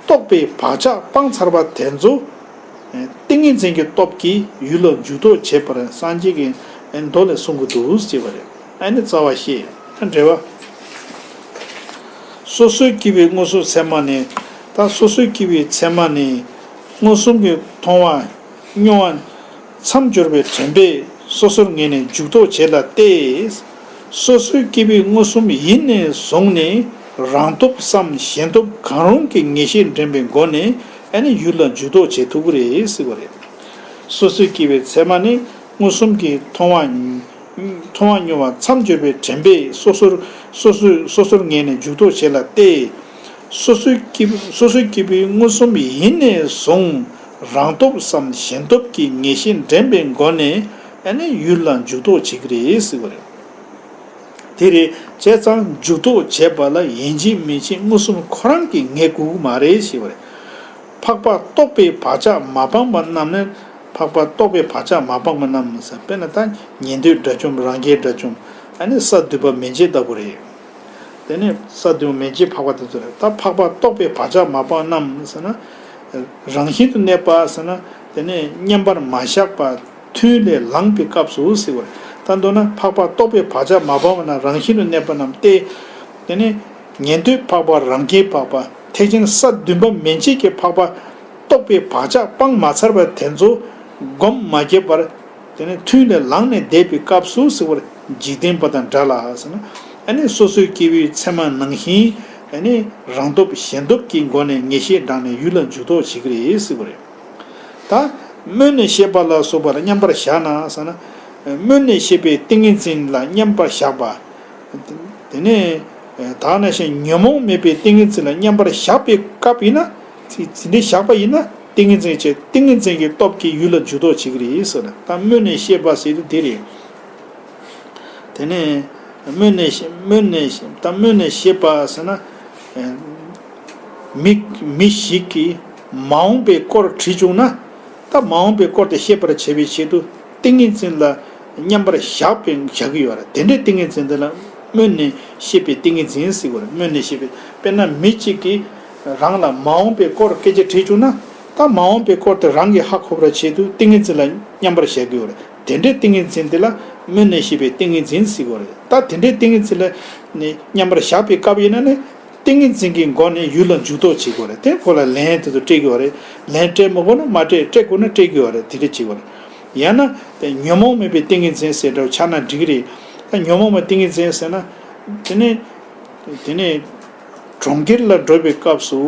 རྟོགས་པའི་བག་ཆགས་སྤངས་ཚར་བ་དེ་ཚོ། ཏིང་ངེ་འཛིན་གྱི་སྟོབས་ཀྱིས་ཡུལ་ལ་འཇུག་ལྡོག་བྱེད་པར་སངས་རྒྱས་ཀྱི་མདོ་ལས་གསུང་གི་འདུག་ཅེས་པ་རེད། ཨ་ནི་རྩ་བ་བཤད། ད་འགྲེལ་བ། སོ་སོའི་སྐྱེ་བོའི་མངོན་སུམ་ཚད་མ་ནི། ད་སོ་སོའི་སྐྱེ་བོའི་ཚད་མ་ནི། མངོན་སུམ་གྱི་མཐོང་བ་མྱོང་བ་མཚམས་སྦྱོར་བའི་དྲན་པས་སོ་སོར་ངེས་ནས་འཇུག་ལྡོག་བྱེད་ལ་སྟེ། སོ་སོའི་སྐྱེ་བོའི་མངོན་སུམ་ཡིན་ནས་བཟུང་ནས་རང་སྟོབས་སམ་གཞན་སྟོབས་གང་རུང་གི་ངེས་ཤེས་འདྲེན་པའི་སྒོ་ནས་ཨ་ནི་ཡུལ་ལ་འཇུག་ལྡོག་བྱེད་ཐུབ་ཀྱི་རེད་ཟེར་བ་རེད། སོ་སོའི་སྐྱེ་བོའི་ཚད་མ་ནི་མངོན་སུམ་གྱི་མཐོང་བ་མཐོང་བ་མྱོང་བ་མཚམས་སྦྱོར་བའི་དྲན་པས་སོ་སོར་སོ་སོའི་སོ་སོར་ངེས་ནས་འཇུག་ལྡོག་བྱེད་ལ་སྟེ། སོ་སོའི་སྐྱེ་སོ་སོའི་སྐྱེ་བོའི་མངོན་སུམ་ཡིན་ནས་བཟུང་རང་སྟོབས་སམ་གཞན་སྟོབས་ཀྱི་ངེས་ཤེས་འདྲེན་པའི་སྒོ་ནས་ཨ་ནི་ཡུལ་ལ་འཇུག་ལྡོག་བྱེད་ཀྱི་རེད་ཟེར་བ་རེད། དེ་རེད། བྱས་ཙང་འཇུག་ལྡོག་བྱེད་པ་ལ་ཡིན་གཅིག་མིན་གཅིག་མངོན་སུམ་ཁོ་རང་གིས་ངེས་དགོས་ཀྱི་མ་རེད་ཞེས་པ་རེད། འཕགས་པ་རྟོགས་པའི་བག་ཆགས་མ་སྤངས་པ་རྣམས་ནི། འཕགས་པ་རྟོགས་པའི་བག་ཆགས་མ་སྤངས་པ་རྣམས་ཟེར་དཔེར་ན་ད་ཉན་ཐོས་དགྲ་བཅོམ་རང་རྒྱལ་དགྲ་བཅོམ་ཨ་ནི་ས་བདུན་པ་མན་ཆད་ལྟ་བུ་རེད། དེ་ནས་ས་བདུན་མན་ཆད་འཕགས་པ་དེ་ཚོ་རེད། ད་འཕགས་པ་རྟོགས་པའི་བག་ཆགས་མ་སྤངས་རྣམས་ཟེར་ན། རང་བཞིན་དུ་གནས་པ་ཟེར་ན། དེ་ནས་མཉམ་པར་མ་བཞག་པ་ཐུན་ལས་ལངས་པའི་སྐབས་སུ་ཟེར་བ་རེད། ད་མདོར་ན་འཕགས་པ་རྟོགས་པའི་བག་ཆགས་མ་སྤངས་པ་ན་རང་བཞིན་དུ་གནས་པ་རྣམས་ཏེ། དེ་ནས་ཉན་ཐོས་འཕགས་པ་རང་རྒྱལ་འཕགས་པ་ཐེག་ཆེན་ས་བདུན་པ་མན་ཆད་ཀྱི་འཕགས་པ་རྟོགས་པའི་བག་ཆགས་སྤངས་མ་ཚར་བ་དེ་ཚོ་སྒོམ་མ་བརྒྱབ་པར། དེ་ནས་ཐུན་ལས་ལངས་ནས་བསྡད་པའི་སྐབས་སུ་ཟེར་བར་འཇིག་རྟེན་པ་དང་འདྲ་ལ་ཟེར་ན། ཨ་ནི་སོ་སོའི་སྐྱེ་བོའི་ཚད་མ་ནང་བཞིན་ཨ་ནི་རང་སྟོབས་གཞན་སྟོབས་ཀྱི་སྒོ་ནས་ངེས་ཤེས་དྲངས་ནས་ཡུལ་ལ་འཇུག་ལྡོག་བྱེད་ཀྱི་རེད་ཟེར་བ་རེད། ད་སྨོན་ནས་བཤད་པ་ལ་སོགས་པ་ལ་མཉམ་པར་བཞག་ན་ཟེར་ན། སྨོན་ནས་བཤད་པའི་ཏིང་ངེ་འཛིན་ལ་མཉམ་པར་བཞག་པ། དེ་ནས་ད་ནང་བཞིན་ཉོན་མོངས་མེད་པའི་ཏིང་ངེ་འཛིན་ལ་མཉམ་པར་བཞག་པའི་སྐབས་ཡིན་ན། དེ་དེ་འདྲའི་བཞག་པ་ཡིན་ན་ཏིང་ངེ་འཛིན་བྱས། ཏིང་ངེ་འཛིན་གྱི་སྟོབས་ཀྱིས་ཡུལ་ལ་འཇུག་ལྡོག་བྱེད་ཀྱི་རེད་ཟེར་ན། ད་སྨོན་ནས་བཤད་པ་ཟེར་དུས་དེ་རེད། དེ་ནས་སྨོན་ནས་སྨོན་ནས་ད་སྨོན་ནས་བཤད་པ་ཟེར་ན། མི་མི་ཞིག་གིས་མ་འོངས་པའི་སྐོར་དྲིས་བྱུང་ན། ད་མ་འོངས་པའི་སྐོར་དེ་ཤེས་པར་བྱེད་པའི་ཆེད་དུ་ཏིང་ངེ་འཛིན་ལ་མཉམ་པར་བཞག་པའི་བཞག་གི་ཡོད་རེད། དེ་འདྲའི་ཏིང་ངེ་འཛིན་དེ་ལ་སྨོན་ནས་བཤད་པའི་ཏིང་ངེ་འཛིན་ཟེར་གྱི་ཡོད་རེད། སྨོན་ནས་བཤད་པའི་དཔེར་ན་མི་གཅིག་གིས་རང་ལ་མ་འོངས་པའི་སྐོར་སྐད་ཆ་དྲིས་བྱུང་ན། ད་མ་འོངས་པའི་སྐོར་དེ་རང་གིས་ཧ་གོ་བར་ཆེད་དུ་ཏིང་ངེ་འཛིན་ལ་མཉམ་པར་བཞག་གི་ཡོད་རེད། དེ་འདྲའི་ཏིང་ངེ་འཛིན་དེ་ལ་སྨོན་ནས་བཤད་པའི་ཏིང་ངེ་འཛིན་ཟེར་གྱི་ཡོད་རེད། ད་དེ་འདྲའི་ཏིང་ངེ་འཛིན་ལ་ནི་མཉམ་པར་བཞག་པའི་སྐབས་ཡིན་ན་ནི། ཏིང་ངེ་འཛིན་གྱི་སྒོ་ནས་ཡུལ་ལ་འཇུག་ལྡོག་བྱེད་དགོས་རེད། དེ་ཁོ་ལ་ལན་དེ་ཚོ་སྤྲད་དགོས་རེད། ལན་སྤྲད་མི་དགོས་ན་མ་སྤྲད། སྤྲད་དགོས་ན་སྤྲད་དགོས་རེད། དེ་འདྲ་བྱེད་དགོས་རེད། ཡང་ན་དེ་ཉོན་མོངས་མེད་པའི་ཏིང་ངེ་འཛིན་ཟེར་འདྲ་བོ་ཆགས་ན་འགྲིག་གི་རེད། ད་ཉོན་མོངས་མེད་ཏིང་ངེ་འཛིན་ཟེར་ན། དེ་ནས་དེ་ནས་གྲོང་ཁྱེར་ལ་འགྲོ་བའི་སྐབས་སུ་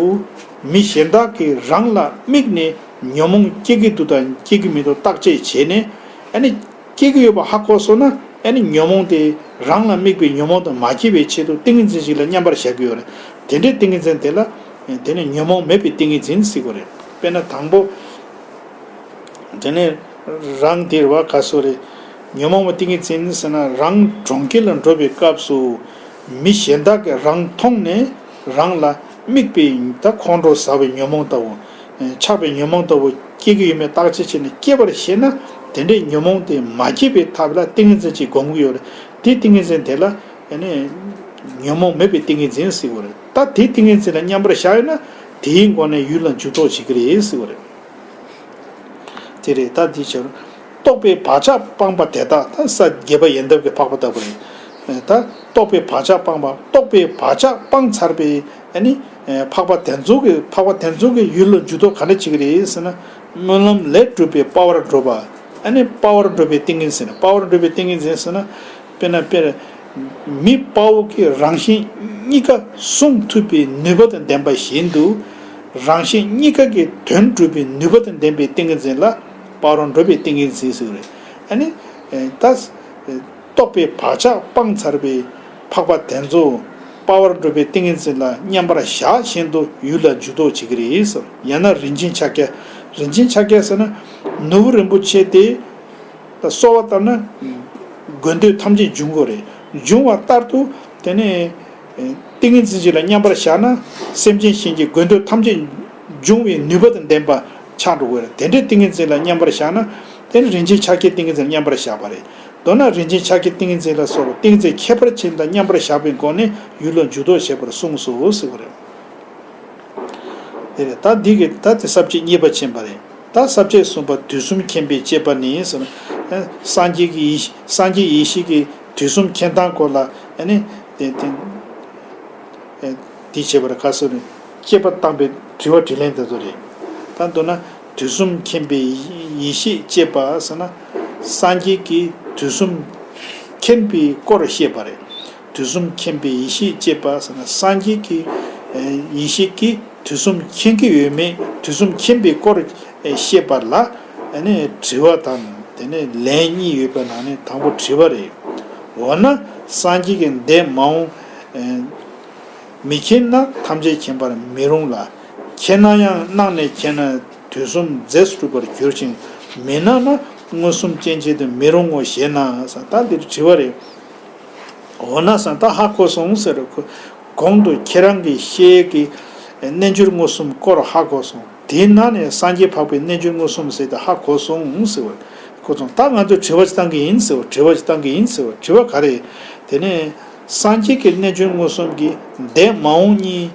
མི་གཞན་དག་གིས་རང་ལ་དམིགས་ནས་ཉོན་མོངས་སྐྱེ་གི་འདུག་དང་སྐྱེ་གི་མི་འདུག་བརྟག་དཔྱད་བྱས་ནས། ཨ་ནི་སྐྱེ་གི་ཡོད་པ་ཧ་གོ་སོང་ན། ཨ་ནི་ཉོན་མོངས་དེ་རང་ལ་དམིགས་པའི་ཉོན་མོངས་དེ་མ་སྐྱེ་བའི་ཆེད་དུ་ཏིང་ངེ་འཛིན་ཞིག་ལ་མཉམ་པར་བཞག་གི་ཡོད་རེད། དེ་འདྲའི་ཏིང་ངེ་འཛིན་དེ་ལ་དེ་ནི་ཉོན་མོངས་མེད་པའི་ཏིང་ངེ་འཛིན་ཟེར་གྱི་ཡོད་རེད། དཔེར་ན་དང་པོ་དེ་ནི་རང་དེ་རེད་བ། ག་སོ་རེད། ཉོན་མོངས་མེད་ཏིང་ངེ་འཛིན་ཟེར་ན། རང་གྲོང་ཁྱེར་ལ་འགྲོ་བའི་སྐབས་སུ་མི་གཞན་དག་གིས་རང་མཐོང་ནས་རང་ལ་དམིགས་པའི་ད་ཁོང་ཁྲོ་ཟ་བའི་ཉོན་མོངས་ལྟ་བུ། ཆགས་པའི་ཉོན་མོངས་ལྟ་བུ་སྐྱེ་གི་ཡོད་མེད་བརྟག་དཔྱད་བྱས་ནས་སྐྱེ་བར་ཤེས་ན། དེ་འདྲའི་ཉོན་མོངས་དེ་མ་སྐྱེས་པའི་ཐབས་ལ་ཏིང་ངེ་འཛིན་གྱིས་སྒོམ་གྱི་ཡོད་རེད། དེའི་ཏིང་ངེ་འཛིན་དེ་ལ་ཨ་ནི་ཉོན་མོངས་མེད་པའི་ཏིང་ངེ་འཛིན་ཟེར་གྱི་ཡོད་རེད། ད་དེའི་ཏིང་ངེ་འཛིན་ལ་མཉམ་པར་བཞག་ཡོད་ན། དེའི་སྒོ་ནས་ཡུལ་ལ་འཇུག་ལྡོག་བྱེད་ཀྱི་རེད་ཟེར་གྱི་ཡོད་རེད། དེ་རེད། ད་འདི་ཕྱིར་རྟོག་པའི་བག་ཆགས་སྤངས་པ་དེ་དག། ད་ས་རྒྱས་པ་ཡལ་འདབ་ཀྱི་འཕགས་པ་ལྟ་བུ་རེད། ད་རྟོག་པའི་བག་ཆགས་སྤངས་པ། རྟོག་པའི་བག་ཆགས་སྤངས་ཚར་བའི་ཨ་ནི་འཕགས་པ་དེ་ཚོ་གི་འཕགས་པ་དེ་ཚོ་གི་ཡུལ་ལ་འཇུག་ལྡོག་ག་འདྲ་བྱེད་ཀྱི་རེད་ཟེར་ན། སྨོན་ལམ་ལས་གྲུབ་པའི་དཔའ་བར་འགྲོ་བ། ཨ་ནི་དཔའ་བར་འགྲོ་བའི་ཏིང་ངེ་འཛིན། དཔའ་བར་འགྲོ་བའི་ཏིང་ངེ་འཛིན་ཟེར་ན། དཔེར་ན་དཔེར། མི་དཔའ་བོ་གི་རང་གཞན་གཉིས་ཀ་བསྲུང་ཐུབ་པའི་ནུས་པ་དང་ལྡན་པ་བཞིན་དུ། རང་གཞན་གཉིས་ཀ་གི་དོན་སྒྲུབ་པའི་ནུས་པ་དང་ལྡན་པའི་ཏིང་ངེ་འཛིན་ལ་དཔའ་བར་འགྲོ་བའི་ཏིང་ངེ་འཛིན་ཟེར་གྱི་རེད། ཨ་ནི་ད་རྟོག་པའི་བག་ཆགས་སྤངས་ཚར་བའི་འཕགས་པ་དེ་ཚོ་དཔའ་བར་འགྲོ་བའི་ཏིང་ངེ་འཛིན་ལ་མཉམ་པར་བཞག་བཞིན་དུ་ཡུལ་ལ་འཇུག་ལྡོག་བྱེད་ཀྱི་རེད་ཟེར། ཡང་ན་རིན་ཆེན་ཕྱག་རྒྱ། རིན་ཆེན་ཕྱག་རྒྱ་ཟེར་ན། ནོར་བུ་རིན་པོ་ཆེ་དེ། ད་གསོལ་བ་བཏབ་ན་དགོས་འདོད་ཐམས་ཅད་འབྱུང་དགོས་རེད། འབྱུང་བ་ལྟར་དུ་དེ་ནས་ཏིང་ངེ་འཛིན་ཅིག་ལ་མཉམ་པར་བཞག་ན། སེམས་ཅན་གཞན་གྱི་དགོས་འདོད་ཐམས་ཅད་འབྱུང་བའི་ནུས་པ་དང་ལྡན་པ་ཆགས་འགྲོ་དགོས་རེད། དེ་འདྲའི་ཏིང་ངེ་འཛིན་ལ་མཉམ་པར་བཞག་ན། དེ་ནི་རིན་ཆེན་ཕྱག་རྒྱའི་ཏིང་ངེ་འཛིན་ལ་མཉམ་པར་བཞག་པ་རེད། མདོར་ན་རིན་ཆེན་ཕྱག་རྒྱའི་ཏིང་ངེ་འཛིན་ལ་སོགས་པ་ཏིང་འཛིན་ཁྱད་པར་ཅན་དང་མཉམ་པར་བཞག་པའི་སྒོ་ནས་ཡུལ་ལ་འཇུག་ལྡོག་བྱེད་པར་གསུངས་སོ་ཟེར་བ་རེད། དེ་རེད། ད་འདི་གི་ད་དེ་ས་བཅད་གཉིས་པ་ཕྱིན་པ་རེད། ད་ས་བཅད་གསུམ་པ། དུས་གསུམ་མཁྱེན་པའི་དཔྱད་པ་ནི་ཟེར་ན། སངས་རྒྱས་ཀྱི་ཡེ་ཤེས། སངས་རྒྱས་ཡེ་ཤེས་ཀྱིས་དུས་གསུམ་མཁྱེན་སྟངས་སྐོར་ལ་ཨ་ནི་དེ་དེ་དེ་བྱེད་པར་ག་སོ་ནི་དཔྱད་པ་བཏང་པའི་དྲི་བ་དྲིས་ལན་དེ་ཚོ་རེད། ད་མདོར་ན་དུས་གསུམ་མཁྱེན་པའི་ཡེ་ཤེས་དཔྱད་པ་ཟེར་ན། སངས་རྒྱས་ཀྱིས་དུས་གསུམ་མཁྱེན་པའི་སྐོར་བཤད་པ་རེད། དུས་གསུམ་མཁྱེན་པའི་ཡེ་ཤེས་དཔྱད་པ་ཟེར་ན། སངས་རྒྱས་ཀྱི་ཡེ་ཤེས་ཀྱིས་དུས་གསུམ་མཁྱེན་གྱི་ཡོད་མེད། དུས་གསུམ་མཁྱེན་པའི་སྐོར་བཤད་པ་ལ་ནི་དྲི་བ་དང་དེ་ནས་ལན་གཉིས་ཡོད་པའི་ནང་ནས་དང་པོ་དྲི་བ་རེད། འོ་ན་སངས་རྒྱས་ཀྱིས་འདས་མ་འོངས་མི་མཁྱེན་ན་ཐམས་ཅད་མཁྱེན་པར་མི་རུང་ལ། མཁྱེན་ན་ཡང་སྣང་ནས་མཁྱེན་ན་དུས་གསུམ་རྫས་སུ་གྲུབ་པར་འགྱུར་ཞིང་། མི་སྣང་ན་མངོན་སུམ་སྐྱེ་མཆེད་དུ་མི་རུང་ངོ་ཞེ་ན་ཟེར། ད་འདིར་དྲི་བ་རེད། འོ་ན་ཟེར་ན། ད་ཧ་གོ་སོང་ཟེར། གོང་དུ་ཁྱེད་རང་གིས་བཤད་ཀྱི་རྣལ་འབྱོར་མངོན་སུམ་སྐོར་ཧ་གོ་སོང་། དེའི་ནང་ནས་སངས་རྒྱས་འཕགས་པའི་རྣལ་འབྱོར་མངོན་སུམ་ཟེར་དེ་ཧ་གོ་སོང་ཟེར་བ། གོ་སོང་། ད་ང་ཚོས་དྲི་བ་ཅིག་བཏང་གི་ཡིན་ཟེར་བ། དྲི་བ་ཅིག་བཏང་གི་ཡིན་ཟེར་བ། དྲི་བ་ག་རེ། དེ་ནས་སངས་རྒྱས་ཀྱི་རྣལ་འབྱོར་མངོན་སུམ་གྱིས་འདས་མ་འོངས་གཉིས་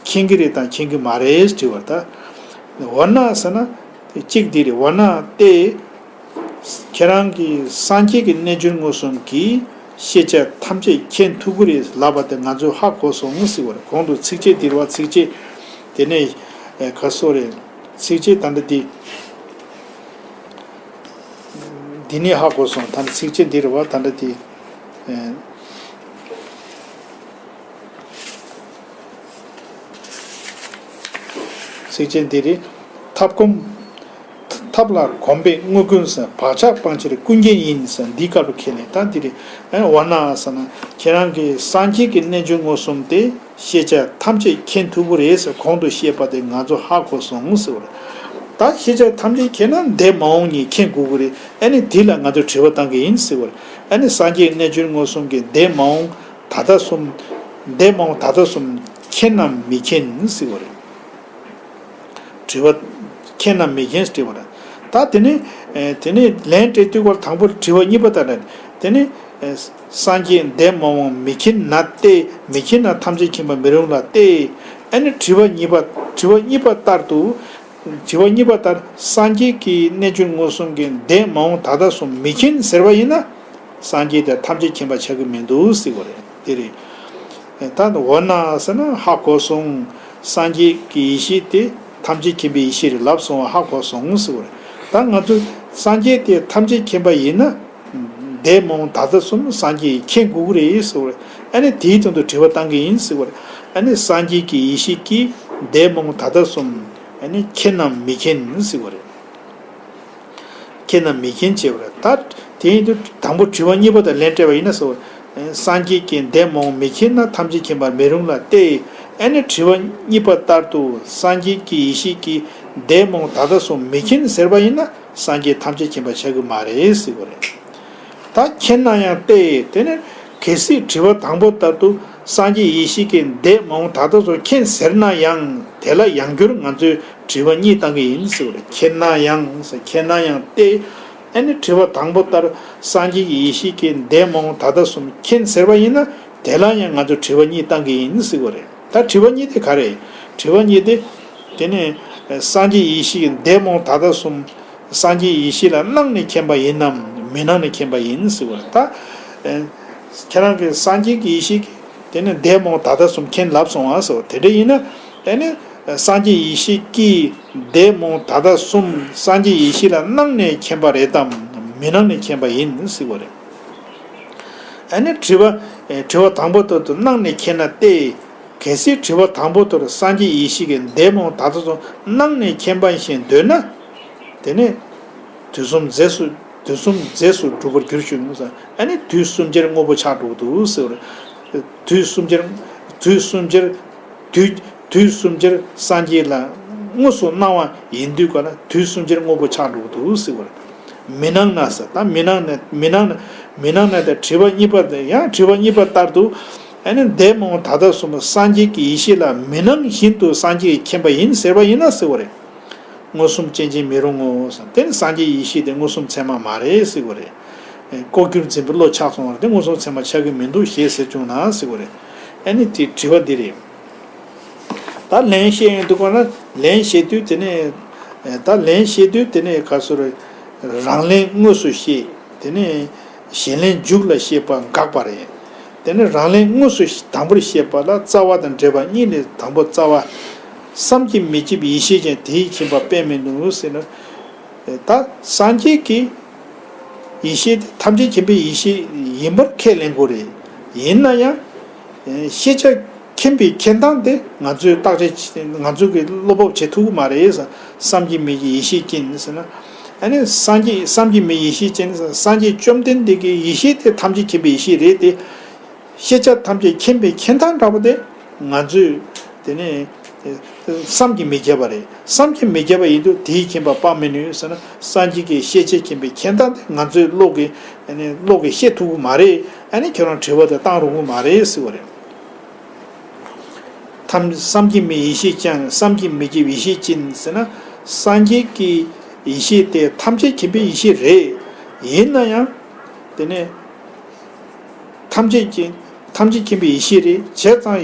མཁྱེན་གྱི་རེད་དང་མཁྱེན་གྱི་མ་རེད་དྲི་བ་རེད། ད་འོ་ན་ཟེར་ན། གཅིག་འདི་རེད། འོ་ན་སྟེ། ཁྱེད་རང་གིས་སངས་རྒྱས་ཀྱི་རྣལ་འབྱོར་མངོན་སུམ་གྱིས་ཤེས་བྱ་ཐམས་ཅད་མཁྱེན་ཐུབ་ཀྱི་རེད་ལབ་པ་དེ་ང་ཚོས་ཧ་གོ་སོང་ཟེར་བ་རེད། གོང་དུ་ཚིགས་བཅད་འདིར་བ། ཚིགས་བཅད་དེ་ནས་ག་སོ་རེད། ཚིགས་བཅད་ད་འདྲ་འདི། འདི་ནས་ཧ་གོ་སོང་། ད་ནི་ཚིགས་བཅད་འདིར་བ་ད་འདྲ་འདི། ཚིགས་བཅད་འདི་རེད། ཐབས་གོམས། ཐབས་ལ་གོམས་པས་དངོས་ཀུན་ཟེར། བག་ཆགས་སྤང་ཕྱིར་ཀུན་མཁྱེན་ཡིན་ཟེར། འདིའི་སྐབས་ལ་ཁས་ལེན། ད་འདི་རེད། ཨེ་འོ་ན་ཟེར་ན། ཁྱེད་རང་གིས་སངས་རྒྱས་ཀྱི་རྣལ་འབྱོར་མངོན་སུམ་དེ་ཤེས་བྱ་ཐམས་ཅད་མཁྱེན་ཐུབ་ཀྱི་རེད་ཟེར། གོང་དུ་བཤད་པ་དེ་ང་ཚོ་ཧ་གོ་སོང་ཟེར་བ་རེད། ད་ཤེས་བྱ་ཐམས་ཅད་མཁྱེན་ན་འདས་མ་འོངས་གཉིས་མཁྱེན་དགོས་ཀྱི་རེད། ཨ་ནི་དེ་ལ་ང་ཚོས་དྲི་བ་བཏང་གི་ཡིན་ཟེར་བ་རེད། ཨ་ནི་སངས་རྒྱས་རྣལ་འབྱོར་མངོན་སུམ་གྱིས་འདས་མ་འོངས་ད་ལྟ་གསུམ། འདས་མ་འོངས་ད་ལྟ་གསུམ་མཁྱེན་ནམ་མི་མཁྱེན་ཟེར་བ་རེད། དྲི་བ། མཁྱེན་ནམ་མི་མཁྱེན་ཟེར་དྲི་བ་རེད། ད་དེ་ནི། ཨེ། དེ་ནི་ལན་སྤྲད་དུས་སྐོར་དང་པོར་དྲི་བ་གཉིས་པ་ལྟར་ན། དེ་ནི། ཨེ། སངས་རྒྱས་འདས་མ་འོངས་མི་མཁྱེན་ན་སྟེ། མི་མཁྱེན་ན་ཐམས་ཅད་མཁྱེན་པར་མི་རུང་ལ་སྟེ། ཨ་ནི་དྲི་བ་གཉིས་པ། དྲི་བ་གཉིས་པ་ལྟར་དུ། དྲི་བ་གཉིས་པ་ལྟར་སངས་རྒྱས་ཀྱི་རྣལ་འབྱོར་མངོན་སུམ་གྱིས་འདས་མ་འོངས་ད་ལྟ་གསུམ་མི་མཁྱེན་ཟེར་བ་ཡིན་ན། སངས་རྒྱས་དེ་ཐམས་ཅད་མཁྱེན་པ་ཆགས་ཀྱི་མི་འདུག་ཟེར་བ་རེད། དེ་རེད། ད་འོ་ན་ཟེར་ན་ཧ་གོ་སོང་། སངས་རྒྱས་ཀྱི་ཡེ་ཤེས་དེ་ཐམས་ཅད་མཁྱེན་པའི་ཡེ་ཤེས་རེད་ལབ་སོང་བ་ཧ་གོ་སོང་ཟེར་བ་རེད། ད་ང་ཚོ་སངས་རྒྱས་དེ་ཐམས་ཅད་མཁྱེན་པ་ཡིན་ན། འདས་མ་འོངས་ད་ལྟ་གསུམ་སངས་རྒྱས་ཀྱིས་མཁྱེན་དགོས་ཀྱི་རེད་ཟེར་བ་རེད། ཨ་ནི་དེའི་དོན་དུ་དྲི་བ་བཏང་གི་ཡིན་ཟེར་བ་རེད། ཨ་ནི་སངས་རྒྱས་ཀྱི་ཡེ་ཤེས་ཀྱིས་འདས་མ་འོངས་ད་ལྟ་གསུམ། ཨ་ནི་མཁྱེན་ནམ་མི་མཁྱེན་ཟེར་བ་རེད། མཁྱེན་ནམ་མི་མཁྱེན་བྱས་པ་རེད། ད་དེ་ཡིན་དུས་དང་པོ་དྲི་བ་གཉིས་པ་དང་ལན་སྤྲད་པ་ཡིན་ན་ཟེར་བ། སངས་རྒྱས་ཀྱིས་འདས་མ་འོངས་མི་མཁྱེན་ན་ཐམས་ཅད་མཁྱེན་པར་མི་རུང་ལ་སྟེ། ཨ་ནི་དྲི་བ་གཉིས་པ་ལྟར་དུ་སངས་རྒྱས་ཀྱི་ཡེ་ཤེས་ཀྱིས་འདས་མ་འོངས་ད་ལྟ་གསུམ་མི་མཁྱེན་ཟེར་བ་ཡིན་ན་སངས་རྒྱས་ཐམས་ཅད་མཁྱེན་པ་ཆགས་ཀྱི་མ་རེད་ཟེར་བ་རེད། ད་མཁྱེན་ན་ཡང་སྟེ། དེ་ནི་གལ་སྲིད་དྲི་བ་དང་པོ་ལྟར་དུ་སངས་རྒྱས་ཡེ་ཤེས་ཀྱིས་འདས་མ་འོངས་ད་ལྟ་སོགས་མཁྱེན་ཟེར་ན་ཡང་དེ་ལ་ཡང་བསྐྱར་ང་ཚོས་དྲི་བ་གཉིས་བཏང་གི་ཡིན་ཟེར་བ་རེད། མཁྱེན་ན་ཡང་ཟེར། མཁྱེན་ན་ཡང་སྟེ། ཨ་ནི་དྲི་བ་དང་པོ་ལྟར་སངས་རྒྱས་ཀྱི་ཡེ་ཤེས་ཀྱིས་འདས་མ་འོངས་ད་ལྟ་གསུམ་མཁྱེན་ཟེར་བ་ཡིན་ན་དེ་ལ་ཡང་ང་ཚོས་དྲི་བ་གཉིས་བཏང་གི་ཡིན་ཟེར་བ་རེད། ད་དྲི་བ་གཉིས་དེ་ག་རེ། དྲི་བ་གཉིས་དེ། དེ་ནི་སངས་རྒྱས་ཡེ་ཤེས་ཀྱིས་འདས་མ་འོངས་ད་ལྟ་གསུམ། སངས་རྒྱས་ཡེ་ཤེས་ལ་སྣང་ནས་མཁྱེན་པ་ཡིན་ནམ་མི་སྣང་ནས་མཁྱེན་པ་ཡིན་ཟེར་བ་རེད། ད་ཁྱེད་རང་གིས་སངས་རྒྱས་ཀྱི་ཡེ་ཤེས་ཀྱིས་དེ་ནི་འདས་མ་འོངས་ད་ལྟ་གསུམ་མཁྱེན་ལབ་སོང་བ་ཟེར་བ་དེ་འདྲ་ཡིན་ན། དེ་ནི་སངས་རྒྱས་ཡེ་ཤེས་ཀྱིས་འདས་མ་འོངས་ད་ལྟ་གསུམ་སངས་རྒྱས་ཡེ་ཤེས་ལ་སྣང་ནས་མཁྱེན་པ་རེད་དམ་མི་སྣང་ནས་མཁྱེན་པ་ཡིན་ཟེར་བ་རེད། ཨ་ནི་དྲི་བ། དྲི་བ་དང་པོ་ལྟར་དུ་སྣང་ནས་མཁྱེན་ན་སྟེ། གལ་སྲིད་དྲི་བ་དང་པོ་ལྟར་སངས་རྒྱས་ཡེ་ཤེས་ཀྱིས་འདས་མ་འོངས་ད་ལྟ་གསུམ་སྣང་ནས་མཁྱེན་པ་བཞིན་འདོད་ན། དེ་ནས་དུས་གསུམ་རྫས་སུ། དུས་གསུམ་རྫས་སུ་གྲུབ་པར་འགྱུར་ཞིང་ཟེར། ཨ་ནི་དུས་གསུམ་ཆར་དངོས་པོ་ཆགས་འགྲོ་གི་འདུག་ཟེར་བ་རེད། དུས་གསུམ་ཆར། དུས་གསུམ་ཆར། དུས། དུས་གསུམ་ཆར་སངས་རྒྱས་ལ་དངོས་སུ་སྣང་བ་ཡིན་དུས་ག་ལ་དུས་གསུམ་ཆར་དངོས་པོ་ཆགས་འགྲོ་གི་འདུག་ཟེར་བ་རེད། མི་སྣང་ན་ཟེར། ད་མི་སྣང་ན། མི་སྣང་ན། མི་སྣང་ན་ད་དྲི་བ་གཉིས་པ་དེ་ཡང་དྲི་བ་གཉིས་པ་ལྟར་དུ། ཨ་ནི་འདས་མ་འོངས་ད་ལྟ་གསུམ་སངས་རྒྱས་ཀྱི་ཡེ་ཤེས་ལ་མི་སྣང་བཞིན་དུ་སངས་རྒྱས་ཀྱིས་མཁྱེན་པ་ཡིན་ཟེར་བ་ཡིན་ན་ཟེར་བ་རེད། མངོན་སུམ་སྤྱན་ཅན་མི་རུང་ངོ་། དེ་ནི་སངས་རྒྱས་ཡེ་ཤེས་དེ་མངོན་སུམ་ཚད་མ་མ་རེད་ཟེར་བ་རེད། ལྐོག་གྱུར་འཛིན་པའི་བློ་ཆགས་སོང་བ་དེ་མངོན་སུམ་ཚད་མ་ཆགས་ཀྱི་མི་འདུག་ཞེས་ཟེར་བྱུང་ན་ཟེར་བ་རེད། ཨ་ནི་དེ་དྲི་བ་འདི་རེད། ད་ལན་བཤད་ཡོང་དུས་སྐོར་ན་ལན་བཤད་དུས་དེ་ནི། ད་ལན་བཤད་དུས་དེ་ནི་ག་སོ་རེད། རང་ལན་དངོས་སུ་བཤད། དེ་ནི་གཞན་ལན་མཇུག་ལ་བཤད་པ་འགག་པ་རེད། དེ་ནི་རང་ལན་དངོས་སུ་དང་པོར་བཤད་པ་ལ་རྩ་བ་དང་འབྲེལ་བ་གཉིས་ལས་དང་པོ་རྩ་བ། བསམ་གྱིས་མི་ཁྱབ་པའི་ཡེ་ཤེས་ཅན་དེས་མཁྱེན་པ་དཔེ་མི་ནུས་ཟེར་ན། ད་སངས་རྒྱས་ཀྱི་ཡེ་ཤེས་དེ་ཐམས་ཅད་མཁྱེན་པའི་ཡེ་ཤེས་ཡིན་པར་ཁས་ལེན་དགོས་རེད། ཡིན་ན་ཡང་། ཤེས་བྱ་མཁྱེན་པའི་མཁྱེན་སྟངས་དེ་ང་ཚོས་བརྟག་དཔྱད་བྱེད། ང་ཚོ་གིས་བློ་སྤོབས་བྱེད་ཐུབ་ཀྱི་མ་རེད། བསམ་གྱིས་མི་ཁྱབ་ཡེ་ཤེས་ཅན་ཟེར་ན། ཨ་ནི་སངས་རྒྱས། བསམ་གྱིས་མི་ཁྱབ་ཡེ་ཤེས་ཅན་ཟེར། སངས་རྒྱས་བཅོམ་ལྡན་འདས་ཀྱི་ཡེ་ཤེས་དེ་ཐམས་ཅད་མཁྱེན་པའི་ཡེ་ཤེས་རེད་དེ། ཤེས་བྱ་ཐམས་ཅད་མཁྱེན་པའི་མཁྱེན་སྟངས་འདྲ་པོ་དེ་ང་ཚོས་དེ་ནས་བསམ་གྱིས་མི་ཁྱབ་པ་རེད། བསམ་གྱིས་མི་ཁྱབ་པ་ཡིན་དུས་དེས་མཁྱེན་པ་དཔག་མི་ནུས་ཟེར་ན། སངས་རྒྱས་ཀྱི་ཤེས་བྱ་མཁྱེན་པའི་མཁྱེན་སྟངས་དེ་ང་ཚོའི་བློ་གིས། ཨ་ནི་བློ་གིས་ཤེས་ཐུབ་ཀྱི་མ་རེད། ཨ་ནི་ཁྱོད་རང་དྲི་བ་དེ་བཏང་རུང་གི་མ་རེད་ཟེར་བ་རེད། ཐམས། བསམ་གྱིས་མི་ཁྱབ་ཡེ་ཤེས་ཀྱང་། བསམ་གྱིས་མི་ཁྱབ་ཡེ་ཤེས་ཅན་ཟེར་ན། སངས་རྒྱས་ཀྱི་ཡེ་ཤེས་དེ་ཐམས་ཅད་མཁྱེན་པའི་ཡེ་ཤེས་རེད། ཡིན་ན་ཡང་། དེ་ནས་ཐམས་ཅད་མཁྱེན། ཐམས་ཅད་མཁྱེན་པའི་ཡེ་ཤེས་རེད། བྱས་ཙང་།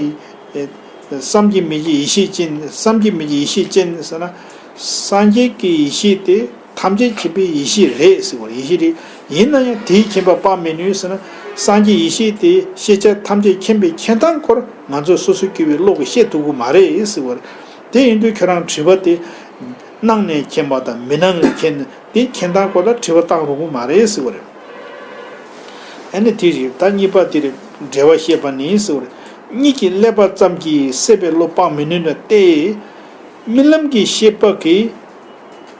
ཨེ། བསམ་གྱིས་མི་ཁྱབ་ཡེ་ཤེས་ཅན། བསམ་གྱིས་མི་ཁྱབ་ཡེ་ཤེས་ཅན་ཟེར་ན། སངས་རྒྱས་ཀྱི་ཡེ་ཤེས་དེ་ཐམས་ཅད་མཁྱེན་པའི་ཡེ་ཤེས་རེད་ཟེར་བ། ཡེ་ཤེས་རེད། ཡིན་ན་ཡང་དེས་མཁྱེན་པ་དཔག་མི་ནུས་ཟེར་ན། སངས་རྒྱས་ཡེ་ཤེས་དེ་ཤེས་བྱ་ཐམས་ཅད་མཁྱེན་པའི་མཁྱེན་སྟངས་སྐོར་ང་ཚོ་སོ་སོ་སྐྱེ་བོའི་བློ་གིས་ཤེས་ཐུབ་ཀྱི་མ་རེད་ཟེར་བ་རེད། དེ་ཡིན་དུས་ཁྱོད་རང་དྲི་བ་དེ། སྣང་ནས་མཁྱེན་པ་དང་མི་སྣང་ནས་མཁྱེན། དེ་མཁྱེན་སྟངས་སྐོར་ལ་དྲི་བ་བཏང་རུང་གི་མ་རེད་ཟེར་བ་རེད། ཨ་ནི་དེ་རེད། ད་གཉིས་པ་དེ་རེད། འགྲེལ་བ་བཤད་པ་ནི་ཟེར་བ་རེད། གཉིད་ཀྱིས་བསླད་པ་ཙམ་གྱིས་སྲེད་པའི་བློ་སྤང་མི་ནུས་ན་སྟེ། རྨི་ལམ་གྱི་ཤེས་པ་གིས་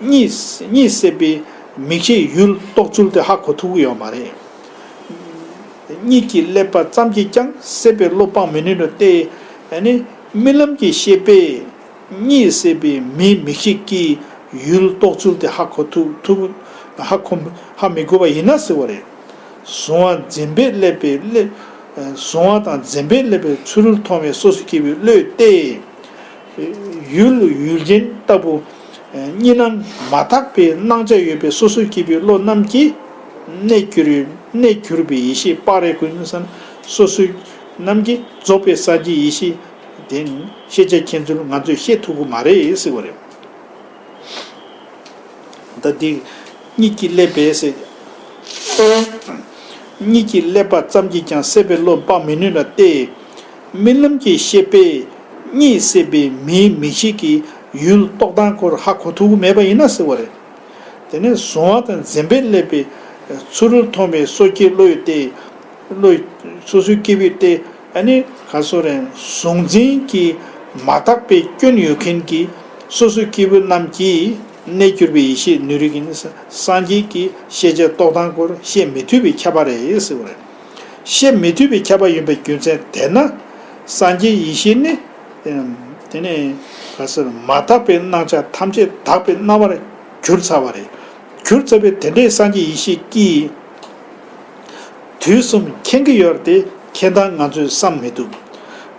གཉིད། གཉིད་སད་པའི་མིག་ཤེས་ཡུལ་རྟོགས་ཚུལ་དེ་ཧ་གོ་ཐུབ་ཀྱི་ཡོད་མ་རེད། གཉིད་ཀྱིས་བསླད་པ་ཙམ་གྱིས་ཀྱང་སྲེད་པའི་བློ་སྤང་མི་ནུས་ན་སྟེ། ཨ་ནི་རྨི་ལམ་གྱི་ཤེས་པས་གཉིད་སད་པའི་མིའི་མིག་ཤེས་ཀྱིས་ ཡུལ་རྟོགས་ཚུལ་དེ་ཧ་གོ་ཐུབ་ཐུབ། ཧ་གོ་ཧ་མི་གོ་བ་ཡིན་ན་ཟེར་བ་རེད། གཟུང་བ་འཛིན་པས་བསླད་པའི་བསླད། གཟུང་བ་དང་འཛིན་པས་བསླད་པའི་ཚུ་རོལ་མཐོང་བའི་སོ་སོ་སྐྱེ་བོའི་བློས་ཏེ། ཡུལ་ཡུལ་ཅན་ལྟ་བུ། གཉིས་སྣང་མ་དག་པའི་སྣང་ཆ་ཡོད་པའི་སོ་སོ་སྐྱེ་བོའི་བློ་རྣམས་ཀྱིས། གནས་གྱུར་གནས་གྱུར་པའི་ཡེ་ཤེས་སྤར་རེ་ཀུན་སོ་སོ་རྣམས་ཀྱིས་རྫོགས་པའི་སངས་རྒྱས་ཡེ་ཤེས་དེ་ཤེས་བྱ་མཁྱེན་ཚུལ་ང་ཚོས་ཤེས་ཐུབ་ཀྱི་མ་རེད་ཟེར་བ་རེད། ད་འདི་གཉིད་ཀྱིས་བསླད་པས་ཟེར། གཉིད་ཀྱིས་བསླད་པ་ཙམ་གྱིས་ཀྱང་སྲེད་པའི་བློ་སྤང་མི་ནུས་ལ་སྟེ། རྨི་ལམ་གྱི་ཤེས་པས་གཉིད་སད་པའི་མིའི་མིག་ཤེས་ཀྱིས་ཡུལ་རྟོག་སྟངས་སྐོར་ཧ་གོ་ཐུབ་ཀྱི་མེད་པ་ཡིན་ན་ཟེར་བ་རེད། དེ་ནས་གཟུང་བ་དང་འཛིན་པས་བསླད་པའི་ཚུ་རོལ་མཐོང་བའི་སོ་སྐྱེ་བློ་ཡོད་དེ། བློ་སོ་སོའི་སྐྱེ་བོས་ཏེ། ཨ་ནི་ག་སོ་རེད། གཟུང་འཛིན་གྱི་མ་དག་པའི་སྐྱོན་ཡོད་མཁན་གྱི་སོ་སོའི་སྐྱེ་བོ་རྣམས་ཀྱིས་གནས་གྱུར་པའི་ཡེ་ཤེས་ནུས་རིག་གིས་སངས་རྒྱས་ཀྱི་ཤེས་བྱ་རྟོགས་སྟངས་སྐོར་བཤད་མི་ཐུབ་པའི་ཁྱབ་པ་རེད་ཟེར་བ་རེད། བཤད་མི་ཐུབ་པའི་ཁྱབ་པ་ཡིན་པའི་རྒྱུ་མཚན་དེས་ན། སངས་རྒྱས་ཡེ་ཤེས་ནི། དེ་ནས་ག་ཟེར་མ་དག་པའི་སྣང་ཆ་ཐམས་ཅད་དག་པའི་སྣང་བར་གྱུར་ཚར་བ་རེད། གྱུར་ཚར་བའི་དེ་འདྲའི་སངས་རྒྱས་ཡེ་ཤེས་ཀྱིས། དུས་གསུམ་མཁྱེན་གྱི་ཡོད་དེ་མཁྱེན་སྟངས་ང་ཚོས་བསམ་མི་ཐུབ།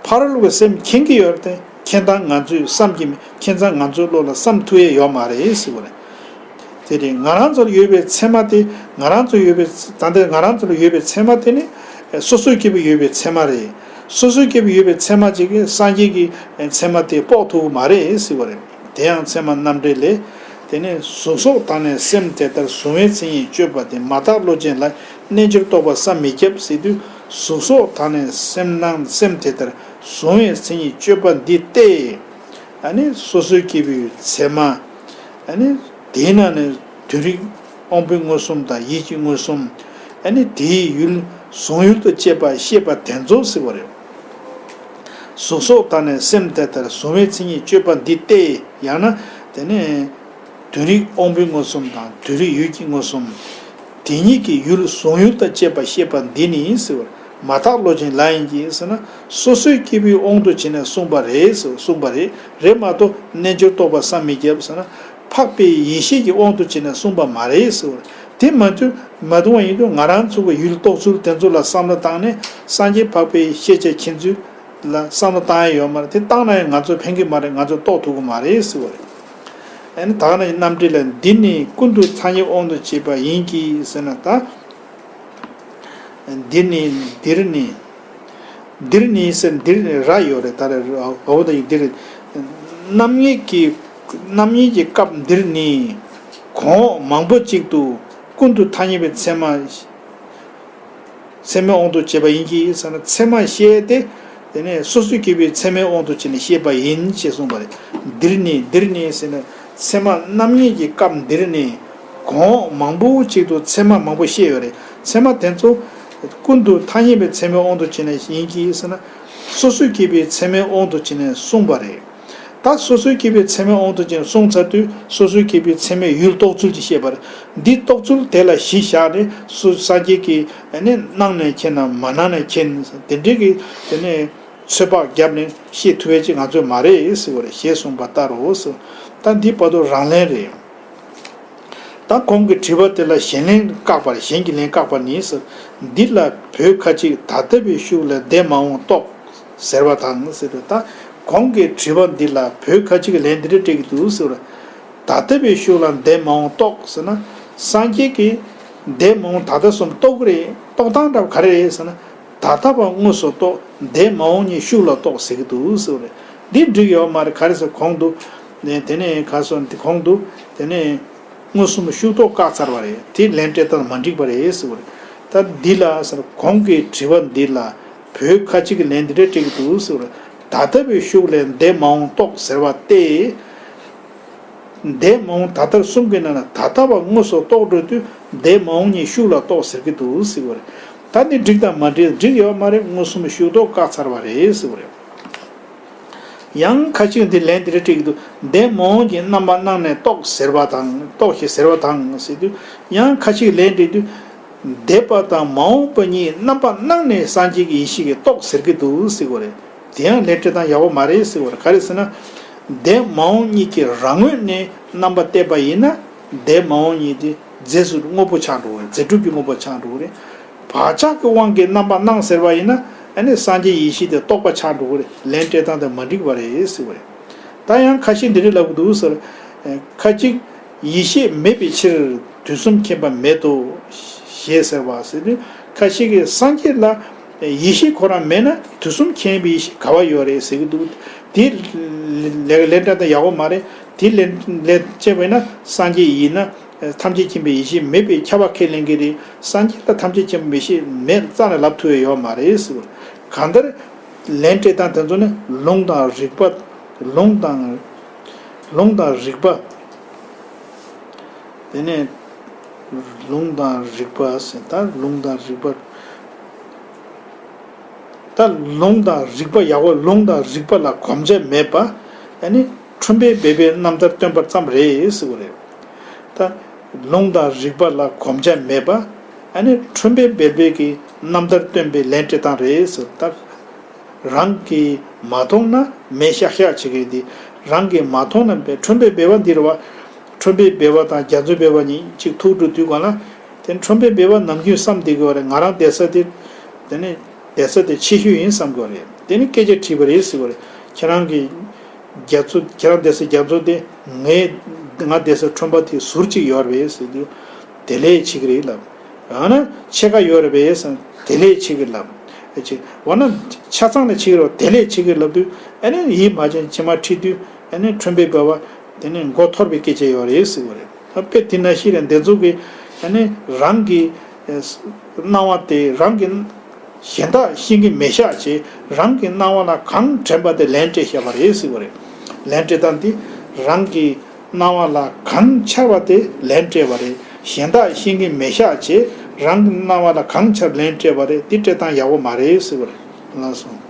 ཕ་རོལ་པོའི་སེམས་མཁྱེན་གྱི་ཡོད་དེ་མཁྱེན་སྟངས་ང་ཚོས་བསམ་གྱི་མེད། མཁྱེན་སྟངས་ང་ཚོའི་བློ་ལ་བསམ་ཐུབ་ཡས་ཡོད་མ་རེད་ཟེར་བ་རེད། དེ་རེད། ང་རང་ཚོ་ལ་ཡོད་པའི་ཚད་མ་དེ། ང་རང་ཚོ་ཡོད་པའི་ད་ལྟ་ང་རང་ཚོ་ལ་ཡོད་པའི་ཚད་མ་དེ་ནི་སོ་སོའི་སྐྱེ་བོ་ཡོད་པའི་ཚད་མ་རེད། སོ་སོའི་སྐྱེ་བོ་ཡོད་པའི་ཚད་མ་ཅིག་གིས་སངས་རྒྱས་ཀྱི་ཚད་མ་དེ་དཔོག་ཐུབ་ཀྱི་མ་རེད་ཟེར་བ་རེད། དེ་ཡང་ཚད་མ་རྣམ་འགྲེལ་ལས། དེ་ནས་གཟུགས་སོགས་དག་ནས་སེམས་དེ་ལྟར་གཟུང་བའི་མཚན་ཉིད་དཔྱོད་པ་དེ་མ་དག་བློ་ཅན་ལ་རྣལ་འབྱོར་རྟོགས་པ་བསམ་མི་ཁྱབ་ཟེར་དུས། གཟུགས་སོགས་དག་ནས་སེམས་སྣང་སེམས་དེ་ལྟར་གཟུང་བའི་མཚན་ཉིད་དཔྱོད་པ་འདི་སྟེ། ཨ་ནི་སོ་སོའི་སྐྱེ་བོའི་ཚད་མ། ཨ་ནི་དེའི་ནང་ནས་དོན་རིག་དབང་པོའི་མངོན་སུམ་དང་ཡིད་ཀྱི་མངོན་སུམ། ཨ་ནི་དེའི་ཡུལ་གཟུང་ཡུལ་དུ་བཅས་པ་ཤེས་པ་དེ་ཚོ་ཟེར་བ་རེད། གཟུགས་སོགས་དག་ནས་སེམས་དེ་ལྟར་གཟུང་བའི་མཚན་ཉིད་དཔྱོད་པ་འདི་སྟེ། ཡང་ན་དེ་ནས་དོན་རིག་དབང་པོའི་མངོན་སུམ་དང་དོན་རིག་ཡུལ་གྱི་མངོན་སུམ། དེ་ཉིད་ཀྱི་ཡུལ་གཟུང་ཡུལ་དང་བཅས་པ་ཤེས་པ་འདི་ནི་ཟེར་བ། མ་དག་བློ་ཅན་ལ་ཡིན་གྱི་ཟེར་ན། སོ་སོའི་སྐྱེ་བོའི་དབང་དུ་བྱས་ནས་གསུངས་པ་རེད་ཟེར་གསུངས་པ་རེད། རེད་མ་གཏོགས་རྣལ་འབྱོར་རྟོགས་པ་བསམ་མི་ཁྱབ་ཟེར་ན། འཕགས་པའི་ཡེ་ཤེས་ཀྱི་དབང་དུ་བྱས་ནས་གསུངས་པ་མ་རེད་ཟེར་བ་རེད། དེ་མ་ཐུབ་མ་ཐུབ་པ་ཡིན་དུས་ང་རང་ཚོ་གི་ཡུལ་རྟོགས་ཚུལ་དེ་ཚོ་ལ་བསམ་བློ་བཏང་ནས་སངས་རྒྱས་འཕགས་པའི་ཤེས་བྱ་མཁྱེན་ཚུལ་ལ་བསམ་བློ་བཏང་ཡ་ཡོད་མ་རེད། དེ་བཏང་ན་ཡང་ང་ཚོ་ཕན་གྱི་མ་རེད། ང་ཚོ་རྟོགས་ཐུབ་ཀྱི་མ་རེད་ཟེར་བ་རེད། ཨ་ནི་ད་ག་ནང་བཞིན་རྣམ་འགྲེལ་ལ་འདི་ནི་ཀུན་ཏུ་ཐ་སྙད་དབང་དུ་བྱས་པ་ཡིན་གྱི་ཟེར་ན། ད་འདི་ནི་འདིར་ནི། འདིར་ནི་ཟེར་འདིར་ནི་ར་ཡོད་རེད། ད་རེ་འོ་ད་ཡིན་འདིར། རྣམ་ངེས་ཀྱི་རྣམ་ངེས་ཀྱི་སྐབས་འདིར་ནི། གོང་འོག་མང་པོ་གཅིག་ཏུ་ཀུན་ཏུ་ཐ་སྙད་པའི་ཚད་མ། ཚད་མའི་དབང་དུ་བྱས་པ་ཡིན་གྱི་ཟེར་ན། ཚད་མ་བཤད་དེ། དེ་ནས་སོ་སོའི་སྐྱེ་བོའི་ཚད་མའི་དབང་དུ་བྱས་ནས་བཤད་པ་ཡིན་ཞེས་གསུངས་པ་རེད། འདིར་ནི་འདིར་ནི་ཟེར་ན། ཚད་མ་རྣམ་ངེས་ཀྱི་སྐབས་འདིར་ནི། གོང་འོག་མང་པོ་གཅིག་ཏུ་ཚད་མ་མང་པོ་བཤད་ཡོད་རེད། ཚད་མ་དེ་ཚོ་ཀུན་ཏུ་ཐ་སྙད་པའི་ཚད་མའི་དབང་དུ་བྱས་ནས་ཡིན་གྱི་ཟེར་ན། སོ་སོའི་སྐྱེ་བོའི་ཚད་མའི་དབང་དུ་བྱས་ནས་གསུངས་པ་རེད། ད་སོ་སོའི་སྐྱེ་བོའི་ཚད་མའི་དབང་དུ་བྱས་ནས་གསུངས་ཚར་དུས་སོ་སོའི་སྐྱེ་བོའི་ཚད་མའི་ཡུལ་རྟོགས་ཚུལ་གྱི་བཤད་པ་རེད། འདི་རྟོགས་ཚུལ་དེ་ལ་གཞི་བཞག་ནས་སོ་སངས་རྒྱས་ཀྱིས་ནི་སྣང་ནས་མཁྱེན་ནམ་མ་སྣང་ནས་མཁྱེན་དེ་འདྲའི་གི་དེ་ནས་ཚོད་དཔག་བརྒྱབ་ནས་བཤད་ཐུབ་པ་ཅིག་ང་ཚོས་མ་རེད་ཟེར་བ་རེད། ཞེས་གསུངས་པ་ལྟར་རོ་ཟེར། ད་འདི་བར་དུ་རང་ལན་རེད། ད་གོང་གི་དྲི་བ་དེ་ལ་གཞན་ལན་བཀག་པ་རེད། གཞན་གྱི་ལན་བཀག་པ་ནི་ཟེར། འདི་ལ་བོད་ཁ་ཅིག་ད་ལྟ་བའི་ཤུགས་ལས་འདས་མ་འོངས་རྟོགས་ཟེར་བ་དང་ཟེར་བ། ད་གོང་གི་དྲི་བ་འདི་ལ་བོད་ཁ་ཅིག་གིས་ལན་འདི་འདྲ་སྤྲད་ཀྱི་འདུག་ཟེར་བ། ད་ལྟ་བའི་ཤུགས་ལ་འདས་མ་འོངས་རྟོགས་ཟེར་ན། སངས་རྒྱས་ཀྱིས་འདས་མ་འོངས་ད་ལྟ་གསུམ་རྟོགས་ཀྱི་རེད། རྟོགས་སྟངས་འདྲ་བ་ག་རེ་རེད་ཟེར་ན། ད་ལྟ་བ་དངོས་སུ་རྟོགས། འདས་མ་འོངས་གཉིས་ཤུགས་ལ་རྟོགས་ཟེར་གྱི་འདུག་ཟེར་བ་རེད། འདི་འགྲིག་ཡོད་མ་རེད། ག་རེ་ཟེར་གོང་དུ། ནས་དེ་ནས་ག་སོ་འདི་གོང་དུ། དེ་ནས་མངོན་སུམ་ཤུགས་རྟོགས་བཀག་ཚར་བ་རེད། དེ་ལན་སྤྲད་སྟངས་མ་འགྲིག་པ་རེད་ཟེར་བ་རེད། ད་འདི་ལ་ཟེར་གོང་གི་དྲི་བ་འདི་ལ་བོད་ཁ་ཅིག་གིས་ལན་འདི་འདྲ་སྤྲད་ཀྱི་འདུག་ཟེར་བ་རེད། ད་ལྟ་བའི་ཤུགས་ལས་འདས་མ་འོངས་རྟོགས་ཟེར་བ་སྟེ། འདས་མ་འོངས་ད་ལྟར་གསུམ་གྱི་ནང་ན་ད་ལྟ་བ་དངོས་སུ་རྟོགས་འགྲོ་དུས་འདས་མ་འོངས་གཉིས་ཤུགས་ལ་རྟོགས་ཟེར་གྱི་འདུག་ཟེར་བ་རེད། ད་འདི་འགྲིག་དང་མ་འགྲིག་འགྲིག་ཡོད་མ་རེད། མངོན་སུམ་ཤུགས་རྟོགས་བཀག་ཚར་བ་རེད་ཟེར་བ་རེད། ཡང་ཁ་ཅིག་འདི་ལན་འདི་འདྲ་སྤྲད་ཀྱི་འདུག་འདས་མ་འོངས་ཀྱི་རྣམ་པ་སྣང་ནས་རྟོགས་ཟེར་བ་དང་རྟོགས་ཞེས་ཟེར་བ་དང་ཟེར་དུས། ཡང་ཁ་ཅིག་ལན་འདི་འདུག་འདས་པ་དང་མ་འོངས་པ་གཉིས་རྣམ་པ་སྣང་ནས་སངས་རྒྱས་ཀྱི་ཡེ་ཤེས་ཀྱིས་རྟོགས་ཟེར་གྱི་འདུག་ཟེར་བ་རེད། དེ་ཡང་ལན་སྤྲད་སྟངས་ཡག་པོ་མ་རེད་ཟེར་བ་རེད། ག་རེ་ཟེར་ན། འདས་མ་འོངས་གཉིས་ཀྱི་རང་ངོས་ནས་རྣམ་པ་བལྟས་པ་ཡིན་ན། འདས་མ་འོངས་གཉིས་དེ་རྫས་སུ་དངོས་པོ་ཆགས་འགྲོ་གི་རེད། རྫས་གྲུབ་ཀྱི་དངོས་པོ་ཆགས་འགྲོ་གི་རེད། བག་ཆགས་ཀྱི་དབང་གིས་རྣམ་པ་སྣང་ཟེར་བ་ཡིན་ན། ཨ་ནི་སངས་རྒྱས་ཡེ་ཤེས་དེ་རྟོག་པ་ཆགས་འགྲོ་གི་རེད། ལན་སྤྲད་སྟངས་དེ་མ་འགྲིག་པ་རེད་ཟེར་བ་རེད། ད་ཡང་ཁ་ཤས་འདི་འདྲ་ལབ་ཀྱི་འདུག་ཟེར། ཁ་ཅིག་ཡེ་ཤེས་མེད་པའི་ཕྱིར་དུས་གསུམ་མཁྱེན་པ་མེད་དོ། ཞེས་ཟེར་བ་ཟེར་དུས། ཁ་ཅིག་གིས་སངས་རྒྱས་ལ་ཡེ་ཤེས་ཁོ་རང་མེད་ན་དུས་གསུམ་མཁྱེན་པའི་ཡེ་ཤེས་ག་བ་ཡོད་རེད་ཟེར་གྱི་འདུག་དེ་ལན་ལན་སྤྲད་སྟངས་ཡག་པོ་མ་རེད། དེ་ལན་ལན་སྤྲད་པ་ཡིན་ན་སངས་རྒྱས་ཡིན་ན་ཐམས་ཅད་མཁྱེན་པའི་ཡེ་ཤེས་མེད་པའི་ཁྱབ་པ་ཁས་ལེན་གྱི་རེད། སངས་རྒྱས་ལ་ཐམས་ཅད་མཁྱེན་པའི་ཡེ་ཤེས་མེད་རྩ་ནས་ལབ་ཐུབ་ཡ་ཡོད་མ་རེད་ཟེར་བ། གང་ལྟར། ལན་སྤྲད་སྟངས་དེ་ཚོ་ནི་ལུང་དང་རིགས་པ། ལུང་དང་། ལུང་དང་རིགས་པ། དེ་ནས་ལུང་དང་རིགས་པ་ཟེར། ད་ལུང་དང་རིགས་པ། ད་ལུང་དང་རིགས་པ་ཡག་པོ། ལུང་དང་རིགས་པ་ལ་གོམས་ཆ་མེད་པ། ཨ་ནི་ཁྲོན་པའི་སྦལ་པའི་རྣམ་ཐར་སྟོན་པ་ཙམ་རེད་ཟེར་བ་རེད། ད་ལུང་དང་རིགས་པ་ལ་གོམས་ཆ་མེད་པ། ཨ་ནི་ཁྲོན་པའི་སྦལ་པའི་གི་རྣམ་ཐར་སྟོན་པའི་ལན་སྤྲད་སྟངས་རེད་ཟེར། ད་རང་གིས་མ་མཐོང་ན་མེད་ཤག་ཤག་བྱེད་ཀྱི་རེད། དེ་རང་གིས་མ་མཐོང་ན་པའི་ཁྲོན་པའི་སྦལ་པ་འདི་རེད་བ། ཁྲོན་པའི་སྦལ་པ་དང་རྒྱ་མཚོའི་སྦལ་པ་གཉིས་གཅིག་ཐུག་འགྲོ་དུས་ག་ལ། དེ་ཁྲོན་པའི་སྦལ་པ་ནམ་རྒྱུན་བསམ་བསྡད་དགོས་རེད། ང་རང་བསྡད་ས་དེ། དེ་ནི་བསྡད་ས་དེ་ཆེ་ཤོས་ཡིན་བསམ་དགོས་རེད། དེ་ནི་སྐད་ཆ་དྲིས་པ་རེད་ཟེར་བ་རེད། ཁྱེད་རང་གི་རྒྱ་མཚོ། ཁྱེད་རང་བསྡད་ས་རྒྱ་མཚོ་དེ་ངའི་ང་བསྡད་ས་ཁྲོན་པ་དེ་ཟུར་གཅིག་ཡོད་རེད་ཟེར་དུས། དེ་ལས་ཆེ་གི་རེད་ལབ། ཡང་ན་ཕྱེད་ཀ་ཡོད་རེད་པས་ཟེར། དེ་ལས་ཆེ་གི་ལབ། ཨེ་ཆེ། འོ་ན་ཆ་ཚང་ལས་ཆེ་གི་རེད། དེ་ལས་ཆེ་གི་ལབ་དུས། ཨ་ནི་ཡིད་མ་ཆེས་ཕྱི་མ་ཁྲིད་དུས། ཨ་ནི་ཁྲོན་པའི་སྦལ་པ་དེ་ནི་མགོ་འཐོར་བའི་སྐད་ཆ་ཡོད་རེད་ཟེར་བ་རེད། ད་དཔེ་དེ་ནང་བཞིན་རེད། འདི་ཚོ་གི་ཨ་ནི་རང་གི་ཨེ་སྣང་བ་དེ་རང་གི་གཞན་དག་ཤེས་ཀྱི་མེད་ཤག་བྱས། རང་གི་སྣང་བ་ལ་གང་དྲན་པ་དེ་ལན་སྤྲད་བཞག་པ་རེད་ཟེར་བ་རེད། ལན་སྤྲད་སྟངས་འདི་རང་གི་སྣང་བ་ལ་གང་འཆར་བ་དེ་ལན་སྤྲད་པ་རེད། གཞན་དག་ཤེས་ཀྱི་མེད་ཤག་བྱས། རང་གི་སྣང་བ་ལ་གང་འཆར་ལན་སྤྲད་པ་རེད། འདི་སྤྲད་སྟངས་ཡག་པོ་མ་རེད་ཟེར་བ་རེད། ལགས་སོ།